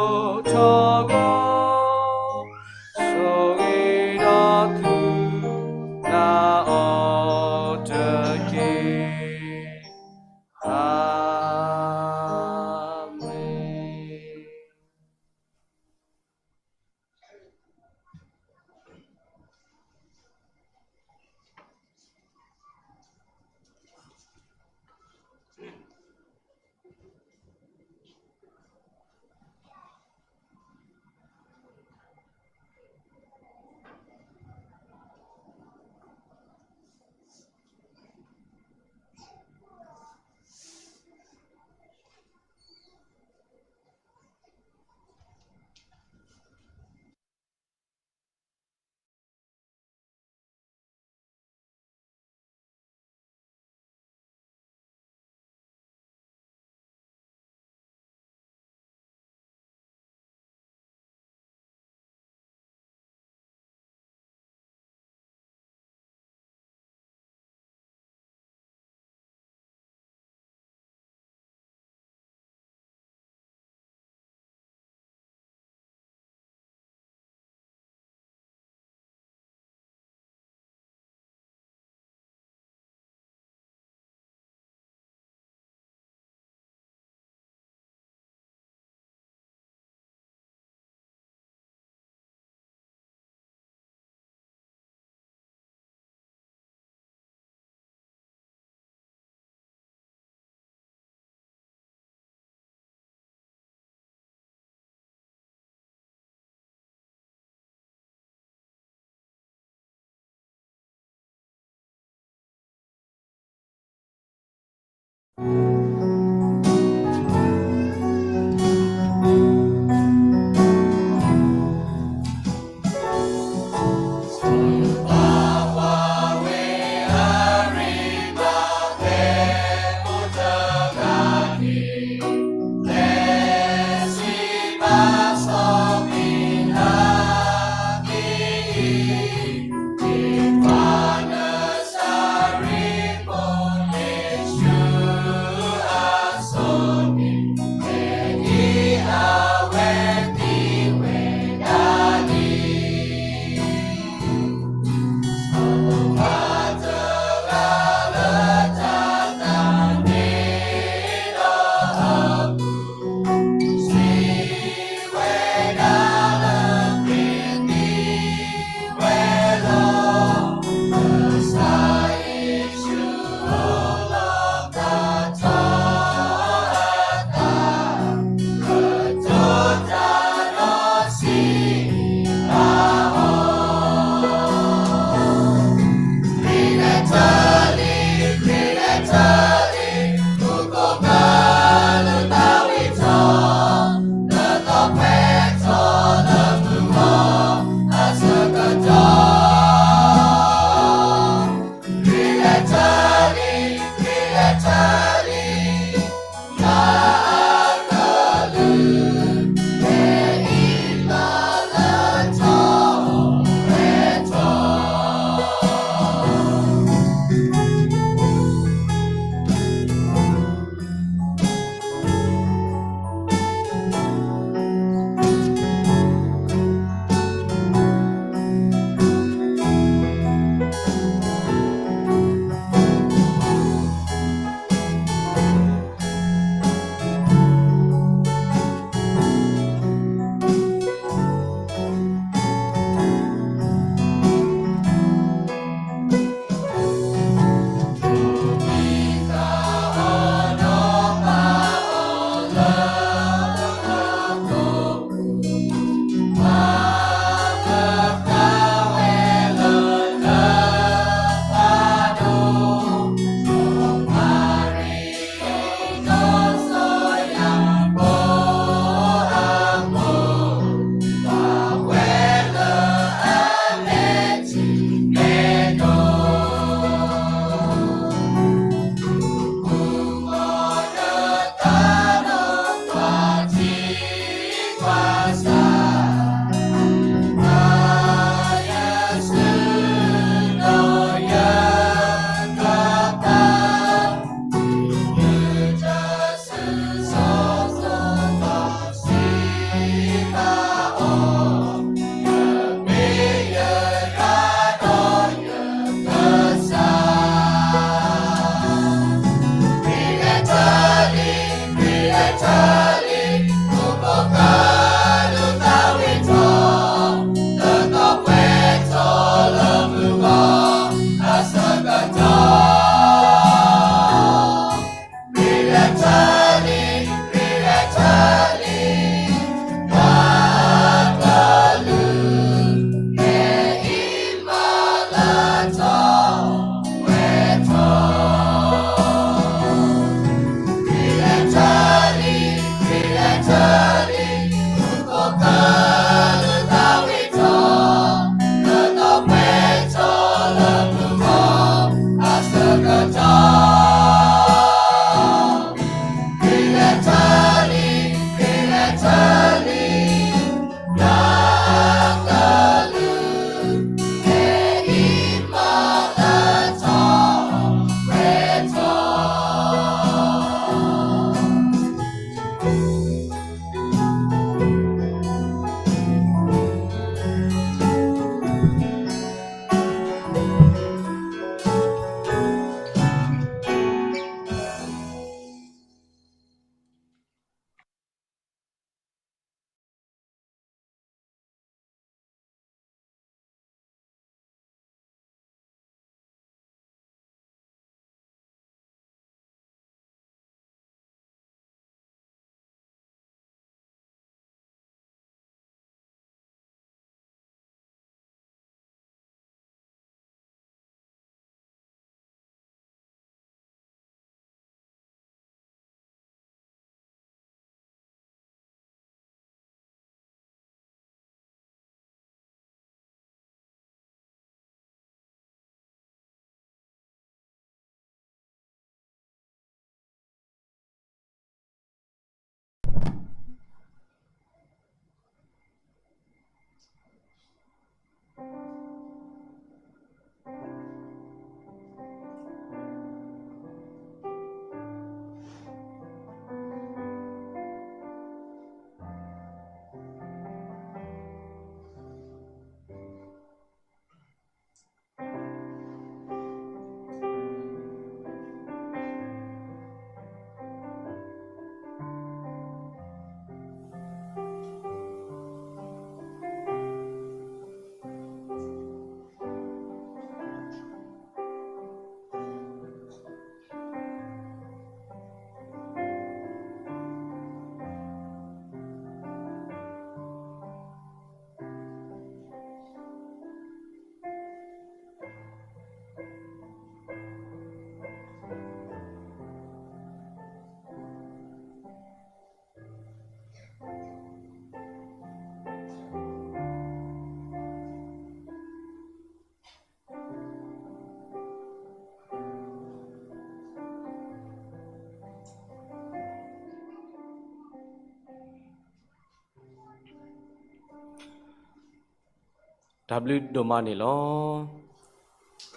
တၢ်ဘျုးဒိၣ်မးန့ၣ်လီၤ.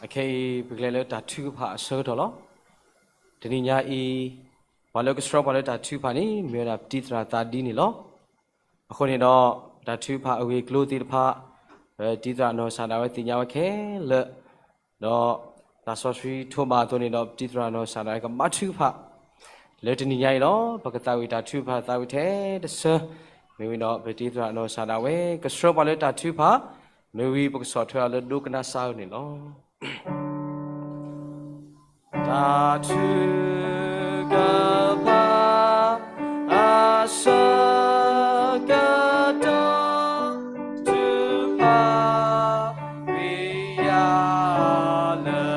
အခဲအံၤ ပကလဲၤလၢတၢ်ထုကဖၣ်အဆၢကတီၢ်လီၤ. တနံၤညါအံၤ ပှၤလၢကဆှၢပှၤလၢတၢ်ထုကဖၣ်န့ၣ် မ့ၢ်ဝဲဒၣ်ပတံၤသရၣ်သးဒံန့ၣ်လီၤ. အဃိန့ၣ်ဒီး တၢ်ထုကဖၣ်အဂ့ၢ်အကျိၤသ့ၣ်တဖၣ် ပတံၤသရၣ်နီၢ်ကစၢ်ဒၣ်ဝဲသ့ၣ်ညါဝဲခဲလၢာ် ဒီးတၢ်စီဆှံထိးဘၣ်အသိးန့ၣ်ဒီး ပတံၤသရၣ်နီၢ်ကစၢ်ဒၣ်ဝဲကဘါထုကဖၣ် လၢတနံၤညါအံၤလီၤ. ပကသးဝံၣ်တၢ်ထုကဖၣ်သးဝံၣ်ထဲတဆၢ, မ့ၢ်ဝံၤဒီးပတံၤသရၣ်နီၢ်ကစၢ်ဒၣ်ဝဲ ကဆှၢပှၤလၢတၢ်ထုကဖၣ်, မ့ၢ်ဝံၤပကဆီၣ်ထွဲအီၤလၢဒိကနၣ်စၢ်အၢန့ၣ်လီၤ. တၢ်ထုကဖၣ် အဆၢကတီၢ် ထုကဖၣ် ဝံယၤလၢဟီၣ်ခိၣ်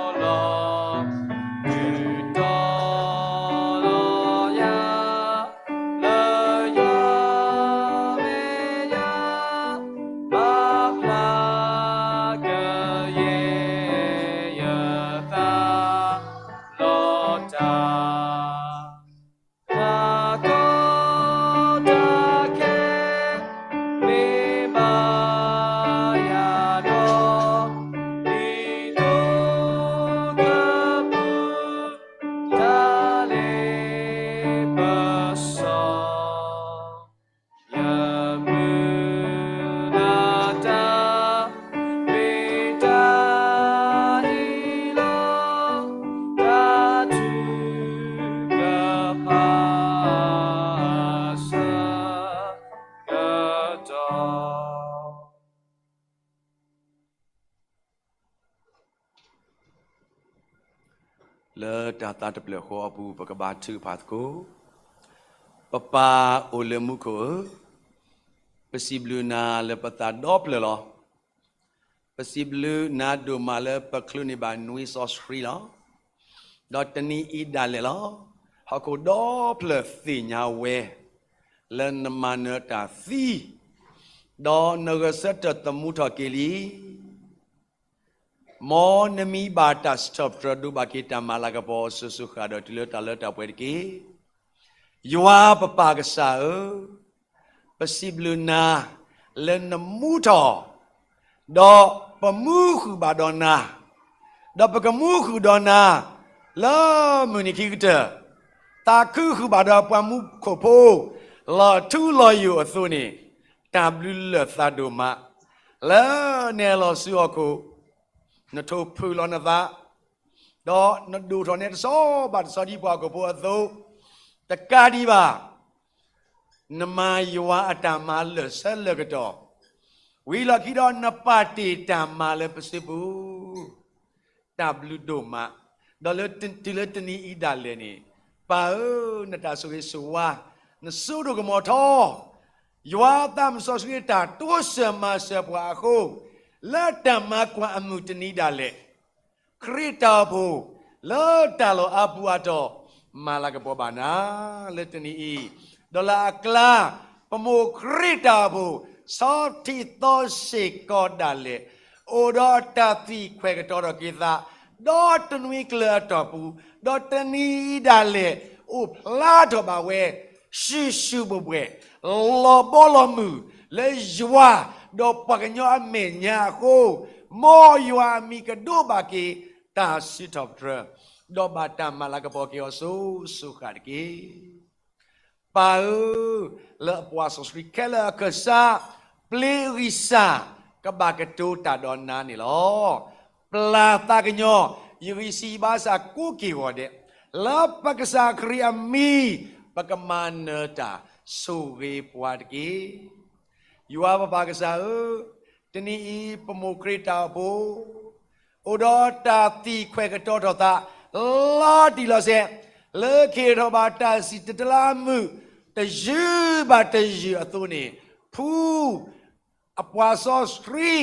လီၤ, တုၤတီလီၤယၤ လၢယွၤမ့ၢ်ယၤ ဘၣ်ဖျါကယဲၢ်ယသးလီၤတၢ်, တၢ်ကီတၢ်ခဲ မ့ၢ်ဘၣ်ယၤဒီး ဒ်သိးကပူၤ တၢ်လ့ပစီ ယမုၢ်လၢ်တၢ် မ့ၢ်တၢ်အံၤလီၤ, တၢ်ထုကဖၣ်အဆၢကတီၢ် လၢတၢ်သးတဖျၢၣ်ဃီအပူၤ ပကဘါထုကဖၣ်သကိး. ပပၢ်အိၣ်လၢမူခိၣ်ဧၢ, ပစံးဘျုးနၤလၢပသးဒီဖျၢၣ်လီၤ. ပစံးဘျုးနၤဒိၣ်မးလၢပချုးန့ၢ်ဘၣ်နွံစီဆှံလီၤ. ဒီးတနံၤအံၤဒၣ်လဲာ်လီၤ, ဟီၣ်ခိၣ်ဒီဖျၢၣ်သ့ၣ်ညါဝဲ လၢနမၤနၢၤတၢ်သံ, ဒီးနဂဲၤဆၢထၢၣ်သမူထီၣ်က့ၤလံ. မ်နမံၤဘၣ်တၢ်စံးထီၣ်ပတြၢၤဒိးဘၣ်က့ၤတၢ်မၤလၤကပီၤအစိၤစိၤဃၣ်ဒီးတုၤလၢတၢ်လၢတၢ်ပှဲၤတက့ၢ်. ယွၤပပၢ်ကစၢ်ဧၢ, ပစံးဘျုးနၤလၢနမူထီၣ်, ဒီးပမူဃုာ်ဘၣ်ဒီးနၤ, ဒီးပကမူဃုာ်ဒီးနၤ လၢမုၢ်နံၤခံကတၢၢ်, သးခုဃုာ်ဘၣ်ဒီးပှၤမူခိၣ်ဖိ လီၤထူလီၤယိာ်အသိးန့ၣ်, တၢ်ဘျုးလၢာ်သးဒိၣ်မး လၢနဟဲလီၤဆူဟီၣ်ခိၣ်, နထိၣ်ဖုၣ်လီၤနသး, ဒီးနဒိၣ်ထီၣ်နဲတဆီဘၣ်တဆီဒ်ပှၤဟီၣ်ခိၣ်ဖိအသိး, တကးဒံးဘၣ် နမၤယွၤအတၢ်မၤလၢာ်ဆၢလၢာ်ကတီၢ်, ဝံၤလီၢ်ခံဒီးနပာ်တ့ၢ်တၢ်မၤလၢပစုပူၤ, တၢ်ဘျုးဒိၣ်မး, ဒီးလၢတ တုၤလၢတနံၤအံၤဒၣ်လဲာ်န့ၣ်, ပၢ်ဧၢ, နတၢ်ဆိၣ်ဂ့ၤဆိၣ်ဝါ, နစိဒိၣ်ကမီၤထီ, ယွၤအသးမုၢ်စီဆှံတၢ်တိစၢၤမၤစၢၤပှၤအဃိ, လၢတၢ်မၤကွၢ်အမုၢ်တနံၤဒၣ်လဲာ် ခရံာ်တၢ်အိၣ်ဖှိၣ် လၢတၢ်လီၢ်အါပူၤအါတီၤ, မၤလၤကပီၤဘၣ်နၤ လၢတနံၤအံၤ, ဒီးလၢအကျါ, ပမိၢ်ခရံာ်တၢ်အိၣ်ဖှိၣ် ဆီထံးသီစ့ၢ်ကီးဒၣ်လဲာ်, အိၣ်ဒီးတၢ်သံၣ်ခွဲးကတီၤထီၣ်က့ၤသး, ဒီးတနွံကျၢၤအတီၢ်ပူၤ, ဒီးတနံၤအံၤဒၣ်လဲာ်, အိၣ်ဖျါထီၣ်ဘၣ်ဝဲ ဆူၣ်ဆူၣ်ဘှဲၣ်ဘှဲၣ်, လီၤဘီလီၤမုၢ် လၢယွၤ ဒီးပှၤကညီအမဲာ်ညါအဃိ, မ်ယွၤအမံၤကဒိးဘၣ်က့ၤ တၢ်စံးထီၣ်ပတြၢၤ, ဒီးဘၣ်တၢ်မၤလၤကပီၤက့ၤအီၤစိၤစိၤဃၣ်တက့ၢ်. ပၢ်ဧၢ, လၢအပှၤစီဆှံခဲလၢာ်အကစၢ်, ပျ့ၤဂံၢ်စၢ် ကဘၣ်ကတိၤတၢ်ဒီးနၤန့ၣ်လီၤ. ပျၢ်သးကညီၤ ယဂံၢ်ဆံးဘါစၢ်ကိးက့ၢ်ဂီၤဒဲး, လၢပကစၢ်ခရံာ်အမံၤ ပကမၤနၢၤတၢ်ဆိၣ်ဂ့ၤပှၤတက့ၢ်. ယွၤပပၢ်ကစၢ်ဧၢ, တနံၤအံၤပမိၢ်ခရံာ်တၢ်အိၣ်ဖှိၣ် အိၣ်ဒီးတၢ်သံၣ်ခွဲးကတီၤထီၣ်သး လီၤတံၢ်လီၤဆဲး, လၢကဟ့ၣ်ထီၣ်ဘၣ်တၢ်စံၣ်တဲၤတဲလၢအမုာ် တယုၢ်ဘၣ်တယုၢ်အသိးန့ၣ်, ဖု အပှၤစီဆှံ,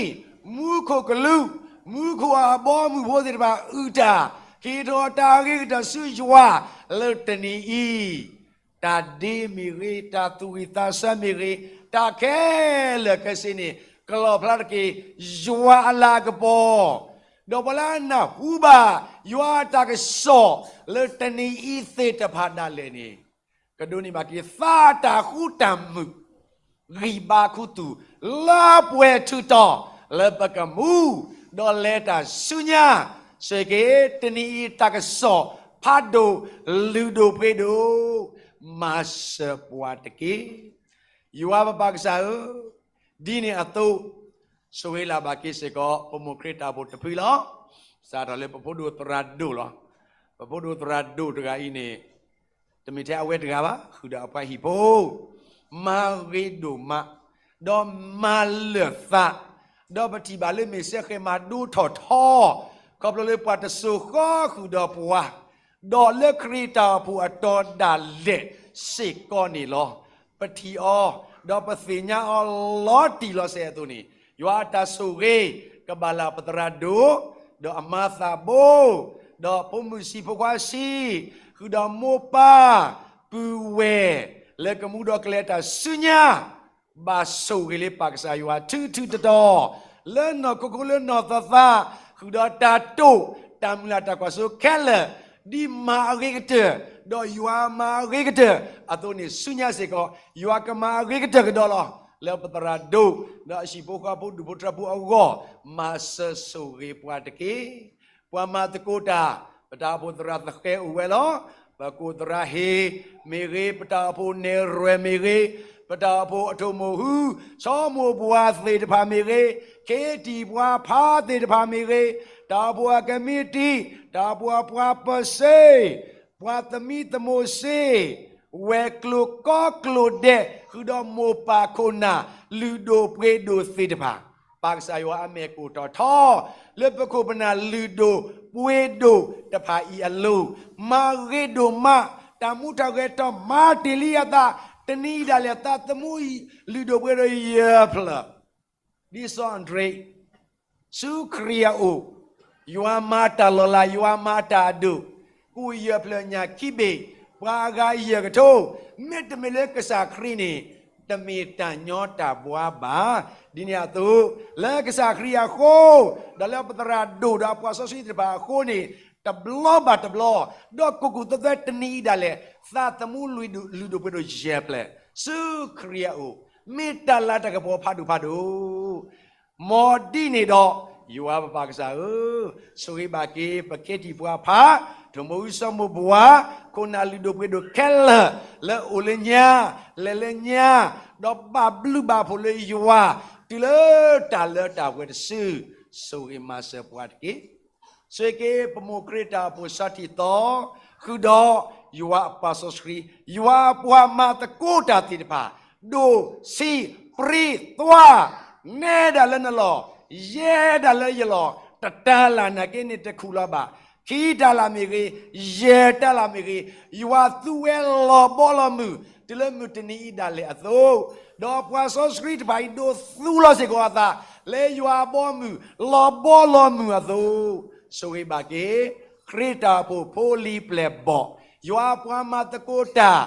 မူခိၣ်ကလူး, မူခိၣ်အဘီအမုၢ်ဖိသ့ၣ်တဖၣ်အုၣ်တၢ်, ကဟ့ၣ်ထီၣ်တၢ်ဂ့ၤကတၢၢ်ဆူယွၤလၢတနံၤအံၤ, တၢ်ဒ့မ့ၢ်ဂ့ၤ, တၢ်သူၣ်ဝံၣ်သးဆၢမ့ၢ်ဂ့ၤ, တၢ်ခဲလၢာ်ခဲဆ့န့ၣ် ကလီၣ်ဖျါတက့ၢ် ယွၤအလၤကပီၤ, ဒီးပှၤလၢအနၢ်ဟူဘၣ် ယွၤအတၢ်ကစီၣ်လၢတနံၤအံၤသ့ၣ်တဖၣ်ဒၣ်လဲာ်န့ၣ်, ကဒိးန့ၢ်ဘၣ်က့ၤသးတၢ်ဃူတၢ်မုာ်, ဂံၢ်ဘါခူသူၣ် လၢပှဲၤထုးထီၣ် လၢပကမူ ဒီးလဲၤတၢ်ဆူညါ, ဆိၣ်ဂ့ၤက့ၤ တနံၤအံၤတၢ်ကစီၣ် ဖးဒိၣ်လုၢ်ဒိၣ်ပှ့ၤဒိၣ် မၤစၢၤပှၤတက့ၢ်. ယွၤပပၢ်ကစၢ်ဧၢ, ဒ်န့ၣ်အသိး ဆိၣ်ဂ့ၤလၢ်ဘၣ်က့ၤစ့ၢ်ကီး ပမိၢ်ခရံာ်တၢ်အိၣ်ဖှိၣ်တဖုလီၤ. စးထီၣ်လၢပဖိဒိၣ်သရၣ်ဒိၣ်လီၤ. ပဖိဒိၣ်သရၣ်ဒိၣ်တဂၤအံၤန့ၣ် တမ့ၢ်ထဲအဝဲတဂၤဘၣ်, ဃုာ်ဒီးအပှၤဟံၣ်ဖိ မၤဂ့ၤဒိၣ်မး, ဒီးမၤလၢာ်သး, ဒီးပထံၣ်ဘၣ်လၢမ့ၢ်စ့ၢ်ကီးမၤဒိၣ်ထီၣ်ထီ, ခီဖျိလၢပှၤတစိၤဃီဃုာ်ဒီးပှၤ, ဒီးလၢခရံာ်တၢ်အိၣ်ဖှိၣ်အတီၤဒၣ်လဲာ်စ့ၢ်ကီးန့ၣ်လီၤ. ပထံၣ်အီၤ, ဒီးပသ့ၣ်ညါအီၤလီၤတံၢ်လီၤဆဲးအသိးန့ၣ်, ယွၤအတၢ်ဆိၣ်ဂ့ၤ ကဘၣ်လၢပသရၣ်ဒိၣ်, ဒီးအမါသးဘိ, ဒီးဖိမုၣ်ဆံးဖိခွါဆံး, ဃုာ်ဒီးမိၢ်ပၢ်, ပုၢ်ဝဲၢ်, လၢကမူဒီးကလဲၤတၢ်ဆူညါ ဘၣ်ဆိၣ်ဂ့ၤလၢပၢ်ကစၢ်ယွၤထုထုတတီၤ, လၢနီၢ်ခိခိၣ်လၢနီၢ်သးသး, ဃုာ်ဒီးတၢ်တိာ်, တၢ်မုၢ်လၢ်တၢ်ကွၢ်စိခဲလၢာ်, ဒ်မၤအဂ့ၤကတၢၢ်, ဒီးယွၤမၤအဂ့ၤကတၢၢ်အသိးန့ၣ် ဆူညါစ့ၢ်ကီး ယွၤကမၤအဂ့ၤကတၢၢ်ကဒီးလီၤ. လၢပသရၣ်ဒိၣ်, ဒီးအဟံၣ်ဖိဃီဖိဒူၣ်ဖိထၢဖိအဂီၢ်, မၤစၢၤဆိၣ်ဂ့ၤပှၤတက့ၢ်. ပှၤမၤသကိးတၢ်, ပတၢ်အိၣ်ဖှိၣ်သရၣ်သဃဲအိၣ်ဝဲလီၤ. ပကိးသရၣ်ဟ့ၣ်မ့ၢ်ဂ့ၤ, ပတၢ်အိၣ်ဖှိၣ်နဲၣ်ရွဲၣ်မ့ၢ်ဂ့ၤ, ပတၢ်အိၣ်ဖှိၣ်အထိၣ်မိၢ်ဟူ, ဆီမိၢ်ပှၢ်သ့ၣ်တဖၣ်မ့ၢ်ဂ့ၤ, ခ့တံၢ်ပှၤဖးသ့ၣ်တဖၣ်မ့ၢ်ဂ့ၤ, တၢ်အိၣ်ဖှိၣ်အကမံးတံာ်, တၢ်အိၣ်ဖှိၣ်အပှၤပၢၤစ့, ပှၤသမံသမိးစ့, ဝဲၤကျိၤကီကျိၤဒဲး ဃုာ်ဒီးမိၢ်ပၢ်ခိၣ်နၢ်လုၢ်ဒိၣ်ပှ့ၤဒိၣ်သ့ၣ်တဖၣ်, ပၢ်ကစၢ်ယွၤအမဲာ်ကအိၣ်ထီၣ်ထီ, လၢပခိၣ်ပနၢ်လုၢ်ဒိၣ်ပှ့ၤဒိၣ်တဖၣ်အံၤအလိၤ, မၤဂ့ၤဒိၣ်မး, တၢ်မူထီၣ်ဂဲၤထီၣ်မၤတ့ၢ်လံအသး, တနံၤအံၤဒၣ်လဲာ်သးသမူအံၤလုၢ်ဒိၣ်ပှ့ၤဒိၣ်ယဲၢ်ဖျၢၣ် ဒ်စီၤအၤဒရ့း ဆူခရံာ်အအိၣ်, ယွၤမၤတၢ်လီၤလး ယွၤမၤတၢ်အဒိၣ်, ကိၣ်ယဲၢ်ဖျၢၣ်ညၣ်ခံဘ့ၣ်, ပှၤအဂၤယဲၢ်ကထိ, မ့တမ့ၢ်လၢကစၢ်ခရံာ်န့ၣ်, တမ့ၢ်တၢ်ညီတၢ်ဘှါဘၣ်. ဒ်န့ၣ်အသိး, လၢကစၢ်ခရံာ်အဃိ, ဒီးလၢပသရၣ်ဒိၣ်ဒီးအပှၤစီဆှံသ့ၣ်တဖၣ်အဃိန့ၣ်, တဘျီဘၣ်တဘျီ, ဒီးကိၢ်ကိၢ်သဲးသဲးတနံၤအံၤဒၣ်လဲာ်, သးသမူလုၢ်ဒိၣ်ပှ့ၤဒိၣ်ယဲၢ်ဖျၢၣ်, ဆူခရံာ်အအိၣ်, မ့ၢ်တၢ်လၤတၢ်ကပီၤဖးဒိၣ်ဖးဒိၣ် မ်ဒ်န့ၣ်ဒီး, ယွၤပပၢ်ကစၢ်ဧၢ, ဆိၣ်ဂ့ၤဘၣ်က့ၤ ပခ့တံၢ်ပှၤဖး, ထိၣ်မိၢ်ဟူ ဆီမိၢ်ပှၢ်, ခိၣ်နၢ်လုၢ်ဒိၣ်ပှ့ၤဒိၣ်ခဲလၢာ်, လၢအိၣ်လၢညါ, လဲၤလၢညါ, ဒီးဘၣ်ဘျုးဘၣ်ဖှိၣ်လၢယွၤ, တုၤလၢတၢ်လၢတၢ်ပှဲၤတစု, ဆိၣ်ဂ့ၤမၤစၢၤပှၤတက့ၢ်. ဆိၣ်ဂ့ၤက့ၤ ပမိၢ်ခရံာ်တၢ်အိၣ်ဖှိၣ်ဆီထံသီ, ဃုာ်ဒီးယွၤအပှၤစီဆှံ, ယွၤအပှၤမၤသကိးတၢ်သ့ၣ်တဖၣ်, ဒိၣ်ဆံးပြံသွါ, နဲဒၣ်လၢနလီၢ်, ယဲဒၣ်လၢယလီၢ်, တတၤလၣ်နာ်က့န့ၣ်တခူၣ်လီၤဘၣ်, ခံတၤလၣ်မ့ၢ်ဂ့ၤ, ယဲၢ်တၤလၣ်မ့ၢ်ဂ့ၤ, ယွၤသူဝဲလီၤဘီလီၤမုၢ်, တုၤလၢမုၢ်တနံၤအံၤဒၣ်လဲာ်အသိး, ဒီးပှၤစီဆှံတဖၣ်အံၤဒိးသူလီၤစ့ၢ်ကီးအသး, လၢယွၤအဘီအမုၢ်, လီၤဘီလီၤမုၢ်အသိး, ဆိၣ်ဂ့ၤဘၣ်က့ၤ, ခရံာ်တၢ်အိၣ်ဖှိၣ်ဖိလံၤပျဲၢ်ဘီၣ်, ယွၤအပှၤမၤသကိးတၢ်,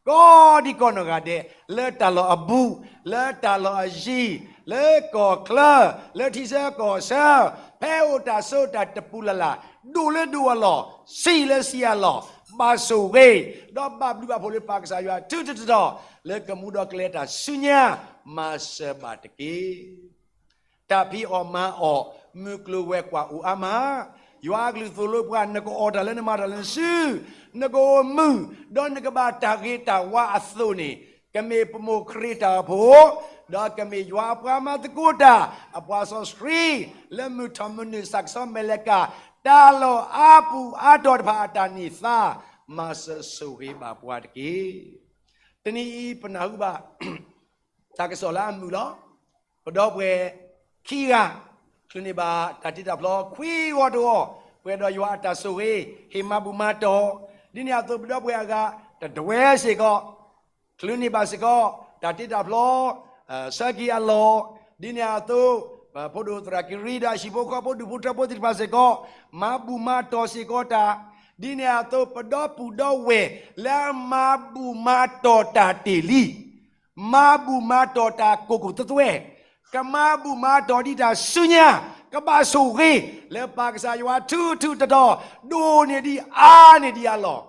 ကိးဒံကိးနီၢ်ဂၤဒဲး, လၢတၢ်လီၢ်အဘူး, လၢတၢ်လီၢ်အယံၤ, လၢကီၢ်ချၢ, လၢထံဆၢကီၢ်ဆၢ, ဖဲအိၣ်တၢ်ဆိးတၢ်တပူၤလၢ်လၢ်, ဒိၣ်လၢဒိၣ်အလီၢ်, ဆံးလၢဆံးအလီၢ်, ဘၣ်ဆိၣ်ဂ့ၤ, ဒီးဘၣ်ဘျုးဘၣ်ဖှိၣ်လၢပၢ်ကစၢ်ယွၤထုထုတတီၤ, လၢကမူဒီးကလဲၤတၢ်ဆူညါ, မၤစၢၤဘၣ်တက့ၢ်. တၢ်ဖံးအီၣ်မၤအီၣ်, မုၢ်ကျိၤဝဲၤကွာ်အိၣ်အါမး, ယွၤအကလုၢ်သိၣ်လိပှၤ, နကအီၣ်တၢ်လၢနမၤတၢ်လၢနစု, နကအိၣ်မုာ်, ဒီးနကဘၣ်တၢ်ဂ့ၤတၢ်ဝါအသိးန့ၣ်, ကမ့ၢ်ပမိၢ်ခရံာ်တၢ်အိၣ်ဖှိၣ်, ဒီးကမ့ၢ်ယွၤအပှၤမၤသကိးတၢ်, အပှၤစီဆှံ, လၢမုၢ်ထီၣ်မုၢ်နုာ်စးကစီမဲလကၤ, တၢ်လီၢ်အါပူၤအါတီၤတဖၣ်အတၢ်န့ၢ်သါ, မၤစၢၤဆိၣ်ဂ့ၤဘၣ်ပှၤတက့ၢ်. တနံၤအံၤပနၢ်ဟူဘၣ် တၢ်ကစီၣ်လၢအမုာ်လီၤ. ပဒီပုၢ်ဝဲၢ်ခံဂၤ ချုးန့ၢ်ဘၣ်တၢ်တ့တၢ်ဖျီခွံဂီၤတဂီၤ, ပှဲၤဒီးယွၤအတၢ်ဆိၣ်ဂ့ၤ ဟ့ၣ်မၤဘူၣ်မၤတီၢ်, ဒ်န့ၣ်အသိးပဒီပုၢ်ဝဲၢ်အဂၤ တဒွဲစ့ၢ်ကီး ချုးန့ၢ်ဘၣ်စ့ၢ်ကီး တၢ်တ့တၢ်ဖျီ, ဆၢက့ၤအလီၢ်, ဒ်န့ၣ်အသိး ပဖိဒိၣ်သရၣ်ကရံဒီးအဟံၣ်ဖိဃီဖိဒူၣ်ဖိထၢဖိသ့ၣ်တဖၣ်စ့ၢ်ကီး မၤဘူၣ်မၤတီၢ်စ့ၢ်ကီးတၢ်, ဒ်န့ၣ်အသိးပဒီပုၢ်ဒီဝဲၢ်လၢအမၤဘူၣ်မၤတီၢ်တၢ်တ့ၢ်လံ မၤဘူၣ်မၤတီၢ်တၢ်ကိၢ်ကိၢ်သွဲသွဲ, ကမၤဘူၣ်မၤတီၢ်ဒံးတၢ်ဆူညါ, ကဘၣ်ဆိၣ်ဂ့ၤလၢပၢ်ကစၢ်ယွၤထုထုတတီၤ, ဒိၣ်န့ၢ်ဒံးအါန့ၢ်ဒံးအလီၢ်.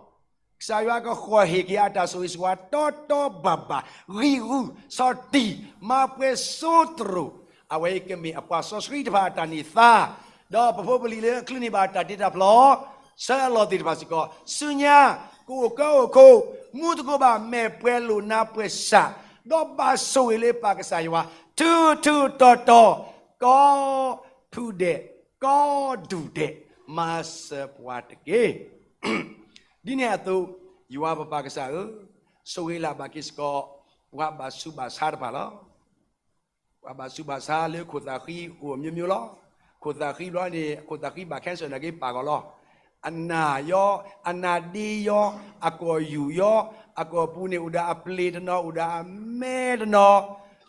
ကစၢ်ယွၤကဃီၣ်ဟ့ၣ်က့ၤအတၢ်ဆိၣ်ဂ့ၤဆိၣ်ဝါတီတီဘၣ်ဘၣ်, ဂံၢ်ဂူာ်, ဆီၣ်တံၢ်, မၤပှဲၤစိတရိၤ, အဝဲအံၤကမ့ၢ်အပှၤစီဆှံတဖၣ်အတၢ်န့ၢ်သါ, ဒီးပဖိပလံၤလၢအချုးန့ၢ်ဘၣ်တၢ်တ့တၢ်ဖျီ ဆၢအလီၢ်သ့ၣ်တဖၣ်စ့ၢ်ကီး, ဆူညါ, ကအိၣ်ကၢအိၣ်ခိး, မူသကိးဘၣ်မဲာ်ပှဲၤလိာ်နါပှဲၤစၢ်, ဒီးဘၣ်ဆိၣ်ဂ့ၤလၢပၢ်ကစၢ်ယွၤ, ထူထူတီတီ, ကီဖုဒဲး, ကီဒူၣ်ဒဲး, မၤစၢၤပှၤတက့ၢ်. ဒ်န့ၣ်အသိး, ယွၤပပၢ်ကစၢ်ဧၢ, ဆိၣ်ဂ့ၤလၢ်ဘၣ်က့ၤစ့ၢ်ကီး, ပှၤဘၣ်ဆူးဘၣ်ဆါတဖၣ်လီၤ. ပှၤဘၣ်ဆူးဘၣ်ဆါလၢခိၣ်သၣ်ဃံအိၣ်အမျိုးမျိုးလီၤ. ခိၣ်သၣ်ဃံဘျီန့ၣ် ခိၣ်သၣ်ဃံဘၣ် cancer နာ်က့ပာ်ဂီၤလီၤ. အနၢ်ယီ, အနၢ်ဒ့ယီ, အကိာ်ယူာ်ယီ, အကိာ်ပူၤန့ၣ်အိၣ်ဒီးအပျ့ၤတနီၤ, အိၣ်ဒီးအမဲတနီၤ,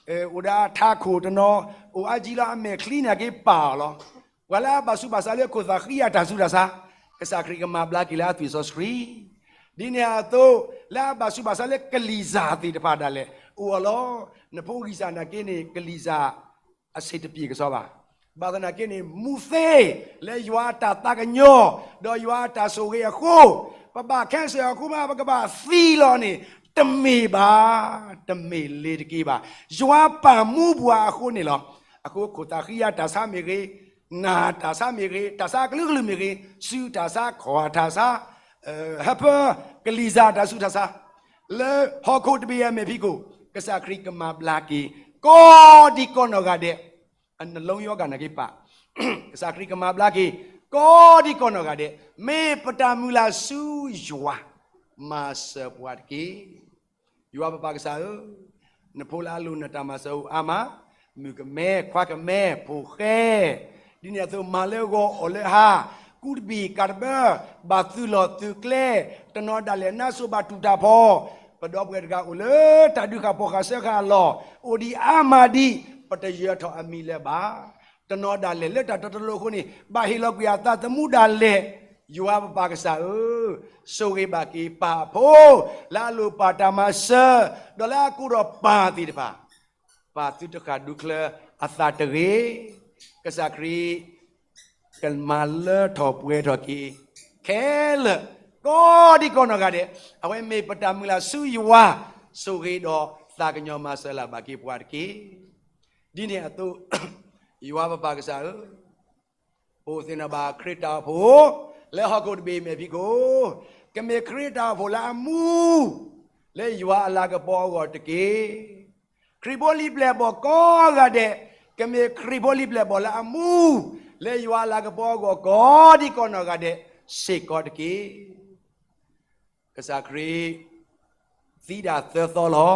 အိၣ်ဒီးအထးခိၣ်တနီၤ, အိၣ်အါကံလီၤ အမဲာ်ချံနာ်က့ပာ်အီၤလီၤ. ပှၤလၢအဘၣ်ဆူးဘၣ်ဆါလၢခိၣ်သၣ်ဃံအတၢ်ဆူးတၢ်ဆါ, ကစၢ်ခရံာ်ကမၤဘျါက့ၤလၢအသွံၣ်စီဆှံ ဒ်န့ၣ်အသိး, လၢအဘၣ်ဆူးဘၣ်ဆါလၢကလံၤစၢ်သ့ၣ်တဖၣ်ဒၣ်လဲာ်, အိၣ်အီၤလီၤ. နဖိဂံၢ်စၢ်နာ်က့န့ၣ် ကလံၤစၢ်အဆံးတပျံၤကစီဘၣ်. ဘၣ်သနာ်က့န့ၣ် မူသ့လၢယွၤအတၢ်သးကညီၤ, ဒီးယွၤအတၢ်ဆိၣ်ဂ့ၤအဃိ, ပဘၣ် cancer အဃိမး ပကဘၣ်သံလီၤန့ၣ်, တမ့ၢ်ဘၣ်, တမ့ၢ်လ့ၤတက့ၢ်ဘၣ်. ယွၤပာ်မူပှၤအဃိန့ၣ်လီၤ. အဃိခိၣ်သၣ်ဃံအတၢ်ဆါမ့ၢ်ဂ့ၤ, နၢ်တၢ်ဆါမ့ၢ်ဂ့ၤ, တၢ်ဆါအကလုာ်ကလုာ်မ့ၢ်ဂ့ၤ, စုတၢ်ဆါ, ခွါတၢ်ဆါ, ဟၢဖၢ, ကလံၤစၢ်တၢ်ဆူးတၢ်ဆါ, လၢဟီၣ်ခိၣ်တဘ့ၣ်အမဲာ်ဖံးခိၣ်, ကစၢ်ခရံာ်ကမၤဘျါက့ၤ, ကိးဒံကိးနီၢ်ဂၤဒဲး, အနလီယီဂၤနာ်က့ပာ်, ကစၢ်ခရံာ်ကမၤဘျါက့ၤ, ကိးဒံကိးနီၢ်ဂၤဒဲး, မ့ၢ်ပတၢ်မုၢ်လၢ်ဆူယွၤ, မၤစၢၤပှၤတက့ၢ်. ယွၤပပၢ်ကစၢ်ဧၢ, နဖိလၢအလိၣ်နတၢ်မၤစၢၤအိၣ်အါမး, မုၣ်ကမဲ, ခွါကမဲ, ဖိၣ်ဃဲ, ဒ်န့ၣ်အသိးမၤလၢဂီၤအီၣ်လၢဟါ, ကူတဘ့ၣ်ကးတဘၢ, ဘၣ်သုးလီၢ်သုးကျဲ, တနီၤဒၣ်လဲာ်နါစိၤဘၣ်တူၢ်တၢ်ဖီ, ပဒီပုၢ်ဝဲၢ်တဂၤအိၣ်လၢတၢ်ဒုးဃာ်ဖီၣ်ဃာ်စၢဃာ်အလီၢ်, အိၣ်ဒံးအါမးဒံး, ပတယၢၤထီၣ်အမံၤလၢၤဘၣ်. တနီၤဒၣ်လဲာ်လၢတၢ်တတီတလိၤအဃိန့ၣ် ဘၣ်ဟ့ၣ်လီၤကွံာ်အသးသမူဒၣ်လဲာ်, ယွၤပပၢ်ကစၢ်ဧၢ, ဆိၣ်ဂ့ၤဘၣ်က့ၤပၢ်အဖိ, လၢအလိၣ်ပၢ်တၢ်မၤစၢၤ, ဒီးလၢအကိးထီၣ်ပၢ်သ့ၣ်တဖၣ်, ပၢ်သုတဃၣ်ဒူချၢအသးတဂ့ၤ, ကစၢ်ခရံာ် ကမၤလၢထီၣ်ပှဲၤထီၣ်က့ၤ, ခဲလၢာ်, ကိးဒံကိးနီၢ်ဂၤဒဲး, အဝဲမ့ၢ်ပတၢ်မုၢ်လၢ်ဆူယွၤ, ဆိၣ်ဂ့ၤဒီးသးကညီၤမၤစၢၤလၢ်ဘၣ်က့ၤပှၤတက့ၢ်. ဒ်န့ၣ်အသိး, ယွၤပပၢ်ကစၢ်ဧၢ, ပအိၣ်သ့ၣ်နီၣ်ဘၣ်ခရံာ်တၢ်အိၣ်ဖှိၣ်, လၢဟီၣ်ခိၣ်တဘ့ၣ်အမဲာ်ဖံးခိၣ်, ကမ့ၢ်ခရံာ်တၢ်အိၣ်ဖှိၣ်လၢအမူ, လၢယွၤအလၤကပီၤအဂီၢ်တက့ၢ်. ခရံာ်ဖိလံၤပျဲၢ်ဘီၣ်ကိးဂၤဒဲး, ကမ့ၢ်ခရံာ်ဖိလံၤပျဲၢ်ဘီၣ်လၢအမူ, လၢယွၤအလၤကပီၤအဂီၢ်ကိးဒံကိးနီၢ်ဂၤဒဲး, စ့ၢ်ကီးတက့ၢ်. ကစၢ်ခရံာ် သံဒၣ်သၢသီလီၤ,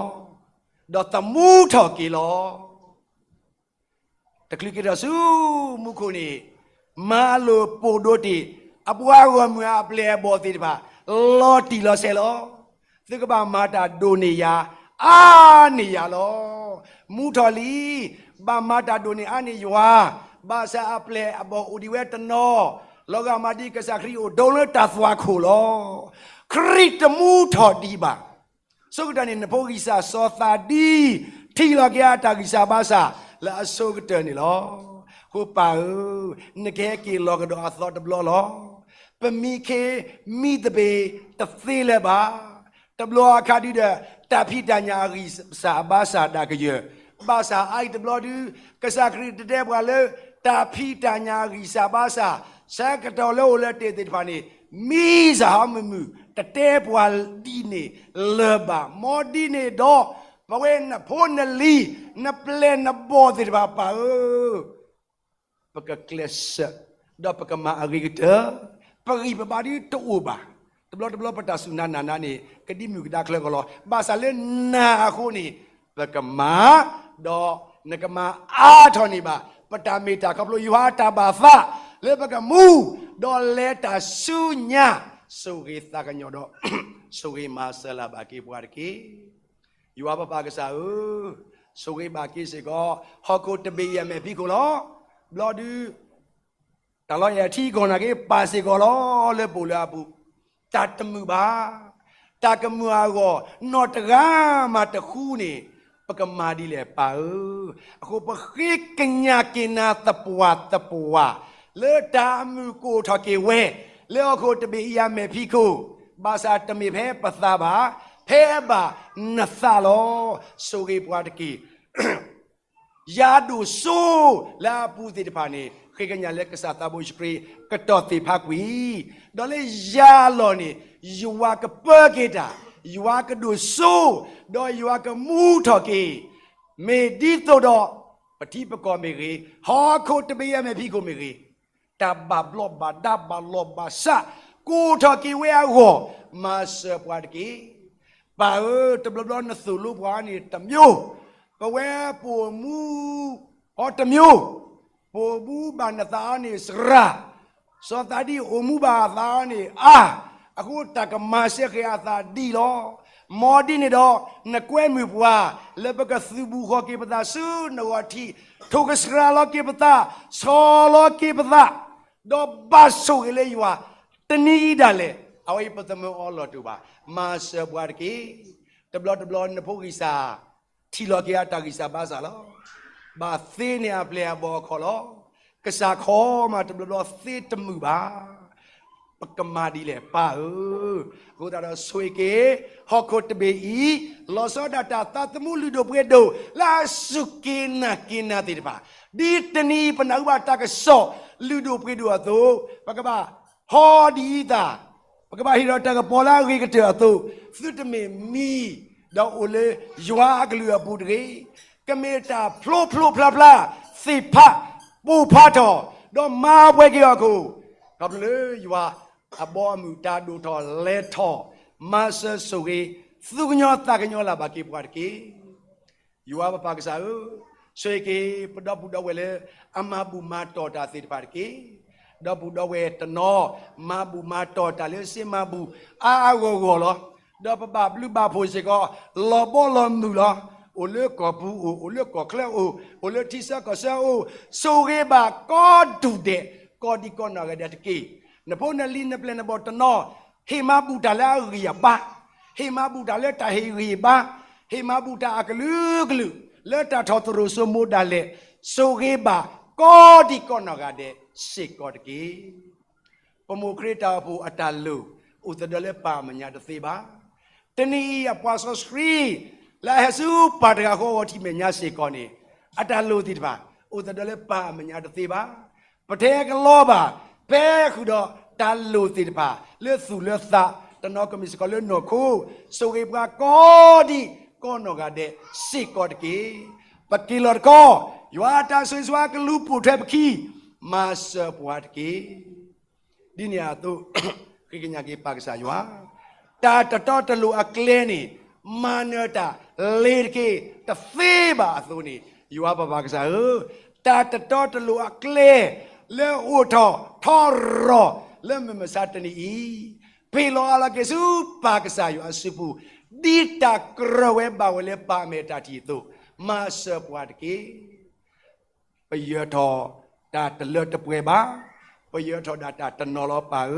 ဒီးသမူထီၣ်က့ၤလီၤ. တချုးက့ၤထီၣ်ဆူမူခိၣ်န့ၣ်, မၤလိာ်ပိာ်ဒိတ့ၢ်, အပှၤဂီၢ်မုၢ်အပျဲၢ်အဘီၣ်သ့ၣ်တဖၣ်, လီၤတံၢ်လီၤဆဲးလီၤ. သုကဘၣ်မၤတၢ်ဒိၣ်န့ၢ်ယၤ, အါန့ၢ်ယၤလီၤ. မူထီၣ်လံ, ဘၣ်မၤတၢ်ဒိၣ်န့ၢ်အါန့ၢ်ယွၤ, ဘၣ်ဆၣ်အပျဲၢ်အဘီၣ်အိၣ်ဒံးဝဲတနီၤ, လီၤဂာ်မးဒ်ကစၢ်ခရံာ်အိၣ်ဒိလၢတၢ်သွၣ်ခိၣ်လီၤ. ခရံာ်တမူထီၣ်ဒံးဘၣ်. ဆိကတၢၢ်န့ၣ် နဖိဂံၢ်စၢ်စီၤသးဒံ, ထံၣ်လီၤက့ၤအတၢ်ဂံၢ်စၢ်ဘါစၢ်လၢအဆိကတၢၢ်န့ၣ်လီၤ. အဃိပၢ်ဧၢ, နကဟဲက့ၤလီၤကဒီးအသီတဘျီလီၤ. ပမံခ့မံသပ့ၤတသ့လၢၤဘၣ်. တဘျီအခါဒုဒီး တၢ်ဖံးတၢ်ညၣ်အဂံၢ်စၢ်အဘါစၢ်ဒၣ်ကယၢၢ်, ဘၣ်ဆၣ်အအံၤတဘျီဒု, ကစၢ်ခရံာ်တတဲပှၤလၢ တၢ်ဖံးတၢ်ညၣ်အဂံၢ်စၢ်ဘါစၢ်, ဆၢကတီၢ်လၢအိၣ်လၢတ့ၢ်သ့ၣ်တဖၣ်န့ၣ်, မံစၢ်ဟီမုၢ်မုၢ်, တတဲပှၤဒ်န့ၣ်လၢၤဘၣ်. မ်ဒ်န့ၣ်ဒီး, ပဝဲနဖိနလံၤ, နပျဲၢ်နဘီၣ်သ့ၣ်တဖၣ်ပၢ်ဧၢ, ပကကျဲးစၢး, ဒီးပကမၤအဂ့ၤကတၢၢ်, ပဂံၢ်ပဘါဒုတအိၣ်ဘၣ်. တဘျီတဘျီပတၢ်စူၢ်နၤနာ်နၤန့ၣ် ကဒံမုၢ်ကဒါချၢကီးလီၤ. ဘၣ်ဆၣ်လၢနၤအဃိန့ၣ်, ပကမၤ, ဒီးနကမၤအါထီၣ်န့ၢ်ဘၣ် ပတၢ်မ့ၢ်တၢ်ခီဖျိယွၤအတၢ်ဘၣ်သးလၢပကမူ, ဒီးလဲၤတၢ်ဆူညါ, ဆိၣ်ဂ့ၤသးကညီၤဒီး ဆိၣ်ဂ့ၤမၤစၢၤလၢ်ဘၣ်က့ၤပှၤတက့ၢ်. ယွၤပပၢ်ကစၢ်ဧၢ, ဆိၣ်ဂ့ၤဘၣ်က့ၤစ့ၢ်ကီး ဟီၣ်ခိၣ်တဘ့ၣ်အံၤအမဲာ်ဖံးခိၣ်လီၤ. ဘျီဒု တၢ်လီၢ်အံၤအထံအကီၢ်နာ်က့ ပာ်စ့ၢ်ကီးလီၤလၢပအိၣ်လၢအပူၤ, တၢ်တမုာ်ဘၣ်. တၢ်ကမုာ်အဂီၢ် နီၢ်တဂၤမးတဃူန့ၣ်, ပကမၤဒ်လဲၣ်ပၢ်ဧၢ. အဃိပဃ့ကညးက့ၤနၤသပှၢ်သပှၢ်, လၢတၢ်အမုာ်ကအိၣ်ထီၣ်က့ၤဝဲ, လၢဟီၣ်ခိၣ်တဘ့ၣ်အံၤအမဲာ်ဖံးခိၣ် ဘၣ်ဆၣ်တမ့ၢ်ဖဲပသးဘၣ်, ဖဲဘၣ်နသးလီၤ. ဆိၣ်ဂ့ၤပှၤတက့ၢ်. ယၤဒိၣ်စိလၢအပူၤသ့ၣ်တဖၣ်န့ၣ် ဃ့ကညးလၢကစၢ်သးဘိယ့ၣ်ၡူးခရံာ်ကတီၢ်သ့ၣ်ဖးကွံာ်, ဒီးလၢယၤအလီၢ်န့ၣ် ယွၤကပၢက့ၤတၢ်, ယွၤကဒိၣ်စိ, ဒီးယွၤကမူထီၣ်က့ၤ, မ့ၢ်ဒ်သိးဒီး ပထံပကီၢ်မ့ၢ်ဂ့ၤ, ဟီၣ်ခိၣ်တဘ့ၣ်အမဲာ်ဖံးခိၣ်မ့ၢ်ဂ့ၤ, တၢ်ဘၣ်ဘျီးဘၣ်ဒါဘၣ်လီၢ်ဘၣ်စး ကိးထီၣ်က့ၤဝဲအဂီၢ်, မၤစၢၤပှၤတက့ၢ်. ပၢ်ဧၢ, တဘျီဘျီနသိၣ်လိပှၤန့ၣ်တမျိုး, ပဝဲပိာ်မူအီၤတမျိုး, ပိာ်မူဘၣ်နသးအီၤန့ၣ်စှၤ, စီၤသးဒံအိၣ်မူဘၣ်အသးအီၤန့ၣ်အါ, အဃိတၢ်ကမၤစၢၤဃဲၤအသးဒ်လီၤ. မ်ဒ်န့ၣ်ဒီး နကွဲမုာ်ပှၤ လၢပကသုးဘူးဃီၤက့ၤပသးဆူနဂီၢ်ထံး, ထိၣ်ကစှၤလီၤက့ၤပသး, ဆီၣ်လီၤက့ၤပသး, ဒီးဘၣ်ဆိၣ်ဂ့ၤလၢယွၤ, တနံၤအံၤဒၣ်လဲာ် အဝဲအံၤပသမၢအီၤလီၢ်တအိၣ်ဘၣ်, မၤစၢၤပှၤတက့ၢ်. တဘျီတဘျီနဖိဂံၢ်စၢ် ထံၣ်လီၤက့ၤအတၢ်ဂံၢ်စၢ်ဘါစၢ်လီၤ. ဘၣ်သ့န့ၢ်အပျဲၢ်အဘီၣ်အခီၣ်လီၤ. ကစၢ်ခီမးတဘျီဘျီသ့တမုာ်ဘၣ်. ပကမၤဒ်လဲၣ်ပၢ်ဧၢ. အဃိသတးဒီးဆိၣ်ဂ့ၤက့ၤ ဟီၣ်ခိၣ်တဘ့ၣ်အံၤ, လီၤဆီဒၣ်တၢ်သးသမူလုၢ်ဒိၣ်ပှ့ၤဒိၣ် လၢအစူၢ်က့ၤနာ်က့ၤနၤသ့ၣ်တဖၣ်, ဒ်တနံၤအံၤပနၢ်ဟူဘၣ်တၢ်ကစီၣ်လုၢ်ဒိၣ်ပှ့ၤဒိၣ်အသိး, ပကဘၣ်ဟီဒ်အံၤသး, ပကဘၣ်ဟ့ၣ်ဒီးတၢ်ကပီၤလၢအဂ့ၤကတၢၢ်အသိး, သုတမ့ၢ်မံၤ ဒီးအိၣ်လၢယွၤအကလုၢ်အပူၤတဂ့ၤ, ကမ့ၢ်တၢ်ဖျိဖျိဖျါဖျါ သ့ၣ်ဖးပိၢ်ဖးထီၣ်, ဒီးမၤပှဲၤက့ၤအီၤအခိၣ်, ခီဖျိလၢယွၤအဘီအမုၢ်တၢ်ဒိၣ်ထီၣ်လဲၤထီၣ်, မၤစၢၤဆိၣ်ဂ့ၤ သူကညီသးကညီၤလၢ်ဘၣ်က့ၤပှၤတက့ၢ်. ယွၤပပၢ်ကစၢ်ဧၢ, ဆိၣ်ဂ့ၤက့ၤပဒီပုၢ်ဒီဝဲၢ်လၢအမၤဘူၣ်မၤတီၢ်တၢ်သ့ၣ်တဖၣ်တက့ၢ်. ဒီပုၢ်ဒီဝဲၢ်တနီၤ မၤဘူၣ်မၤတီၢ်တၢ်လၢစ့မၤဘူၣ်အါအါဂီၢ်ဂီၢ်လီၤ. ဒီးပဘၣ်ဘျုးဘၣ်ဖှိၣ်စ့ၢ်ကီး လီၤဘီလီၤမုၢ်လီၤ. အိၣ်လၢကီၢ်ပူၤအိၣ်, အိၣ်လၢကီၢ်ချၢအိၣ်, အိၣ်လၢထံဆၢကီၢ်ဆၢအိၣ်, ဆိၣ်ဂ့ၤဘၣ်ကိးဒူၣ်ဒဲး ကိးဒံကိးနီၢ်ဂၤဒဲးတက့ၢ်. နဖိနလံၤနပျဲၢ်နဘီၣ်တနီၤ ဟ့ၣ်မၤဘူၣ်တၢ်လၢအဂံၢ်အဘါ, ဟ့ၣ်မၤဘူၣ်တၢ်လၢတၢ်ဟ့ၣ်ဂံၢ်ဘါ, ဟ့ၣ်မၤဘူၣ်တၢ်အကလုာ်ကလုာ် လၢတၢ်ထီၣ်သရိာ်စိမိၤဒၣ်လဲာ်, ဆိၣ်ဂ့ၤဘၣ်ကိးဒံကိးနီၢ်ဂၤဒဲးစ့ၢ်ကီးတက့ၢ်. ပမိၢ်ခရံာ်တၢ်အိၣ်ဖှိၣ်အတၢ်လိၣ် အိၣ်သဒၢလၢပၢ်အမဲာ်ညါတသ့ဘၣ်. တနံၤအံၤအပှၤစီဆှံ လၢအဟဲဆူပၢ်တဂၤဃီအဂီၢ်ထံးမဲာ်ညါစ့ၢ်ကီးန့ၣ်, အတၢ်လိၣ်သ့ၣ်တဖၣ် အိၣ်သဒၢလၢပၢ်အမဲာ်ညါတသ့ဘၣ်. ပထဲကလီဘၣ် ဖဲဃုာ်ဒီးတၢ်လိၣ်သ့ၣ်တဖၣ် လၢသူၣ်လၢသး တနီၤကမ့ၢ်စ့ၢ်ကီးလၢနီၢ်ခိ, ဆိၣ်ဂ့ၤပှၤကိးဒံကိးနီၢ်ဂၤဒဲးစ့ၢ်ကီးတက့ၢ်. ပက့ၤလီၤတကီၢ်, ယွၤအတၢ်ဆိၣ်ဂ့ၤဆိၣ်ဝါကလူၤပိာ်ထွဲပခံ, မၤစၢၤပှၤတက့ၢ်. ဒ်န့ၣ်အသိး, ဃ့ကညးက့ၤပၢ်ကစၢ်ယွၤ, တၢ်တတီတလိၤအကျဲန့ၣ် မၤနၢၤတၢ်လ့ၤတက့ၢ်. တသ့ဘၣ်အသိးန့ၣ်, ယွၤပပၢ်ကစၢ်ဧၢ, တၢ်တတီတလိၤအကျဲ လၢအိၣ်ထီၣ်ထီရီၤလၢမုၢ်မဆါတနံၤအံၤ, ပ့ၤလီၤအါလီၤက့ၤဆူပၢ်ကစၢ်ယွၤအစုပူၤ, ဒ်တၢ်ကြၢးဝဲဘၣ်ဝဲလၢပၢ်အမဲာ်တၢ်ထံၣ်အသိး, မၤစၢၤပှၤတက့ၢ်. ပယၢၤထီၣ်တၢ်တလၢတပှဲၤဘၣ်, ပယၢၤထီၣ်ဒၣ်တၢ်တနီၤလီၤပၢ်ဧၢ,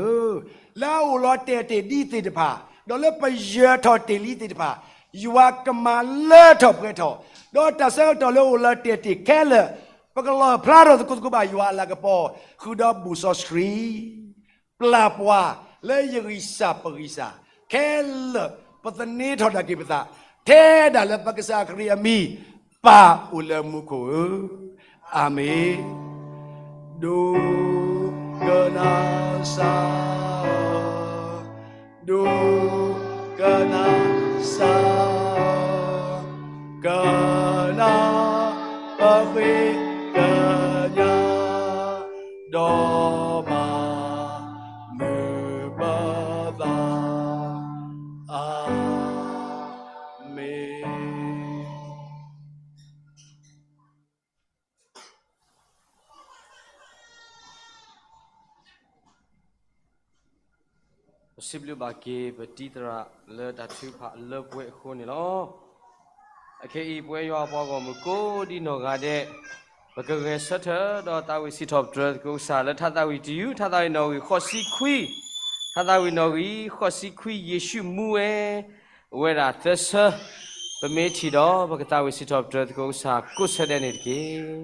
လၢအအိၣ်လီၤတဲာ်တ့ၢ်ဒ်သ့ၣ်တဖၣ်, ဒီးလၢပယၢၤထီၣ်တ့ၢ်လံသ့ၣ်တဖၣ်, ယွၤကမၤလၢထီၣ်ပှဲၤထီၣ်, ဒီးတၢ်ဆၢကတီၢ်လၢအိၣ်လီၤတဲာ်တ့ၢ်ခဲလၢာ်, ပကလီၣ်ဖျါထီၣ်သကိးသကိးဘၣ်ယွၤအလၤကပီၤ, ဃုာ်ဒီးဘူၣ်စီဆှံ ပျၢ်ပှၤလၢယဂံၢ်စၢ်ပဂံၢ်စၢ်, ခဲလၢာ်ပသန့ၤထီၣ်ဒၣ်က့ၤပသး, ထဲဒၣ်လၢပကစၢ်ခရံာ်အမံၤ, ပၢ်အိၣ်လၢမူခိၣ်ဧၢ, အၤမ့ၣ်. ဒိကနၣ်စၢ်, ဒိကနၣ်စၢ်, ကနၣ်ပဃ့ကညး ဒီးမၤမုာ်ပသး, အၤမ့ၣ်. ပစံးဘျုးဘၣ်က့ၤပတံၤသရၣ်လၢတၢ်ထုကဖၣ်လၢပှဲၤအဃိန့ၣ်လီၤ. အခဲအံၤပဝဲယွၤအပှၤဂီၢ်မုၢ်ကိးဒံနီၢ်ဂၤဒဲး, ပကဂဲၤဆၢထၢၣ်ဒီးသးဝံၣ်စံးထီၣ်ပတြၢၤသကိးကစၢ်လၢထါသးဝံၣ်တယုၢ်, ထါသးဝံၣ်နီၣ်ဂံၢ်ဃိးဆံခွံ, ထါသးဝံၣ်နီၣ်ဂံၢ်ဃိးဆံခွံ ယ့ၣ်ၡူးမူဝဲ အဝဲဒၣ်သၢဆၢ, ပမ့ၢ်ထံၣ်ဒီး ပကသးဝံၣ်စံးထီၣ်ပတြၢၤသကိးကစၢ်ကိးဆၢဒဲးန့ၣ်တက့ၢ်.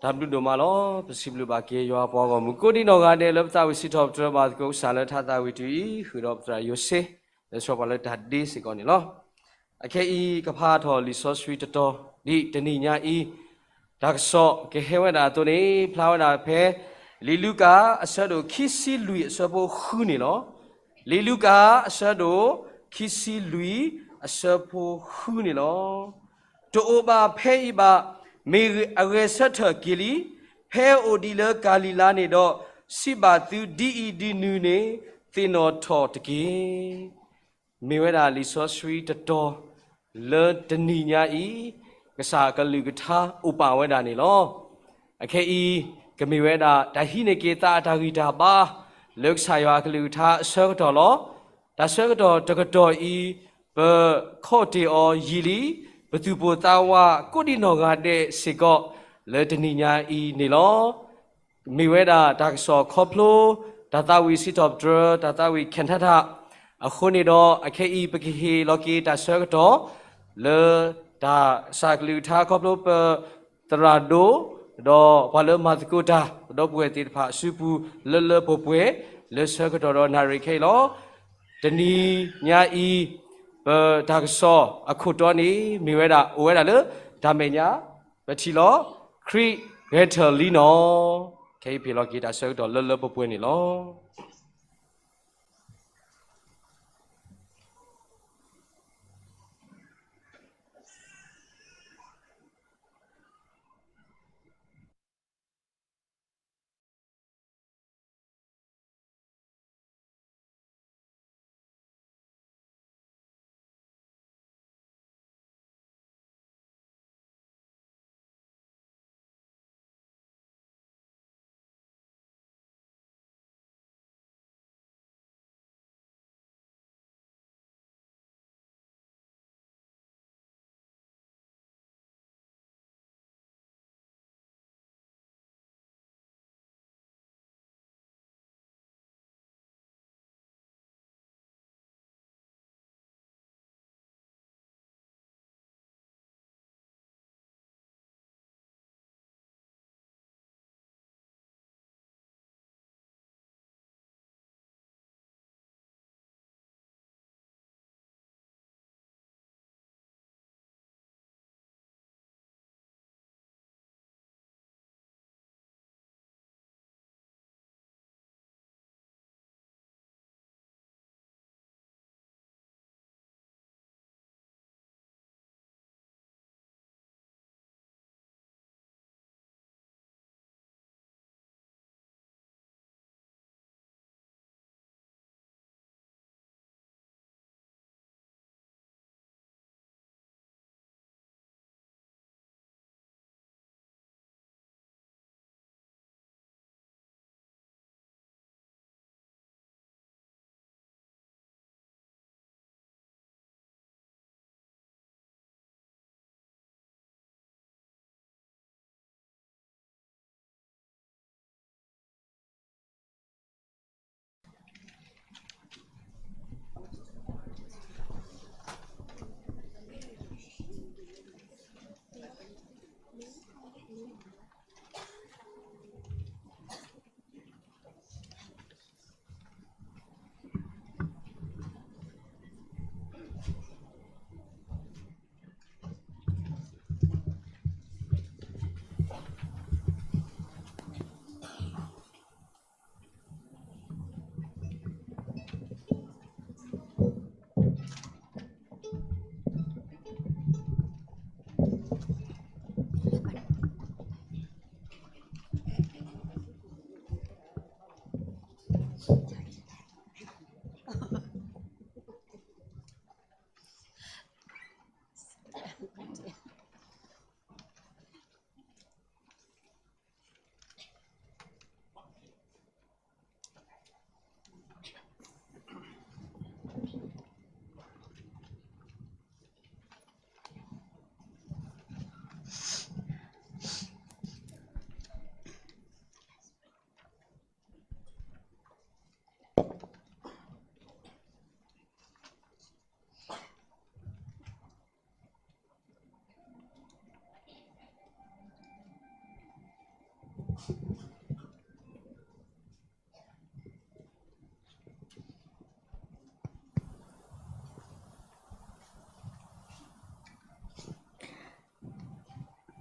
တၢ်ဘျုးဒိၣ်မးလီၤ. ပစံးဘျုးဘၣ်က့ၤယွၤပှၤဂီၢ်မုၢ်ကိးဒံနီၢ်ဂၤဒဲး လၢပသးဝံၣ်စံးထီၣ်ပတြၢၤဘၣ်သကိးကစၢ်လၢထါသးဝံၣ်တယုၢ်အံၤ ဃုာ်ဒီးပသရၣ်ယိၤစ့ လၢဆှၢပှၤလၢတၢ်ဒ့စ့ၢ်ကီးန့ၣ်လီၤ. အခဲအံၤကဖးထီၣ်လံာ်စီဆှံတတီၤ ဒ်တနံၤညါအံၤ တၢ်ကစီၣ်ကဟဲဝဲဒၣ်အသိးန့ၣ် ဖျါဝဲဒၣ်ဖဲ လံာ်လူၤကၣ် အဆၢဒိၣ်ခံဆံလွံၢ်အဆၢဖိဃုန့ၣ်လီၤ. လံာ်လူၤကၣ် အဆၢဒိၣ်ခံဆံလွံၢ်အဆၢဖိဃုန့ၣ်လီၤ. တအိၣ်ဘၣ်ဖဲအံၤဘၣ်, မ့ၢ်အဂဲၤဆၢထၢၣ်က့ၤလံ, ဖဲအအိၣ်ဒံးလၢကၤလံၤလါန့ၣ်ဒီး စံးဘၣ်သုဒ်အံၤဒ်နုၤန့ၣ် သ့ၣ်နီၣ်ထီၣ်တက့ၢ်. မ့ၢ်ဝဲဒၣ်လံာ်စီဆှံတတီၤ လၢတနံၤညါအံၤ ကစၢ်အကလုၢ်ကထါအိၣ်ပာ်ဝဲဒၣ်န့ၣ်လီၤ. အခဲအံၤ ကမ့ၢ်ဝဲဒၣ်တၢ်ဟံးန့ၢ်က့ၤသးအတၢ်ဂံၢ်တၢ်ဘါ လၢကစၢ်ယွၤအကလုၢ်ကထါအဆၢကတီၢ်လီၤ. တၢ်ဆၢကတီၢ်တကတီၢ်အံၤ ပခီၣ်တ့ၢ်အီၤယံာ်လံ, ပသူၣ်ပိၢ်သးဝးကိးဒံနီၢ်ဂၤဒဲးစ့ၢ်ကီး လၢတနံၤညါအံၤန့ၣ်လီၤ. မ့ၢ်ဝဲဒၣ်တၢ်ကစီၣ်ခီဖျိ တၢ်သးဝံၣ်စံးထီၣ်ပတြၢၤ တၢ်သးဝံၣ် Cantata အဃိန့ၣ်ဒီး အခဲအံၤ ပကဟ့ၣ်လီၤက့ၤတၢ်ဆၢကတီၢ် လၢတၢ်ကစၢ်ကလုၢ်ကထါခီဖျိပသရၣ်ဒိၣ် ဒီးပှၤလၢမၤသကိးတၢ် ပဒီပုၢ်ဝဲၢ်သ့ၣ်တဖၣ်အစုပူၤ လၢလၢပှဲၤပှဲၤ လၢဆၢကတီၢ်ဒီးနၣ်ရံၣ်ခဲအံၤလီၤ. တနံၤညါအံၤ ပတၢ်ကစီၣ်အခိၣ်တီန့ၣ် မ့ၢ်ဝဲဒၣ် အိၣ်ဝဲဒၣ်လၢ တၢ်မဲာ်ညါ ပထံၣ်လီၤ, ခရံာ်ဂဲၤထၢၣ်လံနီၣ်. ခဲအံၤပဟ့ၣ်လီၤက့ၤတၢ်ဆၢကတီၢ်လၢလၢပှဲၤပှဲၤန့ၣ်လီၤ.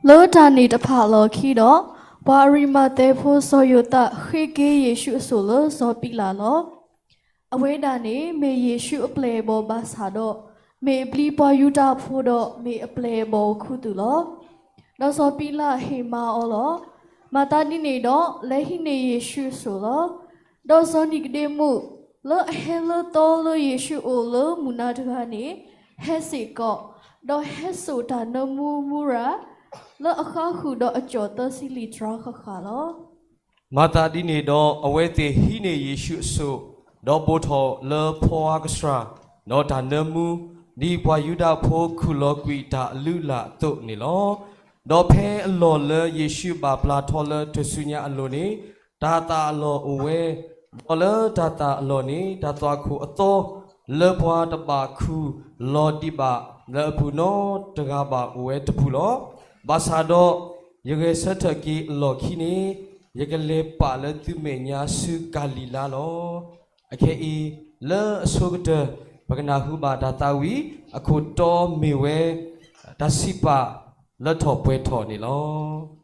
လၢတၢ်န့ၣ်တဖၣ်အလီၢ်ခံဒီး, ပှၤအရံမၤသဲဖိစီၤယိၤသး ဃ့က့ၤယ့ၣ်ရှူးအစိၣ်လၢစီၤပံလးလီၤ. အဝဲဒၣ်န့ၣ်မ့ၢ်ယ့ၣ်ရှူးအပျဲၢ်အဘီၣ်ဘၣ်ဆၣ်ဒီး, မ့ၢ်အဘျံးပှၤယူဒၤဖိဒီးမ့ၢ်အပျဲၢ်အဘီၣ်အခူသူၣ်လီၤ. ဒီးစီၤပံလးဟ့ၣ်မၤအီၤလီၤ. မၤသးဒ်န့ၣ်ဒီး, လဲၤဟံးန့ၢ်ယ့ၣ်ရှူးအစိၣ်လီၤ. ဒီးစီၤနံၤကဒ့မူး, လၢအဟဲလၢသီလၢယ့ၣ်ရှူးအအိၣ်လၢမုၢ်နၤတဂၤန့ၣ်, ဟဲစ့ၢ်ကီး, ဒီးဟဲစိာ်တၢ်နၢမူမူရၤ လၢအဃါဃုာ်ဒီးအကၠီၣ်သၢဆံလံာ်တြၤဃၣ်ဃၣ်လီၤ. မၤသးဒ်န့ၣ်ဒီး, အဝဲသ့ၣ်ဟံးန့ၢ်ယ့ၣ်ရှူးအစိၣ်, ဒီးဘိးထီၣ်လၢဖီအါကစှၤ, ဒီးတၢ်နၢမူ, ဒ်ပှၤယူဒၤဖိခူၣ်လီၤကွံာ်တၢ်အလုၢ်အလၢ်အသိးန့ၣ်လီၤ. ဒီးဖဲအလီၢ်လၢယ့ၣ်ရှူးဘၣ်ပျၢ်ထီလၢထူၣ်စုညါအလိၤန့ၣ်, တၤသၣ်အလီၢ်အိၣ်ဝဲ, ဒီးလၢတၤသၣ်အလီၢ်န့ၣ် တၢ်သွၣ်ခိၣ်အသီ, လၢပှၤတဘၣ်ခူၣ်လီၤဒံးဘၣ်လၢအပူၤနီတဂၤဘၣ်အိၣ်ဝဲတပူၤလီၤ. ဘၣ်ဆၣ်ဒီး, ယဂဲၤဆၢထၢၣ်က့ၤအလီၢ်ခံန့ၣ်, ယကလဲၤပာ်လၢသုမဲာ်ညါဆူကၤလံၤလါလီၤ. အခဲအံၤ, လၢအဆိကတၢၢ်, ပကနၢ်ဟူဘၣ်တၢ်သးဝံၣ်, အခိၣ်တီမ့ၢ်ဝဲ, တၢ်စံးပာ်လၢထီၣ်ပှဲၤထီၣ်န့ၣ်လီၤ.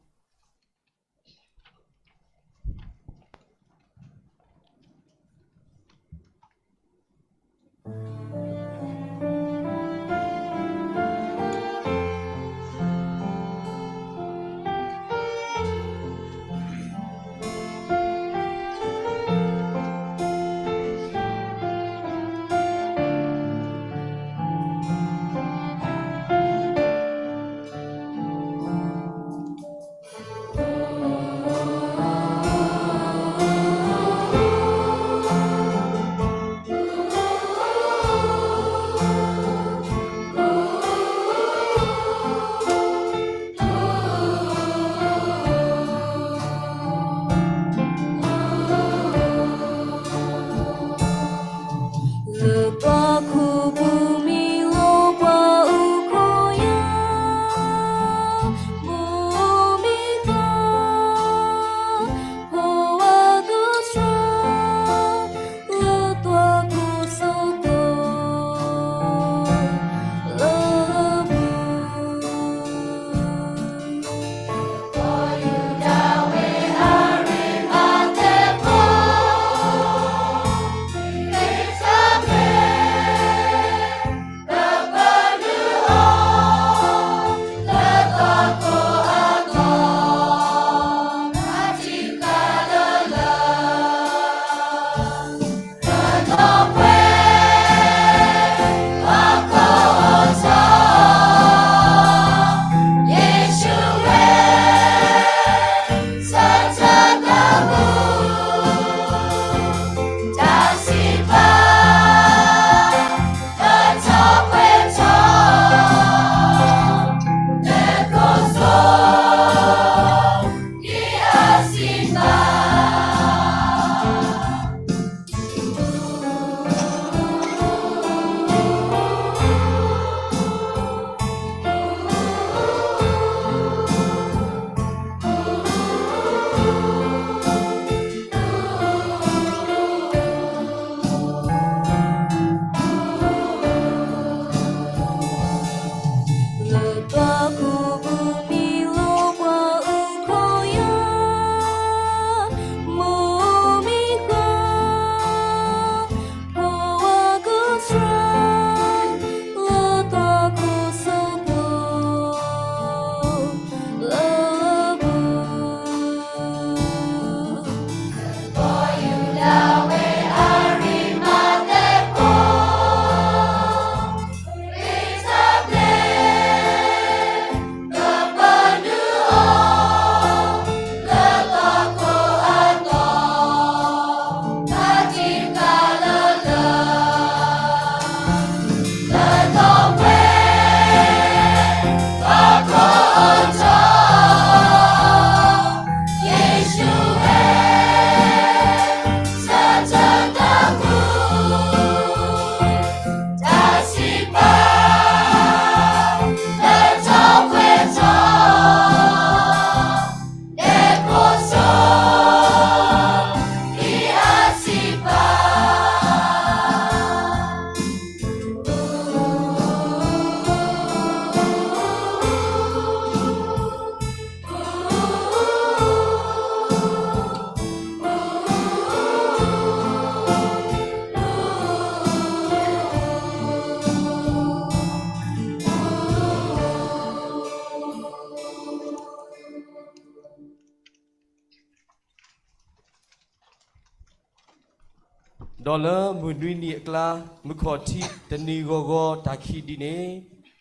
ဒီးလၢမုၢ်နွံနံၤအကျါ, မုၢ်ခီၣ်ထံးတနံၤဂီၤဂီၤတၢ်ခံးဒ်န့ၣ်,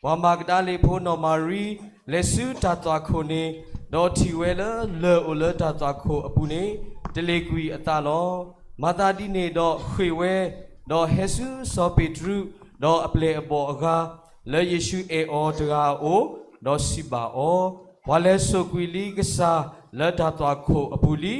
ပှၤမၤကဒၤလ့ၣ်ဖိနီၢ်မၤရံ လဲၤဆူတၢ်သွၣ်ခိၣ်န့ၣ်, ဒီးထံၣ်ဝဲလၢလၢၢ်အိၣ်လၢတၢ်သွၣ်ခိၣ်အပူၤန့ၣ် တလ့ၤကွံာ်အသးလီၤ. မၤသးဒ်န့ၣ်ဒီးဃ့ၢ်ဝဲ, ဒီးဟဲဆူစီၤပ့းတရူး ဒီးအပျဲၢ်အဘီၣ်အဂၤ လၢယ့ၣ်ၡူးအဲၣ်အီၤတဂၤအအိၣ်, ဒီးစံးဘၣ်အီၤ, ပှၤလဲၤစိာ်ကွံာ်လံကစၢ်လၢတၢ်သွၣ်ခိၣ်အပူၤလံ,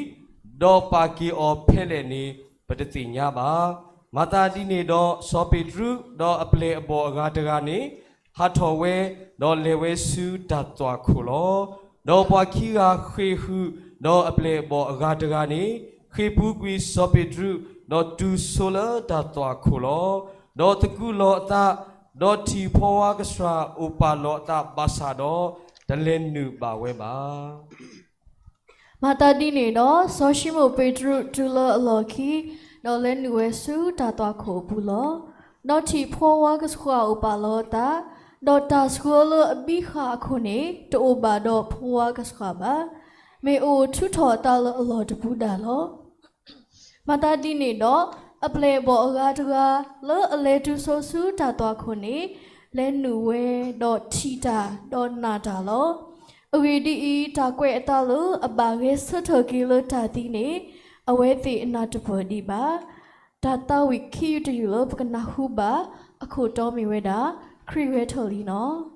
ဒီးပာ်က့ၤအီၤဖဲလဲၣ်န့ၣ် ပတသ့ၣ်ညါဘၣ်. မၤသးဒ်န့ၣ်ဒီး စီၤပ့းတရူး ဒီးအပျဲၢ်အဘီၣ်အဂၤတဂၤန့ၣ် ဟးထီၣ်ဝဲ, ဒီးလဲၤဝဲဆူတၢ်သွၣ်ခိၣ်လီၤ. ဒီးပှၤခံဂၤဃ့ၢ်ဟုၣ်, ဒီးအပျဲၢ်အဘီၣ်အဂၤတဂၤန့ၣ် ဃ့ၢ်ပူၤကွံာ်စီၤပ့းတရူး, ဒီးတုၤဆိလၢတၢ်သွၣ်ခိၣ်လီၤ. ဒီးသကူးလီၤအသး, ဒီးထံၣ်ဖီဝါကစှၤအိၣ်ပာ်လီၤအသးဘၣ်ဆၣ်ဒီး တလဲၤနုာ်ဘၣ်ဝဲဘၣ်. မၤသးဒ်န့ၣ်ဒီး စီၤၡံမိၣ်ပ့းတရူးတုၤလၢအလီၢ်ခံ, ဒီးလဲၤနုာ်ဝဲဆူတၢ်သွၣ်ခိၣ်အပူၤလီၤ. ဒီးထံၣ်ဖီဝါကစှၤအိၣ်ပာ်လီၤအသး, ဒီးတၢ်ဆှၢလၢအဘံဃာ်အခိၣ်န့ၣ် တအိၣ်ဘၣ်ဒီးဖီဝါကစှၤဘၣ်. မ့ၢ်အိၣ်ထူးထီၣ်အသးလၢအလီၢ်တပူၤဒၣ်လီၤ. မၤသးဒ်န့ၣ်ဒီး အပျဲၢ်အဘီၣ်အဂၤတဂၤ လၢအလဲၤတုၤဆိဆူတၢ်သွၣ်ခိၣ်န့ၣ် လဲၤနုာ်ဝဲ, ဒီးထံၣ်တၢ်, ဒီးနာ်တၢ်လီၤ. အဂ့ၢ်ဒ်အံၤ, တၢ်ကွဲးအသးလၢအဘၣ်ဂဲၤဆၢထၢၣ်က့ၤလၢတၢ်သံန့ၣ် အဝဲသ့ၣ်အနၢ်တပၢၢ်ဒံးဘၣ်. တၢ်သးဝံၣ်ခံယုၢ်တယုၢ်လၢပကနၢ်ဟူဘၣ်အခိၣ်တီမ့ၢ်ဝဲဒၣ် ခရံာ်ဟဲထီၣ်လံလီၤ.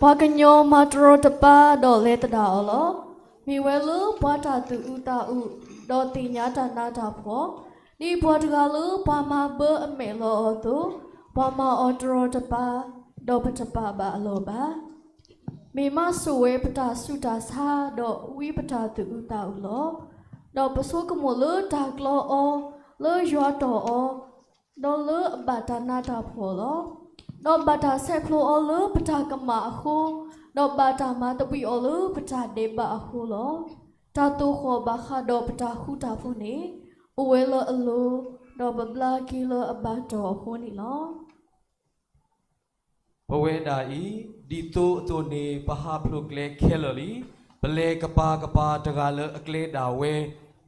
ပှၤကညီမၤတရီတပါဒီးလဲၤသဒၣ်အီၤလီၤ. မ့ၢ်ဝဲလၢပှၤတၢ်သူၣ်အုးသးအုး, ဒီးသ့ၣ်ညါတၢ်နးတၢ်ဖှီၣ်, ဒ်ပှၤတဂၤလၢပှၤမၤဘၢအမဲာ်လီၤအီၤအသိး, ပှၤမၤအီၤတရီတပါ, ဒီးပတပာ်ဘၣ်အလီၢ်ဘၣ်. မ့ၢ်မၤစိာ်ဝဲပတၢ်ဆူးတၢ်ဆါ, ဒီးဝံပတၢ်သူၣ်အုးသးအုးလီၤ. ဒီးပဆိကမိၣ်လၢတၢ်ကျီအီၤ, လၢယွၤတီၢ်အီၤ, ဒီးလၢအဘၣ်တၢ်နးတၢ်ဖှီၣ်လီၤ. ဒီးဘၣ်တၢ်ဆဲးဖျိအီၤလၢပတၢ်ကမၣ်အဃိ, ဒီးဘၣ်တၢ်မၤသပှံးအီၤလၢပတၢ်ဒဲးဘးအဃိလီၤ. တၢ်သိၣ်ဃီၣ်ဘၣ်ဃးဒီးပတၢ်ဃူတၢ်ဖိးန့ၣ် အိၣ်ဝဲလၢအလိၤ, ဒီးပဘျါက့ၤလၢအဘၣ်တီၢ်အဃိန့ၣ်လီၤ. ပဝဲဒၣ်အံၤ, ဒ်သိအသိးန့ၣ် ပဟးဖျိးကျဲခဲလၢာ်လံ. ပလဲၤကပၤကပၤ တဂၤလၢအကျဲဒၣ်ဝဲ,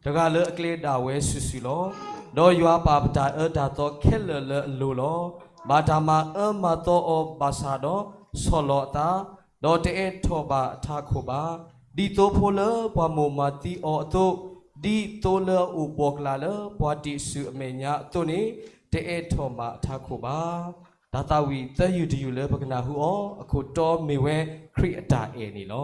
တဂၤလၢအကျဲဒၣ်ဝဲစုာ်စုာ်လီၤ. ဒီးယွၤပာ်ပတၢ်အၢတၢ်သီခဲလၢာ်လၢအလိၤလီၤ. ဘၣ်တၢ်မၤအၢမၤသီအီၤဘၣ်ဆၣ်ဒီး ဆီၣ်လီၤအသး, ဒီးတအိးထီၣ်ဘၣ်အထးခိၣ်ဘၣ်. ဒ်သိဖိလၢပှၤမိၢ်မၤသံအီၤအသိး, ဒ်သိလၢအအိၣ်ပိာ်ကလာ်လၢပှၤတ့ၢ်ဆူၣ်အမဲာ်ညါအသိးန့ၣ် တအိးထီၣ်ဘၣ်အထးခိၣ်ဘၣ်. တၢ်သးဝံၣ်သၢယုၢ်တယုၢ်လၢပကနၢ်ဟူအီၤ အခိၣ်တီမ့ၢ်ဝဲခရံာ်အတၢ်အဲၣ်န့ၣ်လီ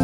ၤ.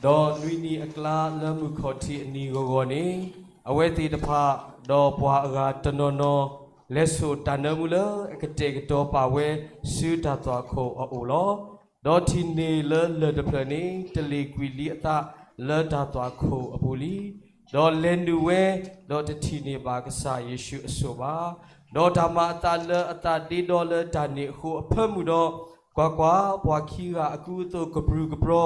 ဒီးနွံနံၤအကျါလၢမုၢ်ခီၣ်ထံးအနံၤဂီၤဂီၤန့ၣ်, အဝဲသ့ၣ်တဖၣ်, ဒီးပှၤအဂၤတနီၤနီၤ, လဲၤစိာ်တၢ်နၢမူလၢအကတဲာ်ကတီၤပာ်ဝဲဆူတၢ်သွၣ်ခိၣ်အအိၣ်လီၤ. ဒီးထံၣ်န့ၢ်လၢလၢၢ်တဖျၢၣ်န့ၣ် တလ့ၣ်ကွံာ်လံအသးလၢတၢ်သွၣ်ခိၣ်အပူၤလံ. ဒီးလဲၤနုာ်ဝဲ, ဒီးတထံၣ်န့ၢ်ဘၣ်ကစၢ်ယ့ၣ်ၡူးအစိၣ်ဘၣ်. ဒီးတၢ်မၤအသးလၢအသးဒ့ဒီလၢတၢ်န့ၣ်အဃိအဖၢမုၢ်ဒီး, ကွၢ်ကွၢ်, ပှၤခံဂၤအကူအသိးကပြုၢ်ကပြီၤ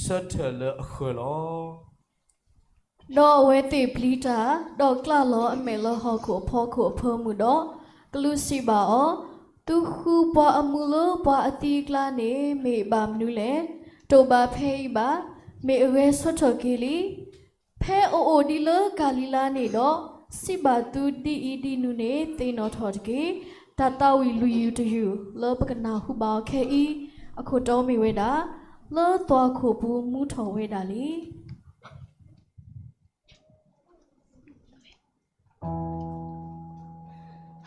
ဆၢထၢၣ်လၢအဃၢၤလီၤ. ဒီးအဝဲသ့ၣ်ပျံၤတၢ်, ဒီးကျၢ်လီၤအမဲာ်လၢဟီၣ်ခိၣ်အဖီခိၣ်အဖၢမုၢ်ဒီး, ကလူးစံးဘၣ်အီၤ, သုဃုပှၤအမူလၢပှၤအသံအကျါန့ၣ် မ့ၢ်ဘၣ်မနုၤလဲၣ်. တအိၣ်ဘၣ်ဖဲအံၤဘၣ်, မ့ၢ်အဂဲၤဆၢထၢၣ်က့ၤလံ. ဖဲအအိၣ်ဒံးလၢကၤလံၤလါန့ၣ်ဒီး, စံးဘၣ်သုဒ်အံၤဒ်နုၤန့ၣ် သ့ၣ်နီၣ်ထီၣ်တက့ၢ်. တၢ်သးဝံၣ်လွံၢ်ယုၢ်တယုၢ်လၢပကနၢ်ဟူဘၣ်အီၤခဲအံၤ, အခိၣ်တီမ့ၢ်ဝဲဒၣ်, လၢသွၣ်ခိၣ်ပူၤမူထီၣ်ဝဲဒၣ်လံ.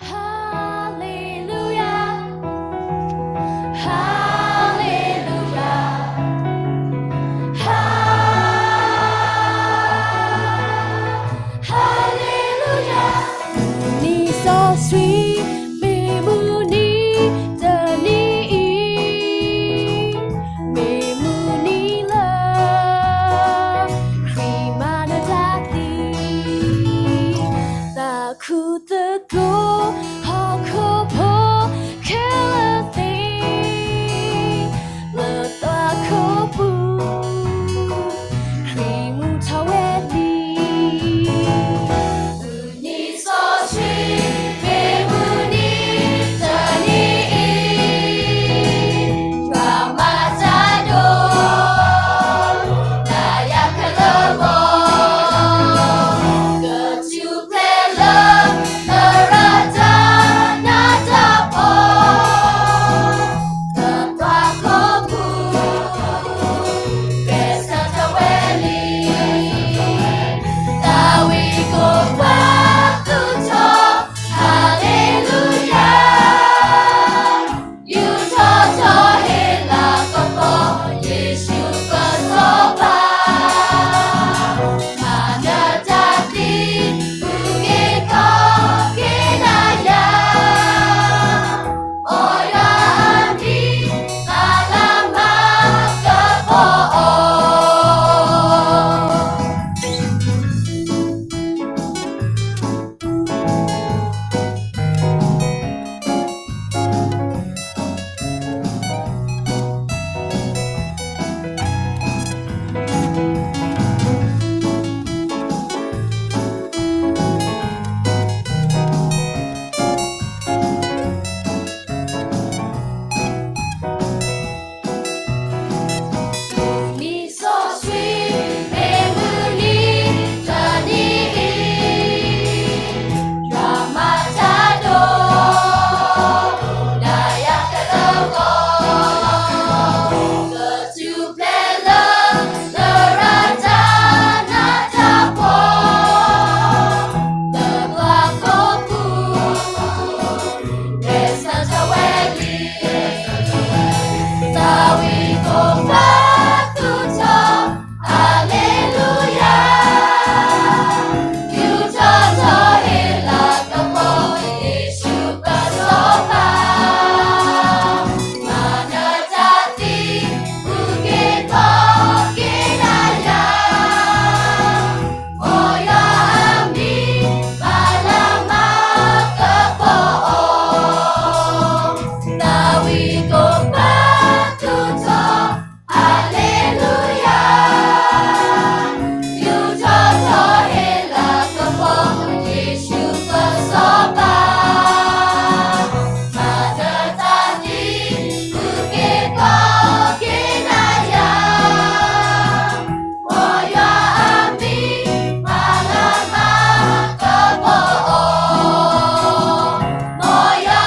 Hallelujah, hallelujah, ha-, hallelujah. နံၣ်စီဆှံ မ့ၢ်မုၢ်နံၤတနံၤအံၤ, မ့ၢ်မုၢ်နံၤလၢ ခရံာ်မၤနၢၤတၢ်သံ, သးခုသကိး ဟီၣ်ခိၣ်ဖိ ခဲလၢာ်သ့ၣ်, လၢသွၣ်ခိၣ်ပူၤ ခရံာ်မူထီၣ်ဝဲလံ. မုၢ်နံၤစီဆှံ မ့ၢ်မုၢ်နံၤတနံၤအံၤ, ယွၤမၤတၢ်ဒိၣ် နၤယၤခဲလၢာ်ဂီၢ်, ကထူၣ်ဖျဲးလၢ နရၤတၢ်နးတၢ်ဖှီၣ် လၢသွၣ်ခိၣ်ပူၤ ကဲဆၢထၢၣ်ဝဲလံ. သးဝံၣ်ကိးပှၤသူၣ်ထီၣ်, Hallelujah, ယူာ်ထီၣ်ထီၣ်ဟ့ၣ်လၤကပီၤ ယ့ၣ်ၡူးကစီၤပၤ, မၤနၢၤတၢ်သံ ပူၤက့ၤခီက့ၤနၤယၤ, မ်ယွၤအမံၤ မၤလၤမၤကပီၤအီၤ. မုၢ်နံၤစီဆှံ မ့ၢ်မုၢ်နံၤတနံၤအံၤ, ယွၤမၤတၢ်ဒိၣ် နၤယၤခဲလၢာ်ဂီၢ်, ကထူၣ်ဖျဲးလၢ နရၤတၢ်နးတၢ်ဖှီၣ် လၢသွၣ်ခိၣ်ပူၤ ကဲဆၢထၢၣ်ဝဲလံ. သးဝံၣ်ကိးပှၤသူၣ်ထီၣ်, Hallelujah, ယူာ်ထီၣ်ထီၣ်ဟ့ၣ်လၤကပီၤ ယ့ၣ်ၡူးကစီၤပၤ, မၤနၢၤတၢ်သံ ပူၤက့ၤခီက့ၤနၤယၤ, မ်ယွၤအမံၤ မၤလၤမၤကပီၤအီၤ. သးဝံၣ်ကိးပှၤသူၣ်ထီၣ်, Hallelujah, ယူာ်ထီၣ်ထီၣ်ဟ့ၣ်လၤကပီၤ ယ့ၣ်ၡူးကစီၤပၤ, မၤနၢၤတၢ်သံ ပူၤက့ၤခီက့ၤနၤယၤ, မ်ယွၤအမံၤ မၤလၤမၤကပီၤအီၤ, မ်ယွၤ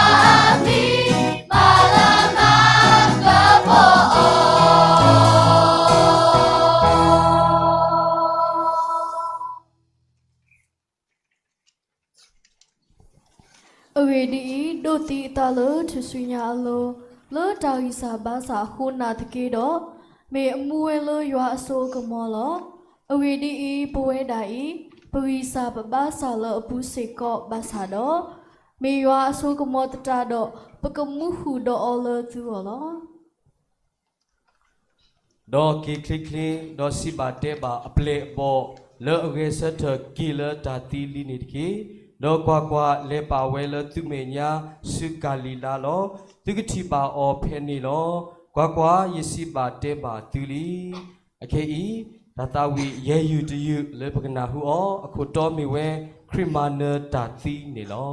အမံၤ မၤလၤမၤကပီၤအီၤ. အဂ့ၢ်ဒ်အံၤ, ဒိးသံအသးလၢထူၣ်စုညါအလိၤ, လၢတၢ်ဂံၢ်စၢ်ဘါစၢ်အဃိနာ်သက့ဒီး, မ့ၢ်အမူဝဲလၢယွၤအစိအကမီၤလီၤ. အဂ့ၢ်ဒ်အံၤ, ပဝဲဒၣ်အံၤ, ပဂံၢ်စၢ်ပဘါစၢ်လၢအပူၤစ့ၢ်ကီးဘၣ်ဆၣ်ဒီး, မ့ၢ်ယွၤအစိကမီၤသတးဒီး, ပကမူဃုာ်ဒီးအီၤလၢသုဂီၢ်လီၤ. ဒီးက့ၤချ့ချ့, ဒီးစံးဘၣ်တဲဘၣ်အပျဲၢ်အဘီၣ် လၢအဂဲၤဆၢထၢၣ်က့ၤလၢတၢ်သံလံန့ၣ်တက့ၢ်. ဒီးကွၢ်ကွၢ်, လဲၤပာ်ဝဲလၢသုမဲာ်ညါဆူကၤလံၤလါလီၤ. သုကထံၣ်ဘၣ်အီၤဖဲန့ၣ်လီၤ. ကွၢ်ကွၢ်, ယစံးဘၣ်တဲဘၣ်သုလံ. အခဲအံၤ, တၢ်သးဝံၣ်ယဲၢ်ယုၢ်တယုၢ်လၢပကနၢ်ဟူအီၤ အခိၣ်တီမ့ၢ်ဝဲ ခရံာ်မၤနၢၤတၢ်သံန့ၣ်လီၤ.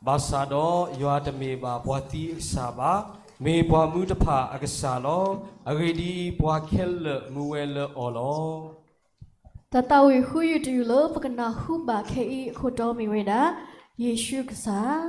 ဘၣ်ဆၣ်ဒီးယွၤတမ့ၢ်ဘၣ်ပှၤသံအကစၢ်ဘၣ်, မ့ၢ်ပှၤမူတဖၣ်အကစၢ်လီၤ. အဂ့ၢ်ဒ်အံၤ, ပှၤခဲလၢာ်မူဝဲလၢအီၤလီၤ. တၢ်သးဝံၣ်ဃုယုၢ်တယုၢ်လၢပကနၢ်ဟူဘၣ်ခဲအံၤအခိၣ်တီမ့ၢ်ဝဲဒၣ်, ယ့ၣ်ၡူးကစၢ်.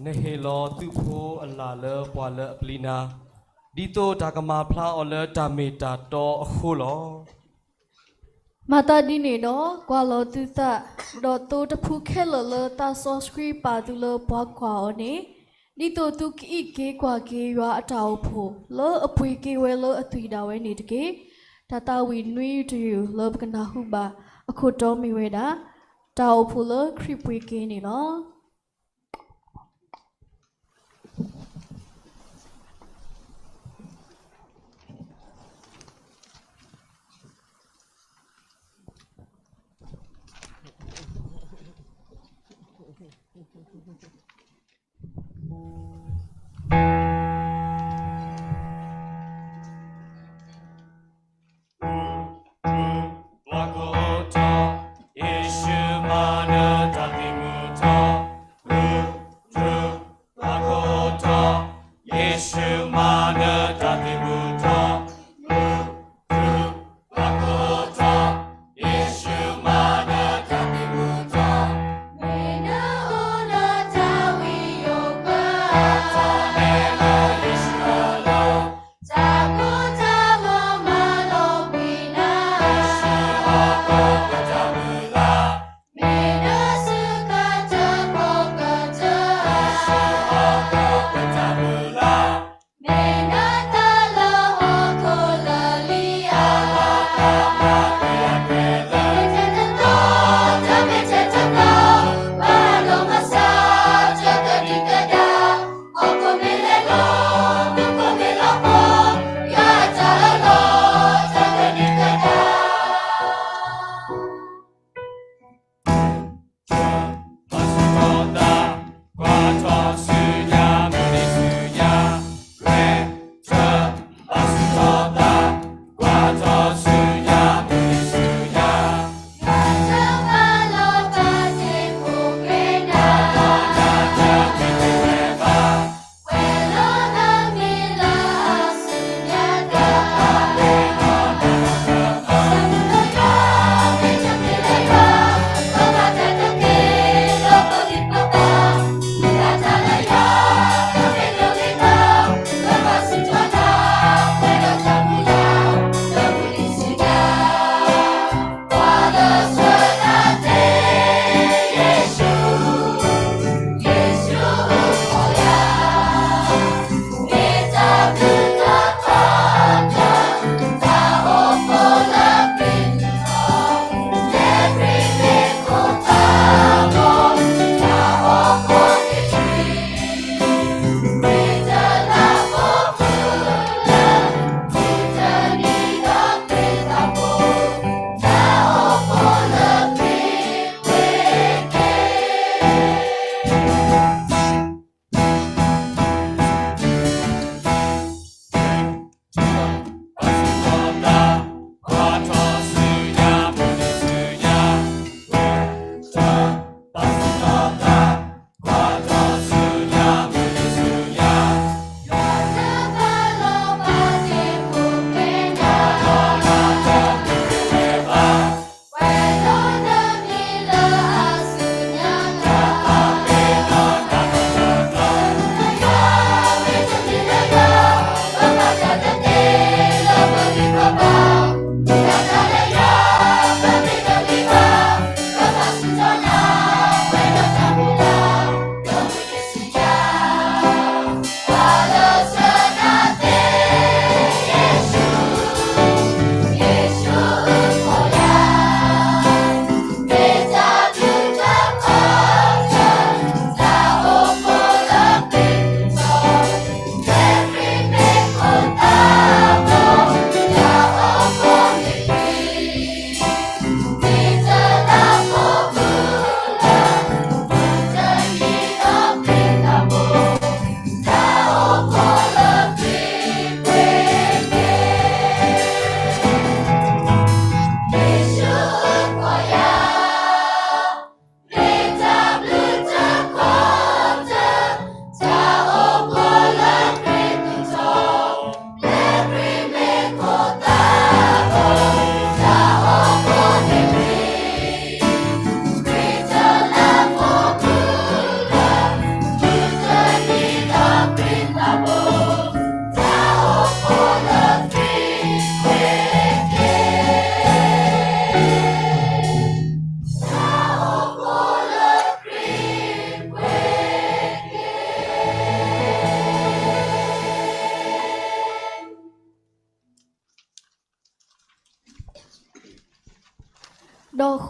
နဟ့ၣ်လီၤသုးဖိအလၣ်လၢပှၤလၢအပျံၤနၤ, ဒ်သိးတၢ်ကမၤဖျါအီၤလၢတၢ်မ့ၢ်တၢ်တီအဃိလီၤ. မၤသးဒ်န့ၣ်ဒီး, ကွၢ်လီၤသုသး, ဒီးသိတဖုခဲလၢာ်လၢသးစီဆှံပာ်သုလၢပှၤကွၢ်အီၤန့ၣ်, ဒ်သိးသုကအံးက့ၤကွၢ်က့ၤယွၤအတၢ်အိၣ်ဖှိၣ် လၢအပှ့ၤက့ၤဝဲလၢအသွံၣ်ဒၣ်ဝဲန့ၣ်တက့ၢ်. တၢ်သးဝံၣ်နွံတယုၢ်လၢပကနၢ်ဟူဘၣ်အခိၣ်တီမ့ၢ်ဝဲဒၣ်, တၢ်အိၣ်ဖှိၣ်လၢခရံာ်ပှ့ၤက့ၤန့ၣ်လီၤ.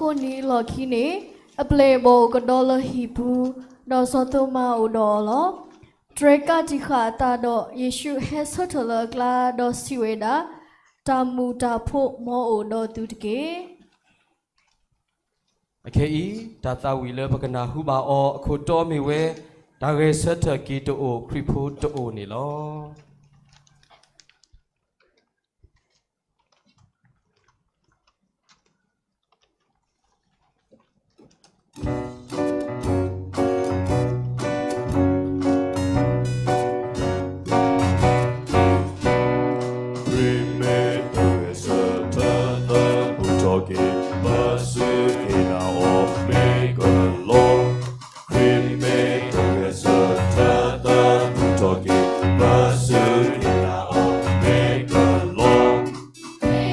အဃိန့ၣ်လီၢ်ခံန့ၣ်, အပျဲၢ်အဘီၣ်အိၣ်ကဒီးလၢဟံၣ်ပူၤ, ဒီးစီၤသိၤမၤအိၣ်ဒီးအီၤလီၤ. တြဲၤကးတံာ်ဃာ်အသးဒီး, ယ့ၣ်ၡူးဟဲဆၢထၢၣ်လၢအကျါ, ဒီးစံးဝဲဒၣ်, တၢ်မုာ်တၢ်ဖိမ်အိၣ်ဒီးသုတက့ၢ်. အခဲအံၤ, တၢ်သးဝံၣ်လၢပကနၢ်ဟူဘၣ်အီၤအခိၣ်တီမ့ၢ်ဝဲ, တၢ်ဂဲၤဆၢထၢၣ်က့ၤတအိၣ်, ခရံာ်ဖိတအိၣ်န့ၣ်လီၤ. ခရံာ်မ့ၢ်တၢ်ဂဲၤဆၢထၢၣ် သမူထီၣ်က့ၤ, ပစူၢ်က့ၤနာ်အီၤမ့ၢ်ကလီ. ခရံာ်မ့ၢ်တၢ်ဂဲၤဆၢထၢၣ် သမူထီၣ်က့ၤ, ပစူၢ်က့ၤနာ်အီၤမ့ၢ်ကလီ. ခရံာ်မ့ၢ်တၢ်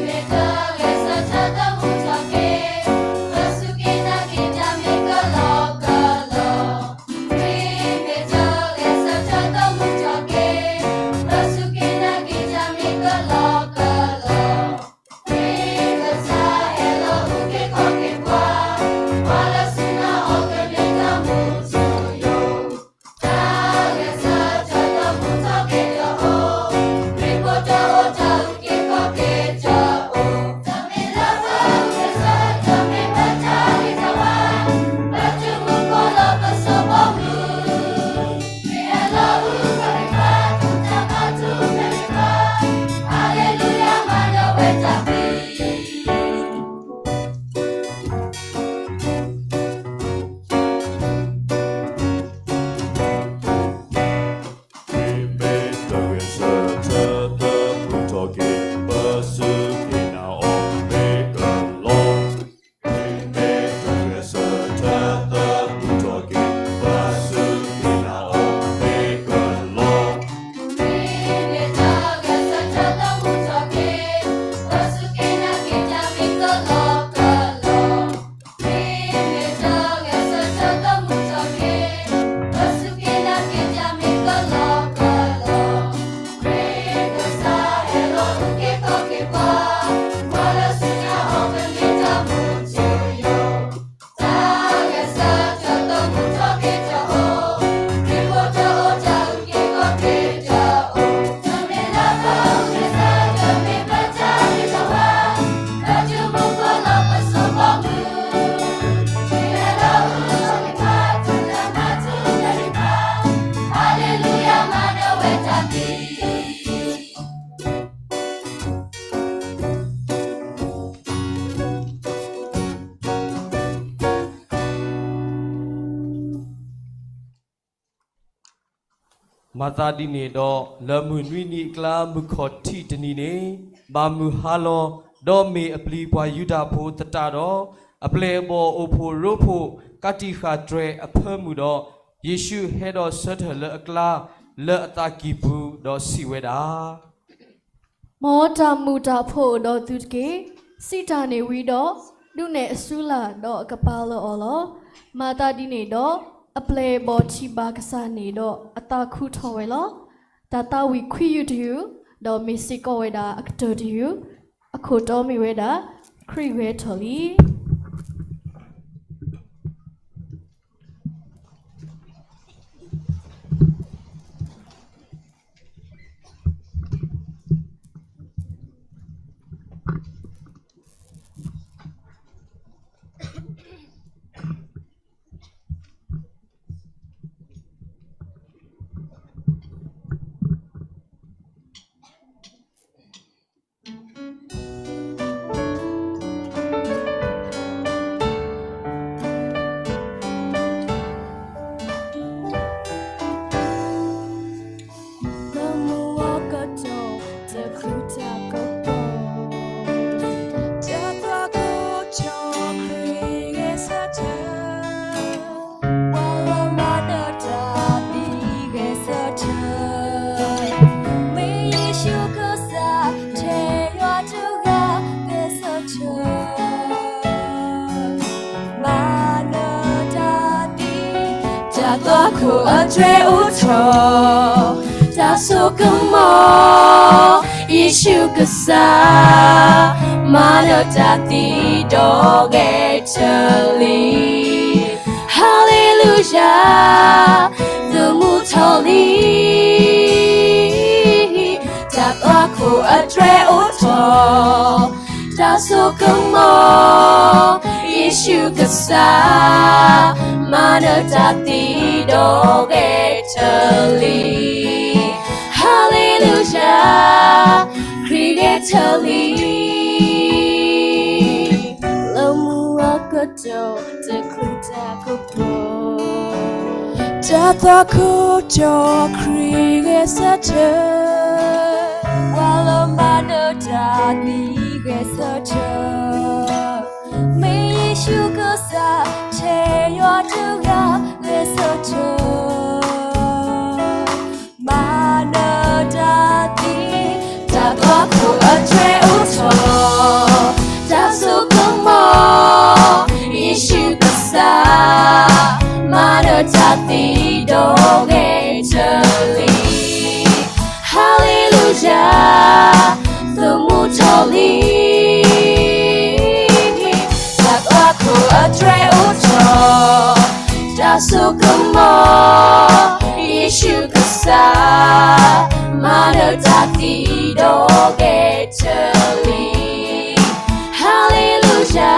ဂဲၤဆၢထၢၣ် သမူထီၣ်က့ၤ, ပစူၢ်က့ၤနာ်အီၤမ့ၢ်ကလီ. ခရံာ်မ့ၢ်တၢ်ဂဲၤဆၢထၢၣ် သမူထီၣ်က့ၤ, ပစူၢ်က့ၤနာ်အီၤမ့ၢ်ကလီ. မၤသးဒ်န့ၣ်ဒီး, လၢမုၢ်နွံနံၤအကျါ မုၢ်ခီၣ်ထံးတနံၤန့ၣ်, ဘၣ်မုၢ်ဟါလီၤ, ဒီးမ့ၢ်အပျံၤပှၤယူဒၤဖိသတးဒီး, အပျဲၢ်အဘီၣ်အိၣ်ဖှိၣ်ရိဖှိၣ် ကးတံာ်ဃာ်တြဲၤအဖၢမုၢ်ဒီး, ယ့ၣ်ၡူးဟဲဒီးဆၢထၢၣ်လၢအကျါ, လၢအသးကံၢ်ပူၤ, ဒီးစံးဝဲဒၣ် မ်တၢ်မုာ်တၢ်ဖိးအိၣ်ဒီးသုတက့ၢ်. စံးတၢ်န့ၣ်ဝံၤဒီး, ဒုးနဲၣ်အစုလာ်ဒီးအကပၤလၢအီၤလီၤ. မၤသးဒ်န့ၣ်ဒီး, အပျဲၢ်အဘီၣ်ထံၣ်ဘၣ်ကစၢ်န့ၣ်ဒီးအသးခုထီၣ်ဝဲလီၤ. တၢ်သးဝံၣ်ခွံယုၢ်တယုၢ်, ဒီးမ့ၢ်စ့ၢ်ကီးဝဲဒၣ်အကတၢၢ်တယုၢ်, အခိၣ်တီမ့ၢ်ဝဲဒၣ်, ခရံာ်ဂဲၤထီၣ်လံ. လၢမုၢ်အကတီၢ် တချုးတၢ်ကပီၤ, တၢ်သွၣ်ခိၣ်စီခရံာ်ဂဲၤဆၢထၢၣ်, ပှၤလၢမၤနၢၤတၢ်သံဂဲၤဆၢထၢၣ်, မ့ၢ်ယ့ၣ်ၡူးကစၢ်ထဲယွၤတဂၤဂဲၤဆၢထၢၣ်, မၤနၢၤတၢ်သံ, တၢ်သွၣ်ခိၣ်အတြဲၤအိၣ်ထီၣ်, တၢ်စိကမီၤ, ယ့ၣ်ၡူးကစၢ် မၤနၢၤတၢ်သံဒီးဂဲၤဆၢလံ. Hallelujah, သမူထီၣ်လံ. တၢ်သွၣ်ခိၣ်အတြဲၤအိၣ်ထီၣ်, တၢ်စိကမီၤ, ယ့ၣ်ၡူးကစၢ်, မၤနၢၤတၢ်သံဒီးဂဲၤဆၢလံ. Hallelujah, ခရံာ်ဂဲၤဆၢလံ. လၢမူအကတီၢ်တချုးတၢ်ကပီၤ, တၢ်သွၣ်ခိၣ်ထီၣ် ခရံာ်ဂဲၤဆၢထၢၣ်, ပှၤလၢမၤနၢၤတၢ်သံဂဲၤဆၢထၢၣ်, မ့ၢ်ယ့ၣ်ၡူးကစၢ် ထဲယွၤတဂၤဂဲၤဆၢထၢၣ်. မၤနၢၤတၢ်သံ, တၢ်သွၣ်ခိၣ်အတြဲၤအိၣ်ထီၣ်, တၢ်စိကမီၤ, ယ့ၣ်ၡူးကစၢ်, မၤနၢၤတၢ်သံဒီးဂဲၤဆၢလံ. Hallelujah, သမူထီၣ်လံ. တၢ်သွၣ်ခိၣ်အတြဲၤအိၣ်ထီၣ်, တၢ်စိကမီၤ, ယ့ၣ်ၡူးကစၢ်, မၤနၢၤတၢ်သံဒီးဂဲၤဆၢလံ. Hallelujah,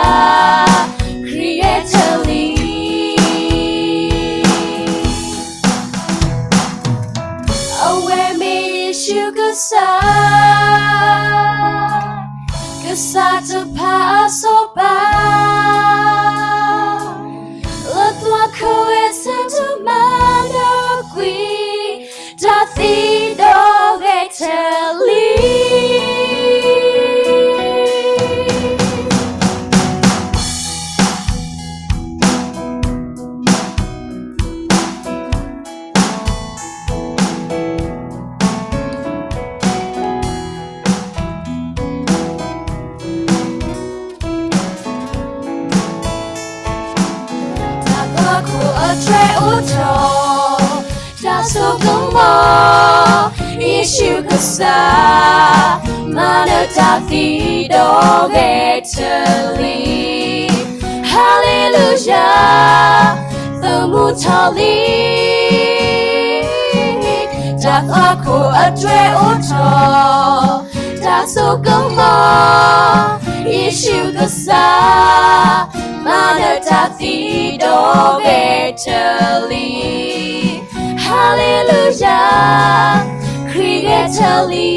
ခရံာ်ဂဲၤဆၢလံ. အဝဲမ့ၢ်ယ့ၣ်ၡူးကစၢ်, ကစၢ်တဖၣ်အစီၤပၤ, လၢသွၣ်ခိၣ်ဂဲၤဆၢထၢၣ်မၤနၢၤကွံာ်, တၢ်သံဒီးဂဲၤဆၢလံ. တၢ်သွၣ်ခိၣ်အတြဲၤအိၣ်ထီၣ်, တၢ်စိကမီၤ, ယ့ၣ်ၡူးကစၢ်, မၤနၢၤတၢ်သံဒီးဂဲၤဆၢလံ. Hallelujah, သမူထီၣ်လံ. တၢ်သွၣ်ခိၣ်အတြဲၤအိၣ်ထီၣ်, တၢ်စိကမီၤ, ယ့ၣ်ၡူးကစၢ်, မၤနၢၤတၢ်သံဒီးဂဲၤဆၢလံ. Hallelujah, ခရံာ်ဂဲၤဆၢလံ.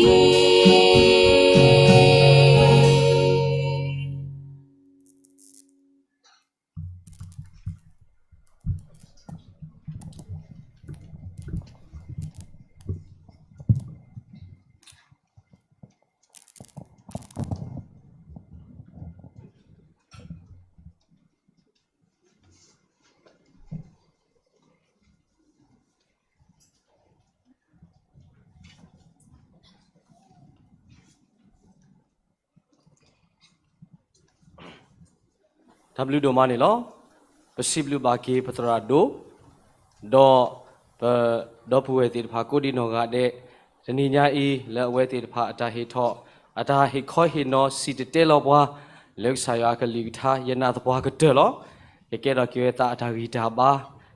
တၢ်ဘျုးဒိၣ်မးန့ၣ်လီၤ. ပစံးဘျုးဘၣ်က့ၤပသရၣ်ဒိၣ်, ဒီးပဒီပုၢ်ဝဲၢ်သ့ၣ်တဖၣ်ကိးဒံနီၢ်ဂၤဒဲး, တနံၤညါအံၤ လၢအဝဲသ့ၣ်တဖၣ်အတၢ်ဟ့ၣ်ထီၣ်, အတၢ်ဟ့ၣ်ခီဟ့ၣ်နီၤစံၣ်တဲၤတဲလီၤပှၤ, လၢကစၢ်ယွၤအကလုၢ်ကထါ ယနာ်သပှၢ်ကတၢၢ်လီၤ. ကကဲထီၣ်က့ၤဝဲသးအတၢ်ဂံၢ်တၢ်ဘါ,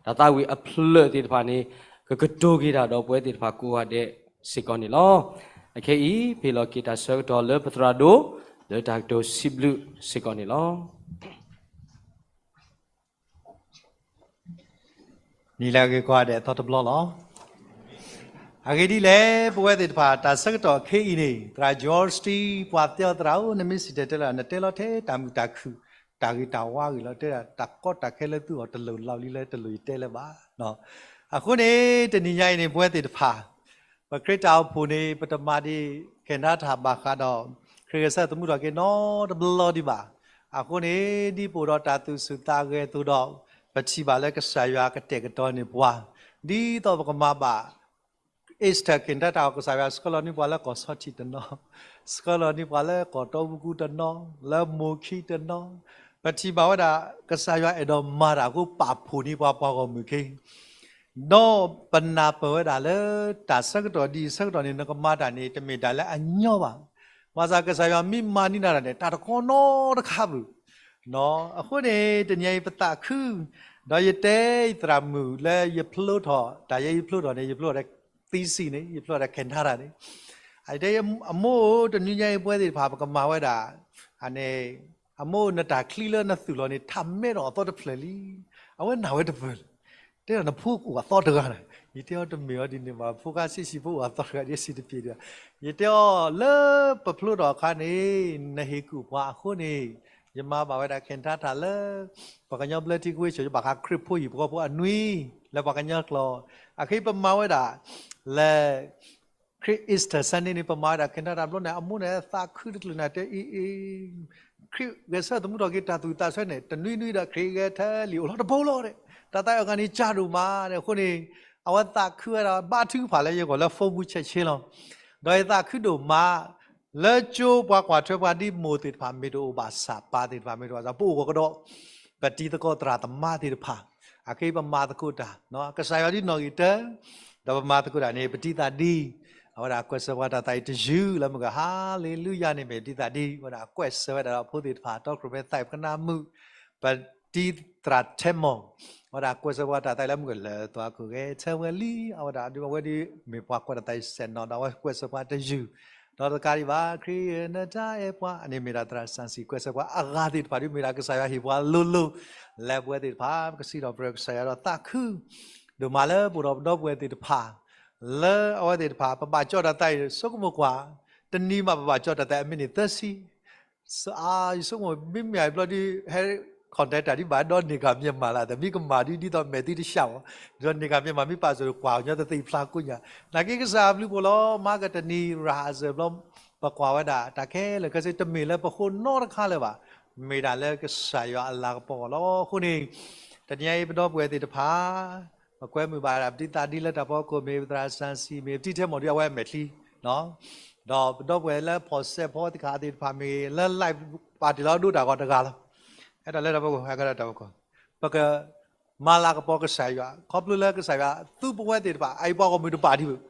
တၢ်သးဝံၣ်အဖျၢၣ်သ့ၣ်တဖၣ်န့ၣ်, ကကတိၤက့ၤတၢ်ဒီးပဝဲသ့ၣ်တဖၣ်ကိးဂၤဒဲးစ့ၢ်ကီးန့ၣ်လီၤ. အခဲအံၤ ပဟ့ၣ်လီၤက့ၤတၢ်ဆၢကတီၢ်လၢပသရၣ်ဒိၣ်, လၢတၢ်ကတိၤစံးဘျုးစ့ၢ်ကီးန့ၣ်လီၤ. နံၤလၢအဂ့ၤကိးဂၤဒဲးအသီတဘျီလီၤ. အဂ့ၢ်ဒ်လဲၣ်, ပဝဲသ့ၣ်တဖၣ် တၢ်ဆၢကတီၢ်ခဲအံၤန့ၣ် သရၣ် George ပှၤတဲအီၤသရၣ်ဧၢ, နမ့ၢ်စံၣ်တဲၤတဲလီၤ နတဲလီၤထဲတၢ်မုာ်တၢ်ခုၣ်, တၢ်ဂ့ၤတၢ်ဝါဂ့ၤလီၤ, တဲဒၣ်တၢ်ကီတၢ်ခဲလၢသုဂီၢ် တလိၣ်လီၤလံလၢတလိၣ်ယတဲလၢၤဘၣ်. အဃိန့ၣ် တနံၤညါအံၤန့ၣ် ပဝဲသ့ၣ်တဖၣ် ပခရံာ်တၢ်အိၣ်ဖှိၣ်န့ၣ် ပတမၤဒံး ခဲနၤတၢ်ဘၣ်ဃးဒီး ခရံာ်ဂဲၤဆၢသမူထီၣ်က့ၤနီတဘျီဒံးဘၣ်. အဃိန့ၣ် ဒ်ပအိၣ်ဒီးတၢ်သူၣ်ဆူၣ်သးဂဲၤအသိးဒီး ပထံၣ်ဘၣ်လၢကစၢ်ယွၤကတဲာ်ကတီၤန့ၢ်ပှၤ, ဒ်သိးပကမၤဘၣ် Esther ခဲနၤတၢ်အီၤ ကစၢ်ယွၤဆှၢလီၤန့ၢ်ပှၤလၢကီၢ်ဆီထံးတနီၤ, ဆှၢလီၤန့ၢ်ပှၤလၢကီၢ်တီပူၤကူတနီၤ, လၢမိၢ်ခံတနီၤ, ပထံၣ်ဘၣ်ဝဲဒၣ် ကစၢ်ယွၤအဲၣ်ဒိးမၤတၢ်အဃိပာ်ဖှိၣ်န့ၢ်ပှၤပှၤဂီၢ်မုၢ်ခ့ ဒီးပနၢ်ပၢၢ်ဝဲဒၣ်လၢတၢ်ဆၢကတီၢ်ဒ်အံၤဆၢကတီၢ်န့ၣ် နကမၤတၢ်န့ၣ် တမ့ၢ်တၢ်လၢအညီဘၣ်. ဘၣ်ဆၣ်ကစၢ်ယွၤမ့ၢ်မၤန့ၢ်နၤဒၣ်န့ၣ် တၢ်တခီနီတခါဘၣ်. အဃိန့ၣ် တနံၤအံၤပသးခု, ဒီးယတဲယသရၣ်မုၣ်လၢယဖျိထီၣ်, တၢ်ယဲယဖျိထီၣ်န့ၣ် ယဖျိထီၣ်ဒီး သံစံန့ၣ် ယဖျိထီၣ်ဒီး Canada န့ၣ်, အတဲ အမိၢ်ဧၢ တနံၤညါအံၤပဝဲသ့ၣ်တဖၣ် ပကမၤဝဲဒၣ်, အန့ၣ်, အမိၢ်ဧၢ နတၢ်ချံလၢနသူၣ်လီၤန့ၣ် ထးမဲဒီးအသီတဖျၢၣ်လံ. အဝဲနာ်ဝဲတပၢၢ်လၢၤ တဲဒီးနဖိကအိၣ်အသီတဂၤန့ၣ်, ယတဲအီၤတမ့ၢ်အီၤဒ်န့ၣ်ဘၣ်, ဖိခါဆံးဆံးဖိအိၣ်အသီတဂၤဒ်စံးတပျ့ၤဒံး, ယတဲအီၤလၢပဖျိထီၣ်အခါန့ၣ် နဟ့ၣ်ကူၣ်ပှၤအဃိန့ၣ်, ယမၤဘၣ်ဝဲဒၣ် Canada လၢ ပှၤကညီဘျၢထံခဝ့ၡၢၣ် ယဘၣ်ဃးခရံာ်ဖိဟံၣ်ဖိဃီဖိအနွံ လၢပှၤကညီကျိာ်, အဃိပမၤဝဲဒၣ် လၢ ခရံာ် Easter Sunday န့ၣ် ပမၤဝဲဒၣ် Canada တၢ်ဘျီန့ၣ် အမိၢ်န့ၣ်သးခုတချုးန့ၣ် တဲအံၤအံၤ ခရံာ်ဂဲၤဆၢထၢၣ်သမူထီၣ်က့ၤတၢ်သူၣ်သးဆၢန့ၣ် တနွံနွံဒီးခရံာ်ဂဲၤထၢၣ်လံ အိၣ်လီၤတဘိလီၤဒီး တၢ်သးအီၣ်ဂၤန့ၣ်ကၢ်ဒိၣ်မးန့ၣ် အဃိန့ၣ် အဝဲသးခုဝဲဒၣ်ဘါထုကဖၣ်လၢယဂီၢ်လၢ phone ပူၤဆဲးဆ့လီၤ. ဒီးယသးခုဒိၣ်မး လၢကၠိပှၤကွၢ်ထွဲပှၤဒ်မိၢ်သ့ၣ်တဖၣ် မ့ၢ်တအိၣ်ဘၣ်ဆၣ် ပၢ်သ့ၣ်တဖၣ်မ့ၢ်တအိၣ်ဘၣ်ဆၣ် ပအိၣ်ကဒီး ပတံၤသကိးသရၣ်သမါသ့ၣ်တဖၣ် အဃိပမၤသကိးတၢ် ကစၢ်ယွၤဒ်နီၣ်ဂံၢ်တၢ ဒီးပမၤသကိးတၢ်န့ၣ် ပတံၤသးဒ် အဝဲဒၣ်ကွဲးစၢၤပှၤတၢ်သးအံၤတယုၢ်လၢမုၢ်ဂၤ ဟါလ့လူယၤန့ၣ် မ့ၢ်ပတံၤသးဒ် အဝဲဒၣ်ကွဲးစၢၤဝဲဒၣ်ဒီးဖိသ့ၣ်တဖၣ် တီခိၣ်ရိၣ်မဲသးပှၢ်ပနၢ်မုာ် ပတံၤသရၣ်ထဲမီၢ် အဝဲဒၣ်ကွဲးစၢၤပှၤတၢ်သးအံၤလၢမုၢ်ဂၤ လၢသွၣ်ခိၣ်ဂဲၤဆၢဝဲလံ အဝဲဒၣ်ဒ်အဝဲဒ်မ့ၢ်ပှၤကွဲးတၢ်သးအံၤစဲးနီၤဒီးအဝဲကွဲးစၢၤပှၤတယုၢ် ဒီးတကးဒံးဘၣ် ခရံာ်နတၢ်အဲၣ်ပှၤ အန့ၣ်မ့ၢ်ဒၣ်သရၣ်စၢ်စံၣ် ကွဲးစၢၤပှၤအဂၤသ့ၣ်တဖၣ်ဒ်မ့ၢ်ဒၣ်ကစၢ်ယွၤဟ့ၣ်ပှၤလိၤလိၤ လၢပဝဲသ့ၣ်တဖၣ် ပကစံးထီၣ်ပတြၢၤကစၢ်ယွၤဒီးသးခု ဒိၣ်မးလၢပအိၣ်ဒီးပဒီပုၢ်ဝဲၢ်သ့ၣ်တဖၣ် လၢအဝဲသ့ၣ်တဖၣ် ပဘၣ်ကၠီတၢ်သးအံၤ ဆိကမိၣ်ကွၢ် တနံၤမးပဘၣ်ကၠီတၢ်သးအံၤ အမ့ၢ်န့ၣ်သၢဆံ ယဆိကမိၣ် မ့မ့ၢ်အဘျီဒ် ဟဲ contact တၢ်ဒ်ဘၣ်ဒီးန့ၢ်ကၣ်မံမၤလၢ် တမ့ၢ်ကမၣ်ဒ်ဒ်သိးမဲာ်သံတဆှးမး ဒီးန့ၢ်ကၣ်မံမၤမ့ၢ်ပာ်စၢၤကွၢ်ညီတသ့ၣ်ဖျါကိညါ နာ်က့ကစၢ်အဘျုးဖှိၣ်လီၤ မၤကတနံၤရၤစၢၤဘျီ ပကွၢ်ဝဲဒၣ် တၢ်ခဲလၢာ်ခဲဆ့တမ့ၢ်လၢပဃိနီတခါလၢၤဘၣ် မ့ၢ်ဒၣ်လၢကစၢ်ယွၤအလၤကပီၤအဂီၢ်လီၤ. အဃိန့ၣ် တနံၤအံၤပဒီပုၢ်ဝဲၢ်သ့ၣ်တဖၣ် ပကွဲမုာ်ဘၣ်ဒၣ်ပတံၤသးဒ်လၢတၢ်ဖီခိၣ်မ့ၢ် ပသရၣ်စၢ်စံၣ်မ့ၢ် ပတံၤထဲမီၢ်ဒ်အဝဲအမဲာ်ချံ ဒီးပဒီပုၢ်ဝဲၢ်လၢဖီၣ်စဲးဖီသ့ၣ်တဖၣ်မ့ၢ် လၢ live ပာ်တ့ၢ်လီၤဒိတၢ်ဂီၤတဂၤလီၤ. အဲၣ်ဒိးလၢတၢ်ဖီခိၣ် ဟဲကဒီးတၢ်ဖီခိၣ် ပက မၤလၤကပီၤကစၢ်ယွၤ ခီဖျိလၢကစၢ်ယွၤ သူပဝဲသ့ၣ်တဖၣ် အအံၤပှၤဂီၢ်မုၢ်တပာ်ဒံးဘၣ်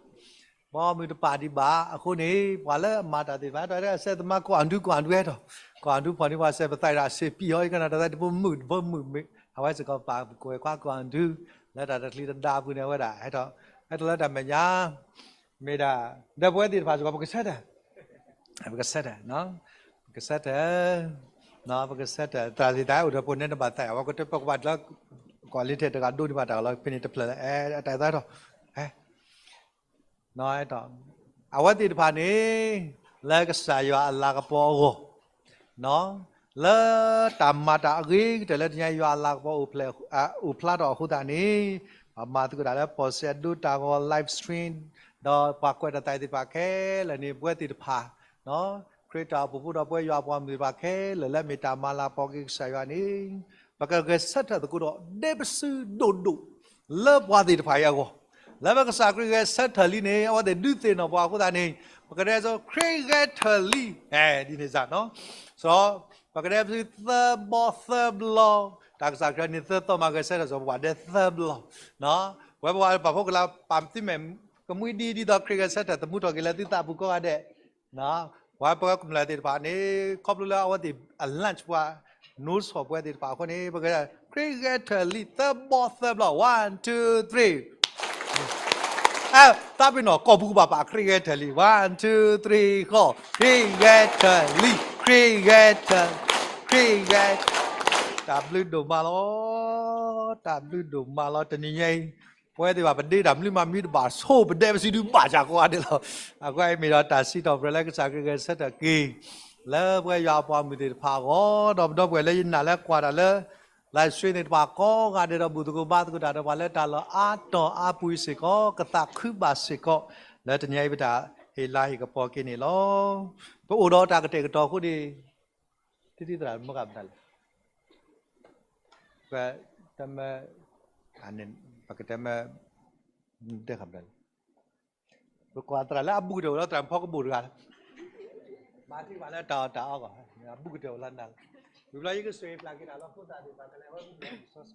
ပှၤဂီၢ်မုၢ်တပာ်ဒံးဘၣ် အဃိန့ၣ် ပှၤလၢအမၤတၢ်သ့ၣ်တဖၣ် တၢ်စဲးသမါ ကီၢ်အဒူ ကီၢ်အဒူဟဲထီၣ် ကီၢ်အဒူဖီၣ်န့ၢ်ပှၤစဲး ပသးအံၤဒၣ်စ့းပံာ်အီၤ ယကနၣ်တၢ်သးတဘိမုၣ်တဘိမုၣ်မ့ၢ် အဝဲစ့ၢ်ကီးပာ်ကွဲးခွါကီၢ်အဒူ လၢတၢ်တချံတဒါပူၤန့ၣ် အဝဲဒၣ်ဟဲထီၣ် ဟဲထီၣ်လၢတၢ်မဲာ်ညါ မ့ၢ်ဒၣ် ဒီးပဝဲသ့ၣ်တဖၣ်စ့ၢ်ကီး ပကဆၢထၢၣ် ပကဆၢထၢၣ် ပကဆၢထၢၣ် ပကဆၢထၢၣ် သရၣ်သ့ၣ်တဖၣ်အိၣ်ဒီးဖိန့ၣ်တဘၣ်သး အဝဲကတဲပကဘၣ်လၢ ကီၢ်လ့ထဲတဂၤဒိန့ၢ်ဘၣ်တၢ်လီၤ ဖဲန့ၣ်တဖျၢၣ်လၢ အဲ တၢ်သးထီၣ် အဝဲသ့ၣ်တဖၣ်န့ၣ် လၢကစၢ်ယွၤအလၤကပီၤအဂီၢ် လၢတၢ်မၤတၢ်အဂ့ၤကတၢၢ်လၢတနံၤညါ ယွၤအလၤကပီၤ အိၣ်ဖျါထီၣ်အဃိသတးန့ၣ် ပမၤသကိးတၢ်လၢ ဖီၣ်စဲးဒိတၢ်ဂီၤ live stream ဒီးပှၤကွဲးတၢ်သးအံၤသ့ၣ်တဖၣ်ခဲလၢာ်န့ၣ် ပဝဲသ့ၣ်တဖၣ် ခရံာ်တၢ်အိၣ်ဖှိၣ်ဖိဒီးပဝဲယွၤအပှၤမုၣ်သ့ၣ်တဖၣ်ခဲလၢာ် လၢအမ့ၢ်တၢ်မၤလၤကပီၤက့ၤကစၢ်ယွၤန့ၣ် ပကဂဲၤဆၢထၢၣ်သကိးဒီး ဒဲပစုဒိၣ်ဒိၣ် လၢပှၤသ့ၣ်တဖၣ်အံၤအဂီၢ် လၢပကစၢ်ခရံာ်ဂဲၤဆၢထၢၣ်လံန့ၣ် အဝဲသ့ၣ်ဒုးသ့ၣ်နီၣ်ပှၤအဃိသတးန့ၣ် ပကတဲ ခရံာ်ဂဲၤထၢၣ်လံ ဒ်န့ၣ်စ့ၢ် ပကတဲပစုသၢဘီသၢဘျီ တၢ်ကစၢ်ခရံာ်န့ၣ် သၢသီမၤဂဲၤဆၢထၢၣ်စီၤပၤဒဲသၢဘျီ ပဝဲပှၤပာ်ဖှိၣ်ကလာ် ပာ်သုမဲာ်ကမှံဒ်ဒ်သိးခရံာ်ဂဲၤဆၢထၢၣ်သမူထီၣ်က့ၤလၢသုသးပူၤကိးဂၤဒဲး ပှၤပကမျၢၢ်သ့ၣ်တဖၣ်န့ၣ် ခီဖျိလၢအဝဲသ့ၣ်အ lunch ပှၤ နိဆီၣ်ပဝဲသ့ၣ်တဖၣ်အဃိန့ၣ် ပက ခရံာ်ဂဲၤထၢၣ်လံ သၢဘီသၢဘျီ one two three သးပ့ၤနီၣ် ကိာ်ပူၤကဘၣ်ပာ် ခရံာ်ဂဲၤထၢၣ်လံ one two three ဃီ ခရံာ်ဂဲၤထၢၣ်လံ ခရံာ်ဂဲၤထၢၣ် ခရံာ်ဂဲၤ တၢ်ဘျုးဒိၣ်မးလီၤ တၢ်ဘျုးဒိၣ်မးလီၤ တနံၤညါအံၤ ပဝဲသ့ၣ်ဘၣ် ပဒ့တၢ်မနုၤမးမံတဘၣ်ဆိ ပဒဲပစုဒုးဘၣ်စၢ်ကိးဂၤဒဲးလီၤ အဃိအံၤမ့ၢ်ဒီးတၢ်စံးထီၣ်ပတြၢၤလၢကစၢ်ခရံာ်ဂဲၤဆၢထၢၣ်က့ၤ လၢပဝဲယွၤအပှၤမုၣ်သ့ၣ်တဖၣ်အဂီၢ် ဒီးပဒီပုၢ်ဝဲၢ်လၢယနာ်လၢကွၢ်တၢ်လၢ live stream သ့ၣ်တဖၣ်ကိးဂၤဒဲးဒီး ဘူၣ်သကိးဘါသကိးတၢ်ဒီးပှၤလၢတၢ်လီၢ်အါတီၤအါပူၤစ့ၢ်ကီး ကသးခုဘၣ်စ့ၢ်ကီး လၢတနံၤအံၤပတၢ်ဟ့ၣ်လၤဟ့ၣ်ကပီၤက့ၤန့ၣ်လီၤ. ပအိၣ်ဒီးတၢ်ကတဲာ်ကတီၤအဃိန့ၣ် တံၤသရၣ်မ့ၢ်ဃၣ်မတၤလဲၣ် ပတမ့ၢ် ပကတမ့ၢ် တဲဃၣ်မတၤလဲၣ် ပကွၢ်သရၣ်လၢအဘူးကတၢၢ်အိၣ်လီၤ သရၣ်ဖီကဘိၣ်တဂၤလီၤ မၤထံၣ်ဘၣ်လၢတၢ်အီၣ်တၢ်အီအဂီၢ် အဘူးကတၢၢ်အိၣ်လီၤနၤလီၤ ဝံၤဘျီယကစၢၢ်ဖျါက့ၤတၢ်လီၤ ဖိသၣ်သ့ၣ်တဖၣ်ကလဲၤဝဲ စီဆှ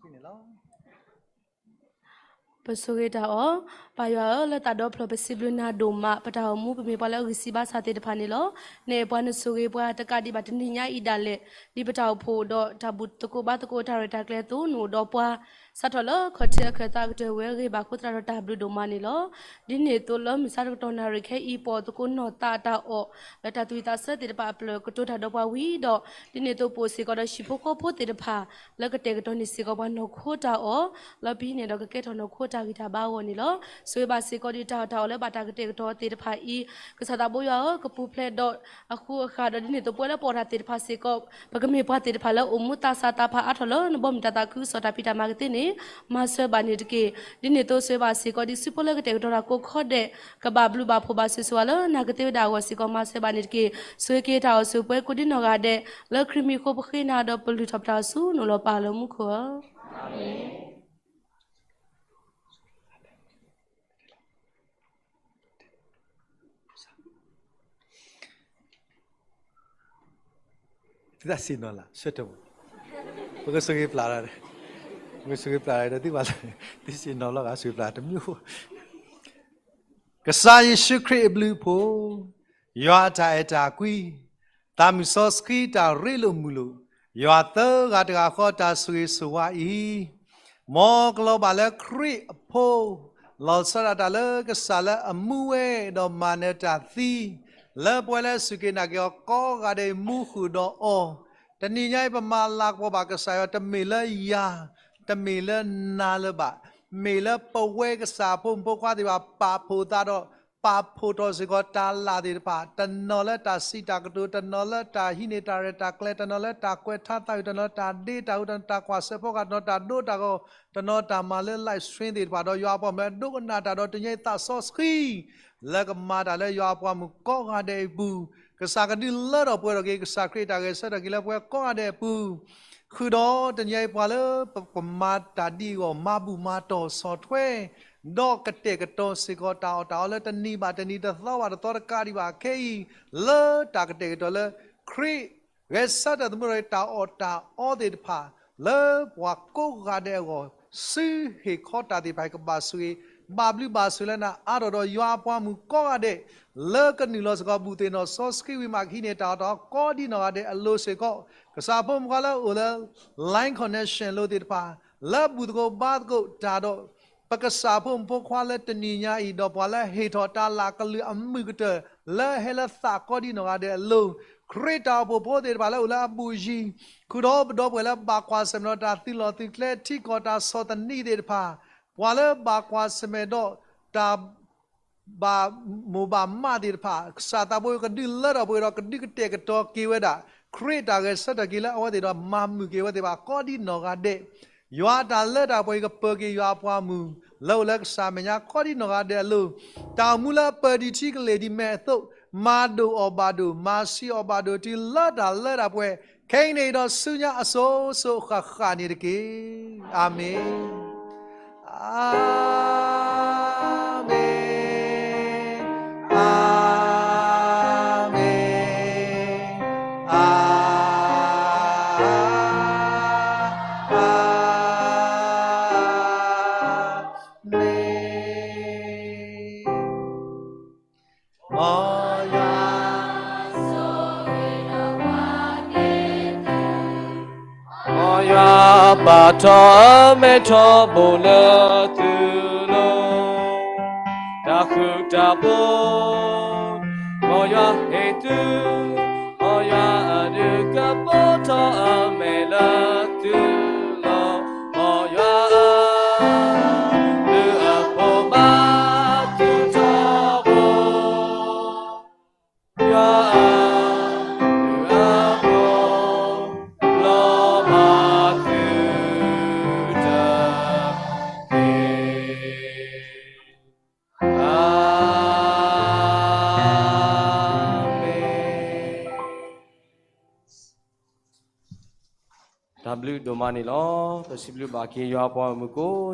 ံန့ၣ်လီၤ ပဆိၣ်ဂ့ၤတၢ်အီၣ်, ပၢ်ယွၤဧၢ, လၢသးဒီဖျၢၣ်ပစံးဘျုးနၤဒိၣ်မး, ပတၢ်အိၣ်မူပမ့ၢ်ပှၤလၢအဂံၢ်စၢ်ဘါစၢ်သ့ၣ်တဖၣ်န့ၣ်လီၤ. နအဲၣ်ပှၤနဆိၣ်ဂ့ၤပှၤတကးဒံးဘၣ်တနံၤညါအံၤဒၣ်လဲာ်, ဒ်ပတၢ်အိၣ်ဖှိၣ်ဒီးတၢ်ဘူၣ်သကိးဘါသကိးတၢ်ရဲၣ်တၢ်ကျဲၤအသိး နအိၣ်ဒီးပှၤ စးထီၣ်လၢခီၣ်ထံးအခၢၣ်သးကတၢၢ်ဝဲအဂ့ၢ် ဘၣ်ဃိသတးဒီးတၢ်ဘျုးဒိၣ်မးန့ၣ်လီၤ. ဒ်န့ၣ်အသိးလၢမုၢ်ဆါတကတီၢ်နၣ်ရံၣ်ခဲအံၤ ပအိၣ်သကိးနီၢ်သးတၢ်အီၣ် လၢတၢ်သူၣ်ဝံၣ်သးဆၢသ့ၣ်တဖၣ်အဖျၢၣ်ကတိၤတၢ်ဒီးပှၤဝံၤဒီး ဒ်န့ၣ်အသိးပအိၣ်စ့ၢ်ကီးဒီးဟံၣ်ဖိဃီဖိသ့ၣ်တဖၣ် လၢကတဲာ်ကတီၤန့ၢ်စ့ၢ်ကီးပှၤနီၢ်ခိတၢ်အီၣ် လၢပဟံးန့ၢ်ဒီးကကဲထီၣ်နီၢ်ခိတၢ်ဂံၢ်တၢ်ဘါအဂီၢ်န့ၣ်လီၤ. ဆိၣ်ဂ့ၤဘၣ်စ့ၢ်ကီးဒ်တၢ်အီၣ်တၢ်အီလၢဘၣ်တၢ်ကတဲာ်ကတီၤသ့ၣ်တဖၣ်အံၤ ကစၢ်သးဘိယွၤဧၢ, ကပူၤဖျဲးဒီးအဃူအဃာ်ဒီးဒ်န့ၣ်အသိးပဝဲလၢပအီၣ်တၢ်သ့ၣ်တဖၣ်စ့ၢ်ကီး ပကမ့ၢ်ပှၤသ့ၣ်တဖၣ်လၢအိၣ်မူသးစၢ်သးဖးအါထီၣ်လၢနဘီမုၢ်တၢ်သးခုကစီၣ်တၢ်ဖံးတၢ်မၤကသ့န့ၣ် မၤစၢၤဘၣ်န့ၣ်တက့ၢ်. ဒ်န့ၣ်အသိးဆိၣ်ဂ့ၤဘၣ်စ့ၢ်ကီးဒ်စုဖိလၢကတဲာ်ကတီၤတၢ်ကိးခီဒဲး ကဘၣ်ဘျုးဘၣ်ဖှိၣ်ဘၣ်ဆိၣ်ဂ့ၤဆိၣ်ဝါလၢနၤကသ့ဝဲဒၣ်အဂီၢ်စ့ၢ်ကီး မၤစၢၤဘၣ်န့ၣ်တက့ၢ်. ဆိၣ်ဂ့ၤက့ၤတၢ်အိၣ်ဆိၣ်ပှဲၤကိးဒ်နီၢ်ဂၤဒဲး လၢခရံာ်မံၤအဃိပဃ့နၤဒီးပလုၢ်ထီၣ်ပတၢ်အိၣ်ဆူနအိၣ်လီၤပၢ်လၢမူခိၣ်ဧၢ. သုတၢ်ဆ့ၣ်နီၤလၢ်ဆၢထၢၣ်, ပကဆိၣ်ဂ့ၤပျၢ်လီၤ, ပကဆိၣ်ဂ့ၤပျၢ်လီၤဒီးသုဘၣ်လီၤ, သုဆ့ၣ်နီၤလီၤဂာ်ဆိၣ်ဂ့ၤပျၢ်တမံၤ, ကစၢ်ယ့ၣ်ၡူးခရံာ်အဘျုးအဖှိၣ်, ယွၤအတၢ်အဲၣ်တၢ်ကွံ, သးမုၢ်စီဆှံတၢ်ရ့လိာ်မုာ်လိာ်, ယွၤသၢဂၤတဂၤဃီတၢ်ဆိၣ်ဂ့ၤဆိၣ်ဝါအံၤ မ်ကလီၤဘၣ်လၢခရံာ်အဖိ, လီၤဆီဒၣ်တၢ်လၢကစၢ်လၢအမူဝဲဒီးမၤနၢၤတၢ်သံ, လၢပဝဲလၢစူၢ်က့ၤနာ်က့ၤအီၤကိးဂၤဒဲးမူဃုာ်ဒီးအီၤ, တနံၤညါအံၤပမၤလၤကပီၤဘၣ်ကစၢ်ယွၤ တမ့ၢ်လၢယၤ, တမ့ၢ်လၢနၤလၢၤဘၣ်, မ့ၢ်လၢပဝဲကစၢ်ဖိမုၣ်ဖိခွါသ့ၣ်တဖၣ် ပာ်ဖှိၣ်သးဒီး ပာ်ဖှိၣ်ထီၣ်စ့ၢ်ကီးတၢ်လၢ်သ့ၣ်တဖၣ်, တနီၤလၢတၢ်စံးတၢ်ကတိၤ, တနီၤလၢတၢ်ဟံးန့ၢ်တၢ်ရဲၣ်တၢ်ကျဲၤ, တနီၤလၢတၢ်ကွဲးထါသးဝံၣ်, တနီၤလၢတၢ်ဒ့တၢ်အူ, တနီၤတၢ်ကွၢ်စဲးဖီကဟၣ်, တနီၤတၢ်ဒိတၢ်ဂီၤ, တနီၤတၢ်မၤလၢ live stream သ့ၣ်တဖၣ်, ဒီးယွၤအပှၤမုၣ်လၢအဒိကနၣ်တၢ်ဒီးတညီသးစီဆှံ လၢကမၤတၢ်လၢယွၤအပှၤမုၣ်ကိးဂၤဒဲးအံၤအပူၤ, ကစၢ်ကဒုးလၢထီၣ်ပှဲၤထီၣ်က့ၤ ကစၢ်ခရံာ်တၢ်ဂဲၤဆၢထၢၣ်က့ၤလၢပဝဲကိးဂၤဒဲးအပူၤ, ဃုာ်ဒီးတနံၤအံၤပှၤလၢပမၤတၢ်ဒ်အံၤအဂီၢ် မၤဘူၣ်မၤတီၢ်ဆီၣ်ထွဲ ဒီးကတဲာ်ကတီၤစ့ၢ်ကီးတၢ်အီၣ်တၢ်အီလၢတနံၤဘၣ်တနံၤ တသီဘၣ်တသီတကးဒံးဘၣ်ခဲအံၤ, လၢတၢ်ကတဲာ်ကတီၤလၢ ခရံာ်ဂဲၤဆၢထၢၣ်သမူထီၣ်တၢ်အီၣ်တၢ်အီသ့ၣ်တဖၣ် လၢပှၤကိးဂၤဒဲးအဂီၢ်, ဆူဟ့ၣ်ခီတၢ်သ့ၣ်တဖၣ်ကဘၣ်ဆိၣ်ဂ့ၤ, ဘၣ်ဘျုးဘၣ်ဆိၣ်လၢနၤအါထီၣ်ဒီးယွၤအပှၤမုၣ်ကိးဂၤဒဲး လၢကနုာ်လီၤစ့ၢ်ကီးဘူၣ်သ့ၣ်နီၣ်စီဆှံဝံၤမးကဟံးန့ၢ်တၢ်အီၣ်တၢ်အီကိးဒ်နီၢ်ဂၤဒဲးအလိၤစ့ၢ်ကီး, ကစၢ်ဖိမုၣ်ဖိခွါလၢအအိၣ်လၢ line connection လိၤသ့ၣ်တဖၣ် လၢဘူၣ်သကိးဘါသကိးတၢ်ဒီး ပကစၢ်ဖိမုၣ်ဖိခွါလၢတနံၤညါအံၤ ဒီးပှၤလၢဟ့ၣ်ထီၣ်တၢ်လၢကလုၢ်အမုာ်ကတၢၢ် လၢဟဲလၢသးကိးဒ်နီၢ်ဂၤဒဲးအလိၤ, ခရံာ်တၢ်အိၣ်ဖှိၣ်ဖိသ့ၣ်တဖၣ်လၢအိၣ်လၢအဘူၣ်ယံၤ, ဃုာ်ဒီးပဒီပုၢ်ဝဲၢ်လၢဘၣ်ကွၢ်ဆၢၣ်မဲာ်ဒီးတၢ်သုးလီၢ်သုးကျဲ ထံကီၢ်တၢ်ဆီၣ်သနံးသ့ၣ်တဖၣ်, ပှၤလၢဘၣ်ကွၢ်ဆၢၣ်မဲာ်ဒီးတၢ် ဘၣ်မိၢ်ဘၣ်မးသ့ၣ်တဖၣ်, ကစၢ်သးဘိကဒုးလၢထီၣ်ပှဲၤဒီးကဒုးကတဲာ်ကတီၤက့ၤဝဲဒၣ် ခရံာ်တၢ်ဂဲၤဆၢထၢၣ်က့ၤလၢအဝဲသ့ၣ်ဒီးမၤမုာ်က့ၤအဝဲသ့ၣ်တဖၣ်ကိးဒ်နီၢ်ဂၤဒဲး, ယွၤတၢ်လၢတၢ်ပှဲၤအံၤကပၢၤက့ၤယွၤအပှၤမုၣ် လၢအိၣ်လၢကစၢ်မဲာ်ညါကိးဒ်နီၢ်ဂၤဒဲးအလိၤ, တၢ်အိၣ်မူလၢအပၢၤဒံးထံကလ့ၢ်ဒံးမဲာ်အသိး မၤဒိၣ်အီၣ်ဘၣ်ဒိၣ် မၤဆံးအီၣ်ဘၣ်ဒိၣ် တုၤလၢတၢ်လၢတၢ်ပှဲၤ ခဲအံၤန့ၣ်ဒီးဆူညါအစိၤစိၤဃၣ်ဃၣ်န့ၣ်တက့ၢ်. အၤမ့ၣ်. အၤမ့ၣ်, အၤမ့ၣ်, အၤ မ့ၣ်. မ်ယွၤ မ်ယွၤပာ်ထီၣ်အမဲထီဘိလၢ သုလိၤ တၢ်ဃူတၢ်ဖိး, မ်ယွၤဟ့ၣ်သု, မ်ယွၤအဒုးကပိာ်ထီၣ်အမဲာ်လၢသုလီၤ. မ်ယွၤဧၢ, ဒုးအဖိဘၣ်သုထီဘိ, ယွၤဧၢ, ဒုးအဖိးလီၤဘၣ်သုတက့ၢ်. အၤမ့ၣ်. တၢ်ဘျုးဒိၣ်မးန့ၣ်လီၤ. ပစံးဘျုးဘၣ်က့ၤယွၤအပှၤဂီၢ်မုၢ်ကိး